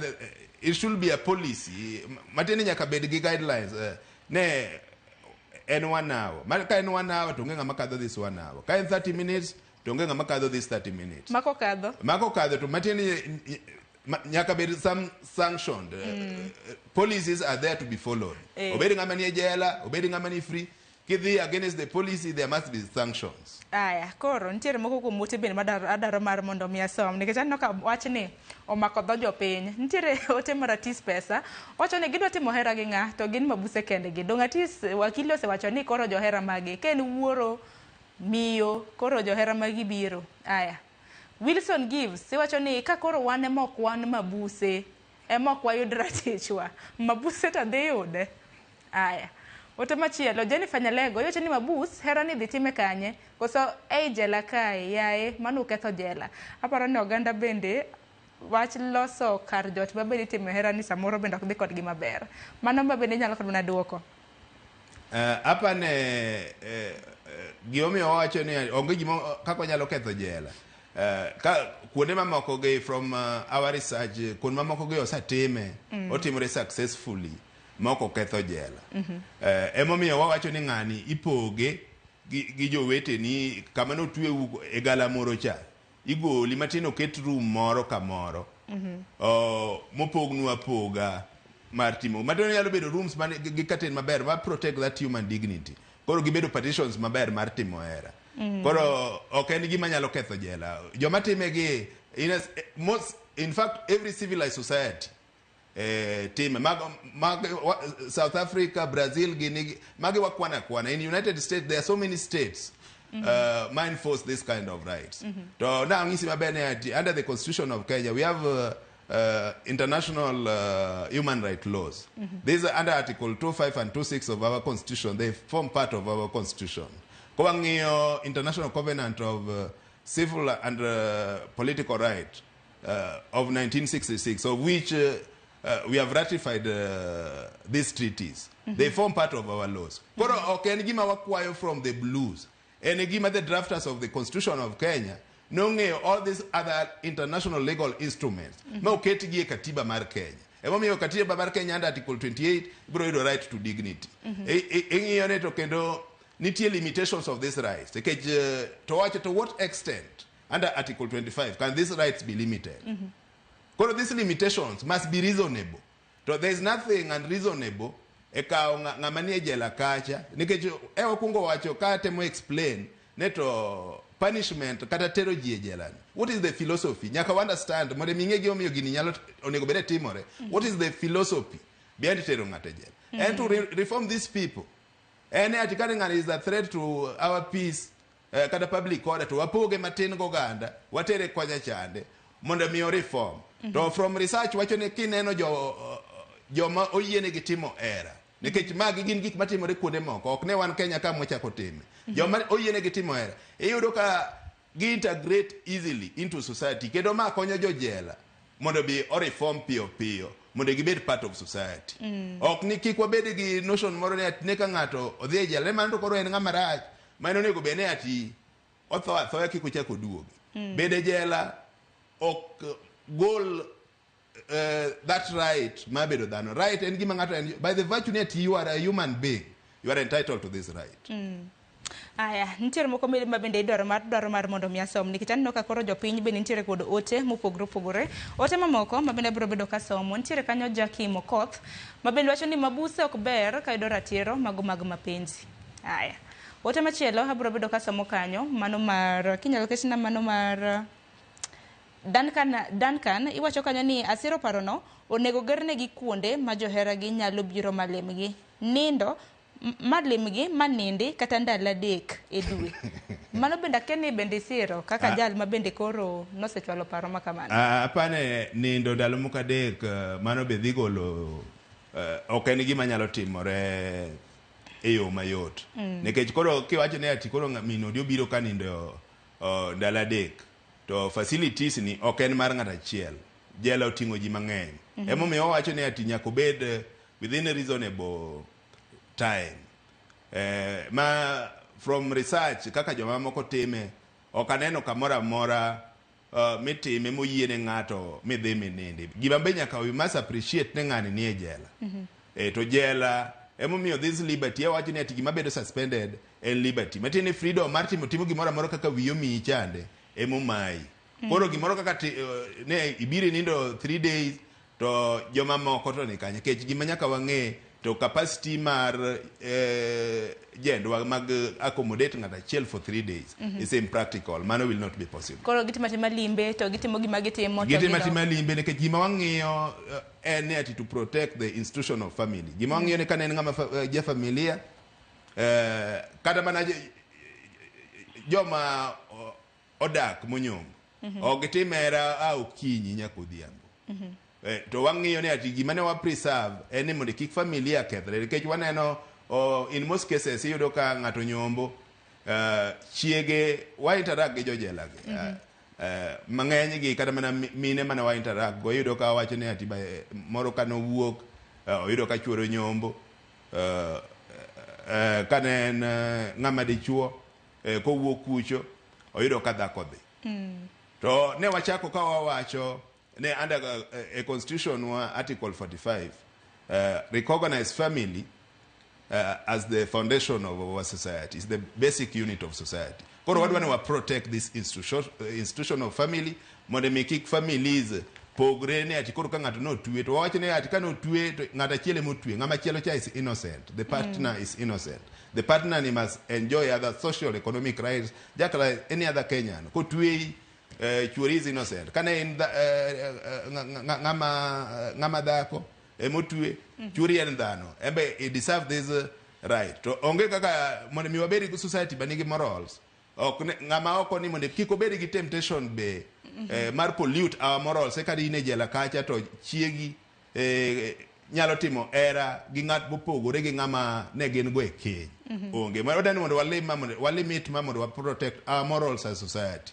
it should be a policy matiende nyaka bed gi guidelines, ne en one hour. Ka en one hour to onge ng'ama kadho this one hour. Ka en 30 minutes to onge ng'ama kadho this 30 minutes. Mako kadho. Mako kadho to matiende ni nyaka bed some sanctioned policies are there to be followed. Obed ng'ama ni e jela, obed ng'ama ni free, kidhi against the policy, there must be sanctions. Aya, koro nitiere moko kuom ote bende madaro adaro mar mondo mi asom, nikech aneno ka wachni omako dho jopiny. Nitiere ote mar Atis Pesa, wacho ni gidwa timo hera gi ng'a to gin mabuse kendgi. Dong' Atis wakili osewacho ni koro johera magi ka en wuoro miyo, koro johera magi biro. Aya, Wilson Gives iwacho ni ka koro wan ema ok wan mabuse ema ok wayud ratichwa, mabuse to dhi yude. Aya, ote machielo, Jennifer Nyalego iwacho ni mabus hera ni dhi time kanye koso ei jela kae? Yaye, mano uketho jela. Aparo ni oganda bende wach loso kar jot ma bende itimo hera ni samoro bende ok dhi kodgi maber. Mano ma bende inyalo kod mana duoko. Apa ne gimomiyo wawacho ni onge gima kaka wanyalo ketho jela. Ka kuonde mamoko gi, from our research, kuonde mamoko gi osetime, otimore successfully ma ok oketho jela. Emomiyo wawacho ni ng'ani ipoge gi joweteni kama notweu e galamoro cha, igoli matin, oket room moro kamoro mopognu apoga mar timo matin. Nyalo bedo rooms man gi curtain maber ma protect that human dignity. Koro gibedo partitions maber mar timo hera. Koro ok en gima nyalo ketho jela. Joma time gi in most, in fact, every civilized society time mag South Africa, Brazil, gini magi wakwana kwana. In United States there are so many states ma enforce this kind of rights. To na ang'isi maber ni ati under the Constitution of Kenya we have international human right laws. These are under Article 25 and 26 of our Constitution. They form part of our Constitution. Kawang'iyo International Covenant of Civil and Political Right of 1966, of which we have ratified these treaties, they form part of our laws. Koro ok en gima wakwayo from the blues. En gima the drafters of the Constitution of Kenya nong'eyo all these other international legal instruments ma oketgi e katiba mar Kenya. Emomiyo katiba mar Kenya under Article 28 ibiro yudo right to dignity. Ing'iyo ne to kendo nitie limitations of these rights. Nikech to wacho to what extent under Article 25 can these rights be limited? Koro these limitations must be reasonable. To there is nothing unreasonable e kawo ng'ama nie jela kacha nikech e wakwongo wacho ka temo explain ne to punishment kata tero ji e jela ni. What is the philosophy? Nyaka understand mondo mi ing'e gimomiyo gini nyalo onego bed ni timore. What is the philosophy behind tero ng'ato e jela? And to reform these people. En ati kane ng'ani is a threat to our peace, kata public order, to wapoge matin goganda, watere konya chande mondo mi reform. To from research wacho ni kineno joma oyienegi timo hera, nikech magi gin gik matimore kuonde moko, ok ne wan Kenya ka mwachako time. Joma oyienegi timo hera iyudo ka gi integrate easily into society, kendo ma konyo jojela mondo bi o reform piyo piyo mondo gibed part of society. Ok ni kik wabed gi notion moro ni ati ne ka ng'ato odhi e jela ne mano to koro en ng'ama rach ma en onego bed ni ati otho athoya kik ochak oduogi. Bedo e jela ok gol that right mar bedo dhano. Right en gima ng'ato en by the virtue ni ati you are a human being, you are entitled to this right. Aya, nitiere moko ma bende idwaro mar mondo mi asom nikech aneno ka koro jopiny bende nitiere kod ote mopogore opogore. Ote mamoko ma bende abiro bedo kasomo nitiere kanyo Jackie Mokoth ma bende wacho ni mabuse ok ber ka yudo ratiro mago mag mapenzi. Aya. Ote machielo abiro bedo kasomo kanyo mano mar kinyalo ketna mano mar Duncan iwacho kanyo ni asiro parono onego gernegi kuonde ma joheragi nyalo biro malimgi nindo malimgi manindi kata ndalo 3 e dwe. Mano bende akia ni bende isiro kaka jal ma bende koro nosechwalo paro ma kamano. Apane nindo ndalo moko 3, mano be dhi golo, ok en gima nyalo timore e yo mayot. Nikech koro kiwacho ni ati koro min odi obiro ka nindo ndalo 3, to facilities ni ok en mar ng'ato achiel. Jela oting'o ji mang'eny. Emomiyo wawacho ni ati nyaka obed within a reasonable time. Ma from research kaka joma moko time, ok aneno kamoro amora mitime moyiene ng'ato midhi minindi. Gima be nyaka we must appreciate ne ng'ani nie jela. To jela emomiyo this liberty awacho ni ati gima bedo suspended en liberty. Matiende ni freedom mar timo gimoro amora kaka wiyi omiyi chande emomayi. Koro gimoro kaka ne ibiro nindo 3 days to joma moko to ni kanye. Nikech gima nyaka wang'e to capacity mar jendwa mag accommodate ng'ato achiel for 3 days is impractical. Mano will not be possible. Koro gitimo atima limbe to gitimo gima gitimo to gitimo gidok. Atima limbe nikech gima wang'iyo en ni ati to protect the institution of family. Gima wang'iyo ni kane en ng'ama ja familia, kata mana joma odak monyombo ok gitim hera a okinyi nyaka odhiambo. To wang'iyo ni ati gima ne wa preserve en ni mondo kik familia kethre nikech waneno in most cases iyudo ka ng'ato nyombo, chiege wa interact gi jojela gi. Mang'eny gi kata mana mine mane wa interact go iyudo ka wacho ni ati moro ka nowuok, oyudo ka chuore nyombo, kane en ng'ama dichuo, kowuok kucho oyudo ka dhako dhi. To ne wachako ka wawacho ne under a constitution wa Article 45 recognize family as the foundation of our society. It's the basic unit of society. Koro wadwa ni wa protect this institution of family mondo mi kik families pogre ni ati koro ka ng'ato notwe to wawacho ni ati ka notwe to ng'ato achiel ema otwe, ng'ama chielo cha is innocent, the partner is innocent, the partner ni must enjoy other social economic rights just like any other Kenyan. Kotweyi, chuori is innocent. Kane en ng'ama dhako emotwe, chuori en dhano, embe he deserve this right. To onge kaka mondo mi wabed gi society manigi morals. Ok ng'ama oko ni mondo kik obed gi temptation be mar pollute our morals. Eka in e jela kacha to chiegi nyalo timo hera gi ng'at mopogore gi ng'ama ne gin go e keny. Onge. Wadwa ni mondo walimit ma mondo wa protect our morals as society.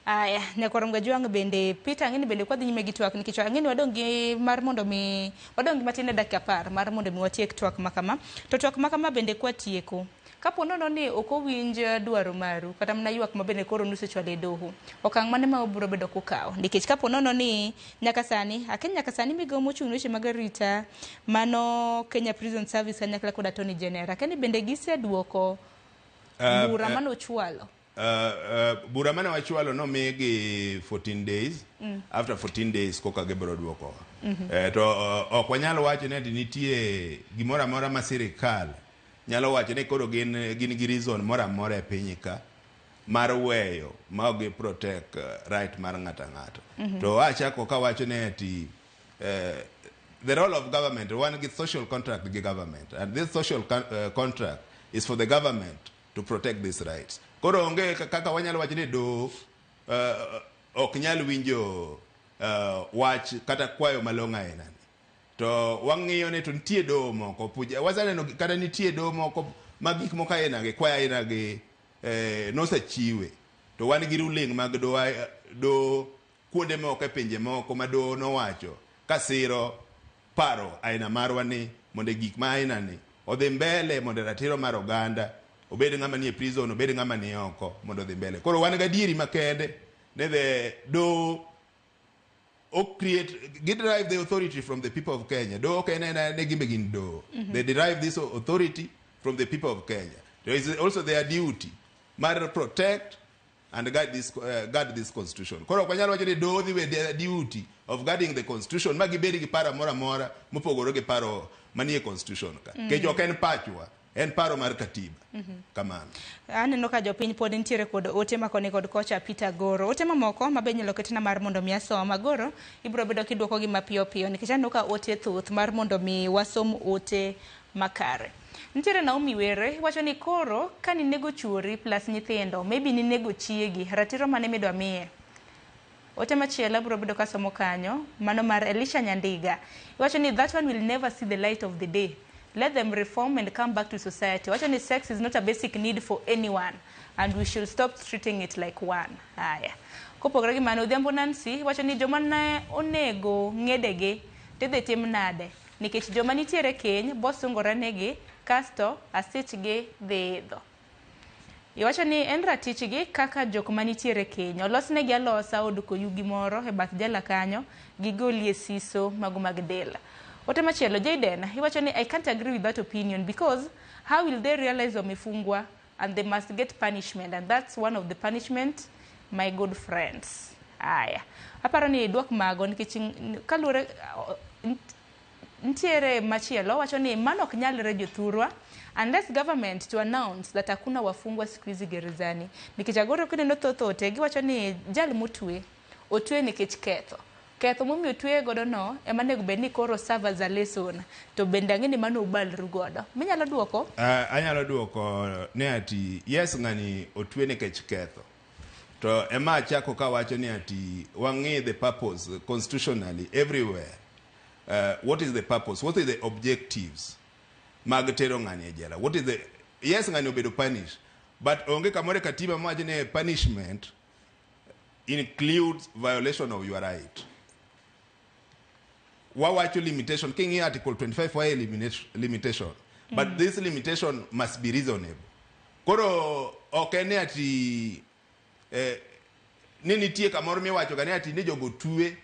Aya, nyakwar Mgajwang' bende Peter ang'eni bende kwa dhi nyime gi twak nikech ang'eni wadong' gi mar mondo mi wadong' gi matin e dakika 10 mar mondo mi watiek twak ma kama. To twak ma kama bende kwatieko. Kapo nono ni ok owinj dwaro maru kata mana ywak ma bende koro nusechwalo e doho, okang' mane ma ubiro bedo kukawo? Nikech kapo nono ni nyaka sani, akia ni nyaka sani migawo mochung' ne weche mag arita mano Kenya Prison Service kanyakla kod Attorney General, akia ni bende giseduoko bura mane uchwalo? Bura mane wachwalo nomigi 14 days. After 14 days koka gibiro duokowa. To ok wanyal wacho ni ati nitie gimoro amora ma sirikal nyalo wacho ni koro gin gin gi reason moro amora e piny ka mar weyo ma ok gi protect right mar ng'ato ang'ato. To achako kawacho ni ati the role of government, wan gi social contract gi government, and this social contract is for the government to protect these rights. Koro onge kaka wanyalo wacho ni doho ok nyal winjo wach kata kwayo malong'o aina ni. To wang'iyo ni to nitie doho moko puja waseneno kata nitie doho moko ma gik moko aina gi kwayo aina gi nosechiwe to wan gi ruling mag doho doho kuonde moko e pinje moko ma doho nowacho kasiro paro aina marwa ni mondo gik ma aina ni odhi mbele, mondo ratiro mar oganda, obed ng'ama nie prison, obed ng'ama ni oko, mondo odhi mbele. Koro wan gadieri makende ne the doho o create gi derive the authority from the people of Kenya. Doho ok en ena ne gimbe gin doho. They derive this authority from the people of Kenya. There is also their duty mar protect and guard this constitution. Koro ok wanyal wacho ni doho dhi we their duty of guarding the constitution ma gibed gi paro moro amora mopogore gi paro manie constitution ka. Nikech ok en pachwa, en paro mar katiba. Kamano. Aneno ka jopiny pod nitiere kod ote makoni kod kocha Peter Goro. Ote mamoko ma be inyalo ketna mar mondo mi asom. Agoro, ibiro bedo kiduoko gi mapiyo piyo nikech aneno ka ote thoth mar mondo mi wasom ote makare. Nitiere Naomi Were, wacho ni koro ka ninego chuori plus nyithindo, maybe ninego chiegi, ratiro mane midwa miye? Ote machielo abiro bedo kasomo kanyo, mano mar Elisha Nyandiga. Iwacho ni that one will never see the light of the day. Let them reform and come back to society. Wacho ni sex is not a basic need for anyone and we should stop treating it like one. Haya. Kopogore gi mano, Odhiambo Nancy wacho ni joma ne onego ng'edegi tidhi tim nade? Nikech joma nitiere keny bosungore negi kasto asichgi dhi idho. Iwacho ni en ratichgi kaka jok manitiere keny. Olosnegi alosa od koyugi moro e bath jela kanyo, gigolie siso mago mag del. Ote machielo, Jaden, iwacho ni I can't agree with that opinion because how will they realize wamefungwa and they must get punishment, and that's one of the punishment, my good friends. Aya. Aparo ni duok mago nikech kaluwore nitiere machielo wacho ni mano ok nyalre jothurwa unless government to announce that hakuna wafungwa siku hizi gerezani. Nikech agoro kineno thoth ote giwacho ni jal motwe otwe nikech ketho. Ketho momiyo otweye godo no ema onego bed ni koro serve as a lesson, to bende ang'e ni mano ubalru godo. Minyalo duoko? Anyalo duoko ni ati yes, ng'ani otwe nikech ketho, to ema achako kawacho ni ati wang'i the purpose constitutionally everywhere. What is the purpose, what is the objectives mag tero ng'ani e jela? What is the yes, ng'ani obedo punish, but onge kamoro e katiba mawacho ni punishment includes violation of your right. Wawacho limitation. King'iyo article 25 wa limitation, but this limitation must be reasonable. Koro ok en ni ati ni nitie kamoro miwacho ga ni ati ni jogo twe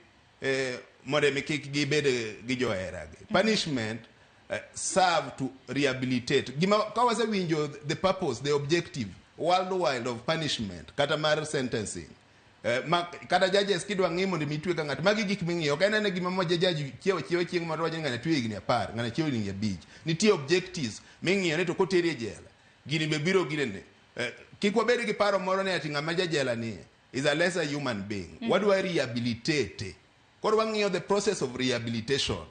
mondo mi kik gibed gi joheragi. Punishment serve to rehabilitate. Gima ka wasewinjo the purpose, the objective worldwide of punishment kata mar sentencing, ma, kata judges kidwa ng'i mondo mi itwe ka ng'ato, magi gik ming'iyo. Ok en ane gima mo jaji chiewo chiewa chieng' moro wacho ni ng'ani twe higni 10, ng'ani chiewo higni 5. Nitie objectives ming'iyo ni to koteri e jela gini be biro ginene. Kik wabed gi paro moro ni ati ng'ama jajela ni is a lesser human being. Wadwa rehabilitate. Koro wang'iyo the process of rehabilitation.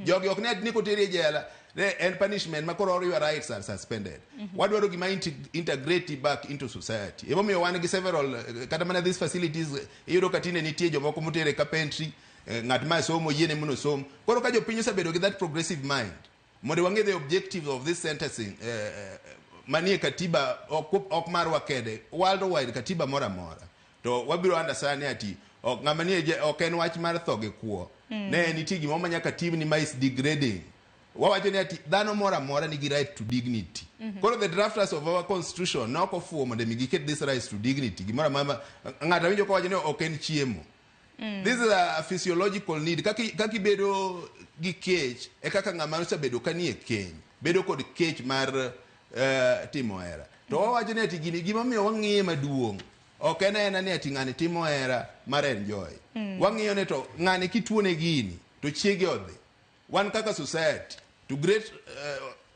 Jogi ok ne ati ni koteri e jela ne en punishment ma koro all your rights are suspended. Wadwaro gima integrate back into society. Emomiyo wan gi several kata mana these facilities iyudo ka tinde nitie jomoko motere carpentry, ng'at ma somo yiene mondo osom. Koro ka jopiny osebedo gi that progressive mind mondo wang'e the objectives of this sentencing manie katiba, ok marwa kende, worldwide katiba moro amora, to wabiro understand ni ati ok ng'ama nie ok en wach mar tho gi kuo. Ne nitie gimoro ma nyaka timni ma is degrading. Wawacho ni ati dhano moro amora nigi right to dignity. Koro the drafters of our constitution ne ok ofuwo mondo mi giket this right to dignity. Gimoro amora ng'ato awinjo kowacho ni ok en chiemo. This is a physiological need. Kaka ibedo gi kech e kaka ng'ama osebedo ka nie keny bedo kod kech mar timo hera. To wawacho ni ati gini gimomiyo wang'iye maduong' ok en aena ni ati ng'ani timo hera mar enjoy. Wang'iyo ni to ng'ani kituone gini to chiege odhi. Wan kaka society to great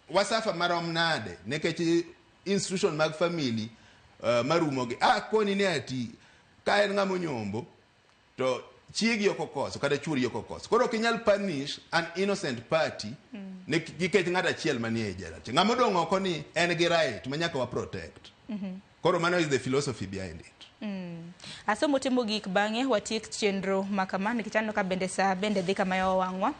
wasafa marom nade nikech institution mag family marumo gi koni ni ati ka en ng'ama onyombo to chiegi ok okoso kata chuori ok okoso. Koro ok inyal punish an innocent party nikech ng'at achiel manie e jela. Ng'ama odong' oko ni en gi right ma nyaka wa protect. Koro mano is the philosophy behind it. Asomo timo gik bang'e watiek chenro ma kama nikech aneno ka bende saa bende dhi kama owang'wa.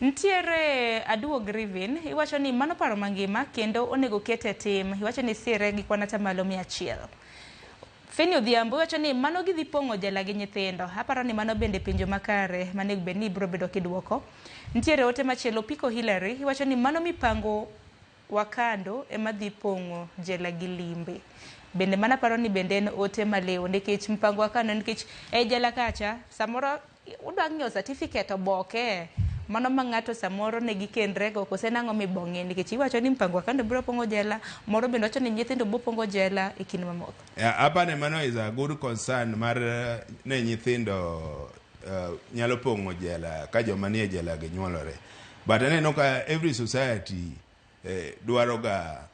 Nitiere Aduo Grievin, iwacho ni mano paro mangima kendo onego kete tim. Iwacho ni sire gi kwan atamalo 100. Feni Odhiambo iwacho ni mano gidhi pong'o jela gi nyithindo. Aparo ni mano bende penjo makare manego bed ni ibiro bedo kiduoko. Nitiere ote machielo Piko Hillary iwacho ni mano mipango wakando ema dhi pong'o jela gi limbe. Bende mana paro ni bende en ote maliw nikech mpango wakando nikech e jela kacha samoro udwa ng'iewo certificate oboke mano ma ng'ato samoro ne gikendrego kose nang'o mibong'e nikech iwacho ni mpango wakando biro pong'o jela moro bende wacho ni nyithindo biro pong'o jela e kinde mamoko. Yeah, apane mano is a good concern mar ne nyithindo nyalo pong'o jela ka joma nie jela ginyuolore. But aneno ka every society dwaro ga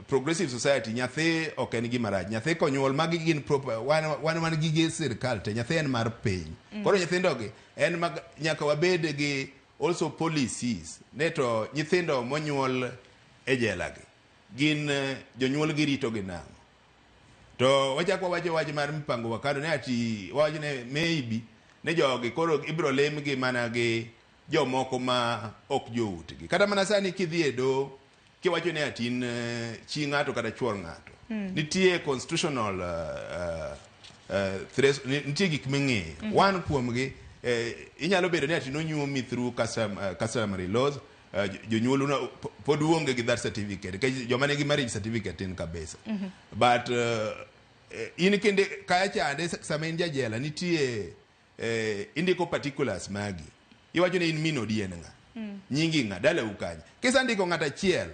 progressive society nyathi ok en gima rach. Nyathi konyuol magi gin proper wan gige sirkal te nyathi en mar piny. Koro nyithindo gi en mag nyaka wabed gi also policies ne to nyithindo monyuol e jela gi gin jonyuol gi rito gi nang'o. To wachako wawacho wach mar mpango wa kando ne ati wawacho ne maybe ne jogi koro ibiro lemgi mana gi jomoko ma ok joutgi. Kata mana sani kidhi e doho kiwacho ni ati in chi ng'ato kata chuor ng'ato. Nitie constitutional nitie gik ming'iyo. One kuomgi inyalo bedo ni ati nonyuomi through customary laws jonyuolu pod uonge gi that certificate nikech joma nigi marriage certificate tin kabisa. But in kende kaya chande sama in jajela nitie indiko particulars magi. Iwacho ni in min odi en ng'a? Nyingi ng'a? Dalau kanye? Kisandiko ng'at achiel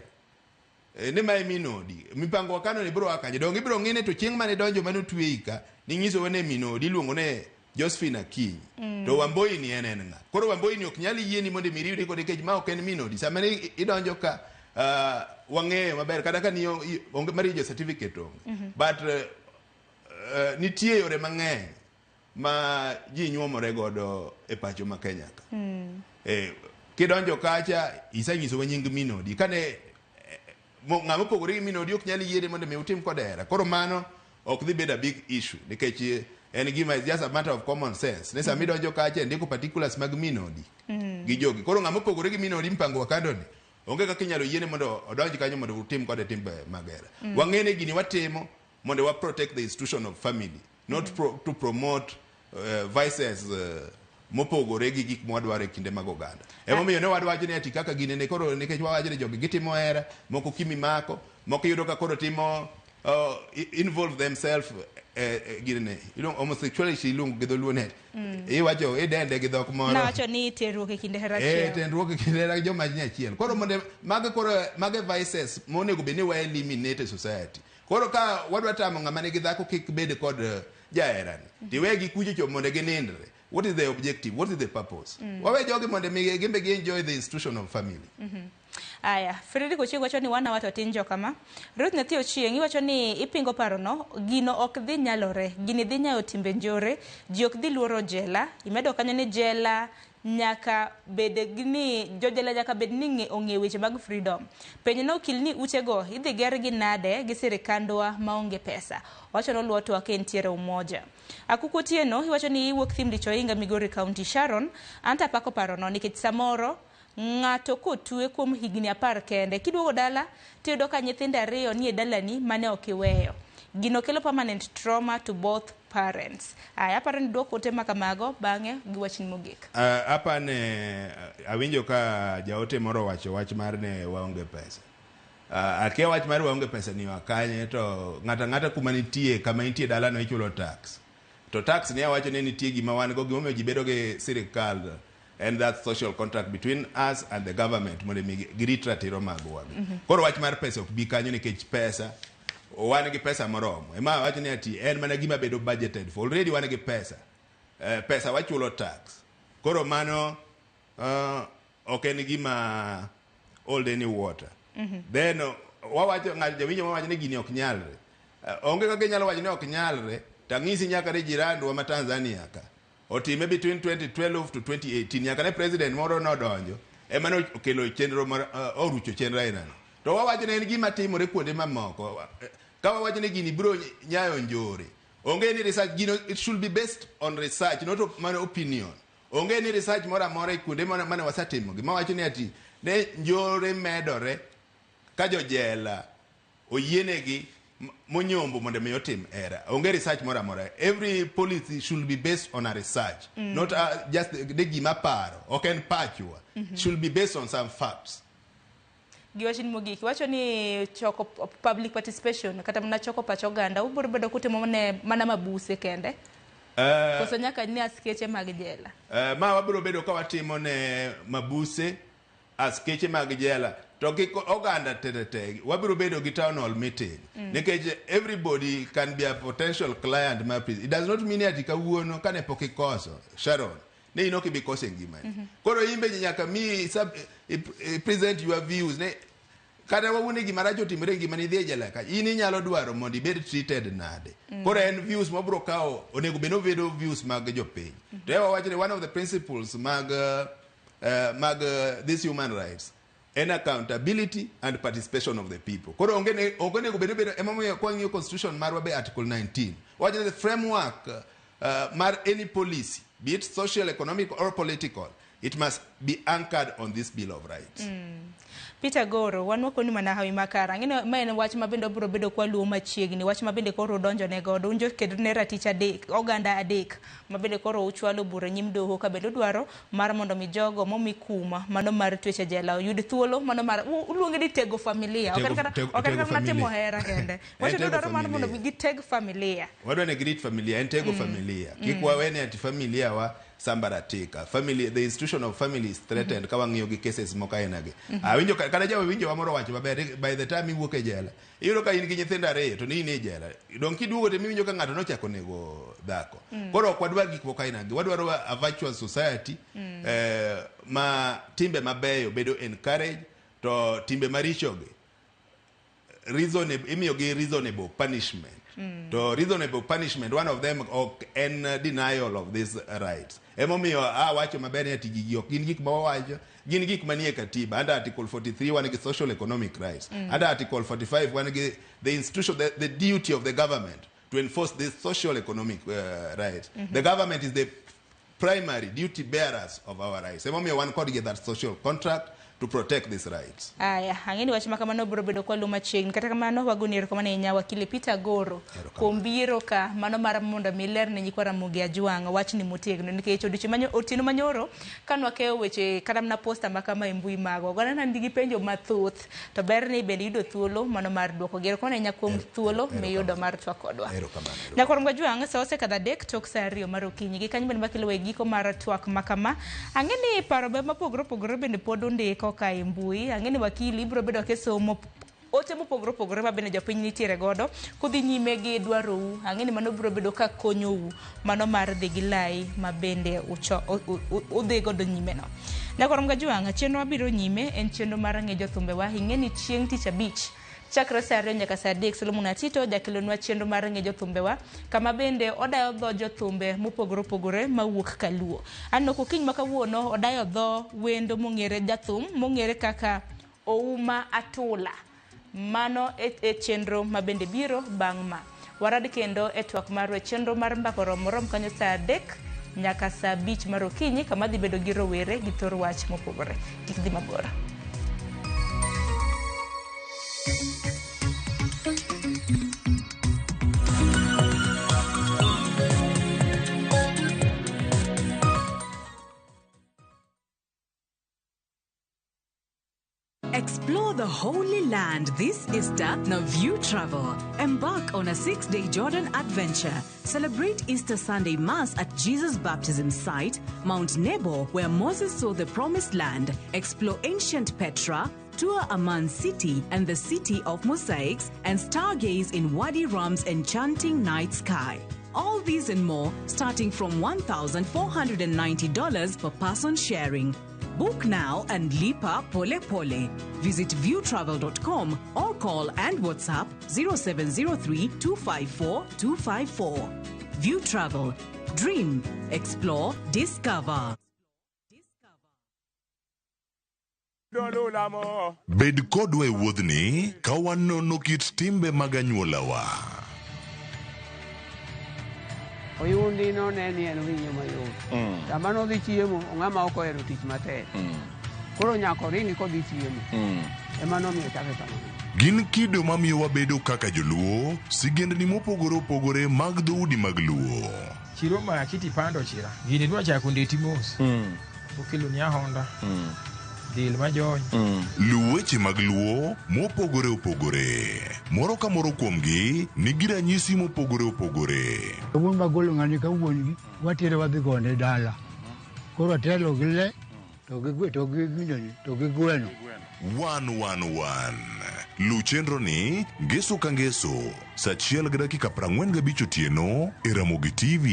ni mae min odi, mipango wakano ni biro a kanye? Donge ibiro ng'ine to chieng' mane donjo mane otweyi ka, ninyisowa ni min odi iluongo ne Josephine Akinyi. To Wamboi ni en ng'a? Koro Wamboi ni ok nyal yieni mondo mi iriwri kode nikech ma ok en min odi. Sama ne idonjo ka wang'eyo maber kata ka ni onge marriage certificate onge. But nitie yore mang'eny ma ji nyuomore godo e pacho ma Kenya ka. Kidonjo kacha isenyisowa nying min odi. Kane ng'ama opogore gi min odi ok nyal yiene mondo mi utim kode hera. Koro mano ok dhi bedo a big issue nikech en gima is just a matter of common sense. Ne sama idonjo kacha ndiko particulars mag min odi gi jogi. Koro ng'ama opogore gi min odi mpango wakando ni onge kaka inyalo yiene mondo odonj kanyo mondo utim kode timbe mag hera. Wang'e ni gini watimo mondo wa protect the institution of family, not to promote vices mopogore gi gik mwadwaro e kinde mag oganda. Emomiyo ne wadwacho ni ati kaka gini ne koro nikech wawacho ni jogi gitimo hera, moko kimi mako, moko iyudo ka koro timo involve themselves gini iluongo homosexuality iluongo gi dholuo ne iwacho idende gi dhok moro. Nawacho ni terruok e kinde hera achiel. Terruok e kinde hera joma ni achiel. Koro mondo mago koro mago vices monego bed ni wa eliminate e society. Koro ka wadwa tamo ng'ama nigi dhako kik bed kod jaherani, tiwegi kucho cho mondo ginindre. What is the objective? What is the purpose? Wawe jogi mondo mi gimbe gi enjoy the institution of family. Aya, Frederick Ochieng wacho ni wana wato tin jo kama. Ruth Nyathi Ochieng iwacho ni ipingo parono, gino ok dhi nyalore, gini dhi nyayo timbe njore, ji ok dhi luoro jela. Imedo kanyo ni jela nyaka bed ni jojela nyaka bed ni ong'e weche mag freedom. Penjo ne okil ni utego idhi ger gi nade gi sirikandwa maonge pesa. Wacho noluwo twak e ntiere Umoja. Akuku Otieno iwacho ni iwuok Thim Dichoinga Migori County. Sharon, anta pako parono nikech samoro ng'ato kotwe kuom higni 10 kende kiduogo dala tiyudo ka nyithindo 2 nie dalani mane ok iweyo. Gino kelo permanent trauma to both parents. Aya, aparo ni duok ote ma kamago bang'e gi wachni mogik. Apane awinjo ka jaote moro owacho wach mar ne waonge pesa. Akia wach mar waonge pesa ni oa kanye to ng'ato ang'ata kuma nitie kama intie dalano ichulo tax. To tax ni awacho ni nitie gima wan go gimomiyo ji bedo gi sirikal en that social contract between us and the government mondo mi girit ratiro magwa. Koro wach mar pesa ok bi kanyo nikech pesa wan gi pesa moromo. Ema awacho ni ati en mana gima bedo budgeted for. Already wan gi pesa. Pesa wachulo tax. Koro mano ok en gima hold any water. Then wawacho ng'ato jawinjo mawacho ni gini ok nyalre. Onge kaka inyalo wacho ni ok nyalre tang'isi nyaka ne jirandwa ma Tanzania ka. Otime between 2012 to 2018 nyaka ne president moro nodonjo ema nokelo chenro mar orucho chenro ainano. To wawacho ni en gima timore kuonde mamoko. Ka wawacho ni gini biro nyayo njore. Onge ni research gino it should be based on research not mana opinion. Onge ni research moro amora e kuonde mane wasetimo gi mawacho ni ati ne njore medore ka jojela oyienegi monyombo mondo mi otim era. Onge research moro amora. Every policy should be based on a research. Not just de gima paro. Ok en pachwa. Should be based on some facts. Gi wachni mogik, iwacho ni choko public participation kata mana choko pach oganda ubiro bedo kutimo ne mana mabuse kende. Koso nyaka ne askeche mag jela. Ma wabiro bedo ka watimo ne mabuse, askeche mag jela to gi oganda te wabiro bedo gi town hall meeting. Nikech everybody can be a potential client mar prison. It does not mean ati kawuono kane pok ikoso Sharon ne in ok ibi koso e ngimani. Koro in be nyaka mi present your views ne kata wawuone gima rach otimore e ngimani idhi e jela ka in inyalo dwaro mondo ibed treated nade. Koro en views mabiro kawo onego bed ni obedo views mag jopiny. To ewa wacho ni one of the principles mag these human rights en accountability and participation of the people. Koro onge ne ok onego bed ni bedo emomiyo kwang'iyo constitution marwa be article 19 wacho ni the framework mar any policy, be it social, economic or political, it must be anchored on this Bill of Rights. Peter Goro, wan wakoni mana hawi makare. Ang'e ma en wach ma bende obiro bedo kwa luwo machiegni, wach ma bende koro udonjo ne godo. Un joked ne ratich adek, oganda adek, ma bende koro uchwalo bura nyim doho ka bende udwaro mar mondo mi jogo momi kuma mano mar twech e jela oyud thuolo mano mar uluonge ni tego familia. Ok en kata mana timo hera kende. Wacho ni udwaro mar mondo mi giteg familia. Wadwa ni girit familia, en tego familia. Kik wawene ati familia wa sambaratika. Family, the institution of family is threatened. Ka wang'iyo gi cases moko aina gi. Awinjo kata jawinjo wa moro wacho maber, by the time iwuok e jela, iyudo ka in gi nyithindo ariyo to ni in e jela. Dong kiduogo to miwinjo ka ng'ato nochako nego dhako. Koro ok wadwar gik moko aina gi. Wadwaro a virtuous society ma timbe mabeyo bedo encouraged to timbe maricho gi reasonable, imiyo gi reasonable punishment. To reasonable punishment, one of them ok en denial of these rights. Emomiyo awacho maber ni ati gigi ok gin gik ma wawacho, gin gik manie katiba. Under Article 43 wan gi social economic rights. Under Article 45 wan gi the institution, the duty of the government to enforce these social economic rights. The government is the primary duty bearers of our rights. Emomiyo wan kodgi that social contract to protect these rights. Aya, ang'e ni wach ma kamano biro bedo kwa luwo machiegni. Kata kamano wagoni erokamano ahinya wakili Peter Goro kuom biro ka mano mar mondo mi ler ne nyikwa Ramogi Ajwang' wachni motegno nikech odiochieng' otieno manyoro kane wakeyo weche kata mana posta ma kama e mbui magwa oganda ne nigi penjo mathoth to ber ni bende yudo thuolo mano mar duoko gi. Erokamano ahinya kuom thuolo miyudo mar twak kodwa. Nyakwar Ramogi Ajwang' sa osekadho 3 tok sa 2 mar okinyi. Gi kanyo bende makelo e giko mar twak ma kama. Ang'e ni paro be mopogore opogore bende pod ondiko ka e mbui. Ang'e ni wakili biro bedo kisomo ote mopogore opogore ma bende jopiny nitiere godo kudhi nyime gi dwarou. Ang'e ni mano biro bedo ka konyou mano mar dhi gi lai ma bende udhi godo nyime no. Nyakwar Ramogi Ajwang', chenro mabiro nyime en chenro mar ng'e jothumbewa. Ing'e ni chieng' tich abich chakre sa 2 nyaka sa 3 Solomon Atito jakelonwa chenro mar ng'e jothumbewa kama bende odayo dho jothumbe mopogore opogore mawuok Kaluo. Aneno kokinyi ma kawuono odayo dho wendo mong'ere jathum mong'ere kaka Ouma Atula. Mano e chenro ma bende biro bang' ma. Warad kendo e twak marwa e chenro mar mbaka oromo rom kanyo sa 3 nyaka sa 5 mar okinyi kama dhi bedo gi rowere gi thor wach mopogore. Kik dhi mabor. Explore the Holy Land this Easter na View Travel. Embark on a 6-day Jordan adventure. Celebrate Easter Sunday Mass at Jesus' baptism site, Mount Nebo, where Moses saw the Promised Land. Explore ancient Petra, tour Amman City and the City of Mosaics, and stargaze in Wadi Rum's enchanting night sky. All these and more starting from $1,490 per person sharing. Book now and lipa pole pole. Visit viewtravel.com or call and WhatsApp 0703 254 254. View Travel. Dream, explore, discover. Bed kodwa e wuodhni ka wanono kit timbe mag anyuolawa. Oyundi no ne ni en winyo mayot. Sama nodhi chiemo, ng'ama ok ohero tich matek. Koro nyaka oringi kodhi chiemo. Ema nomiyo ochake kamano. Gin kido mamiyo wabedo kaka joluo, sigendni mopogore opogore mag dhoudi mag luo. Chiro maki tipando chira. Gini dwa chako ndeti mos. Okelo ni ahonda. Del majony. Luw weche mag luo mopogore opogore. Moro ka moro kuomgi nigi ranyisi mopogore opogore. Wuon magolo ng'ani ka wuon gi watere wadhi gone dala. Koro atelo gi le to gi gwe to gi ginene to gi gweno. 111. Luw chenro ni ngeso ka ngeso saa 1:45 otieno e Ramogi TV.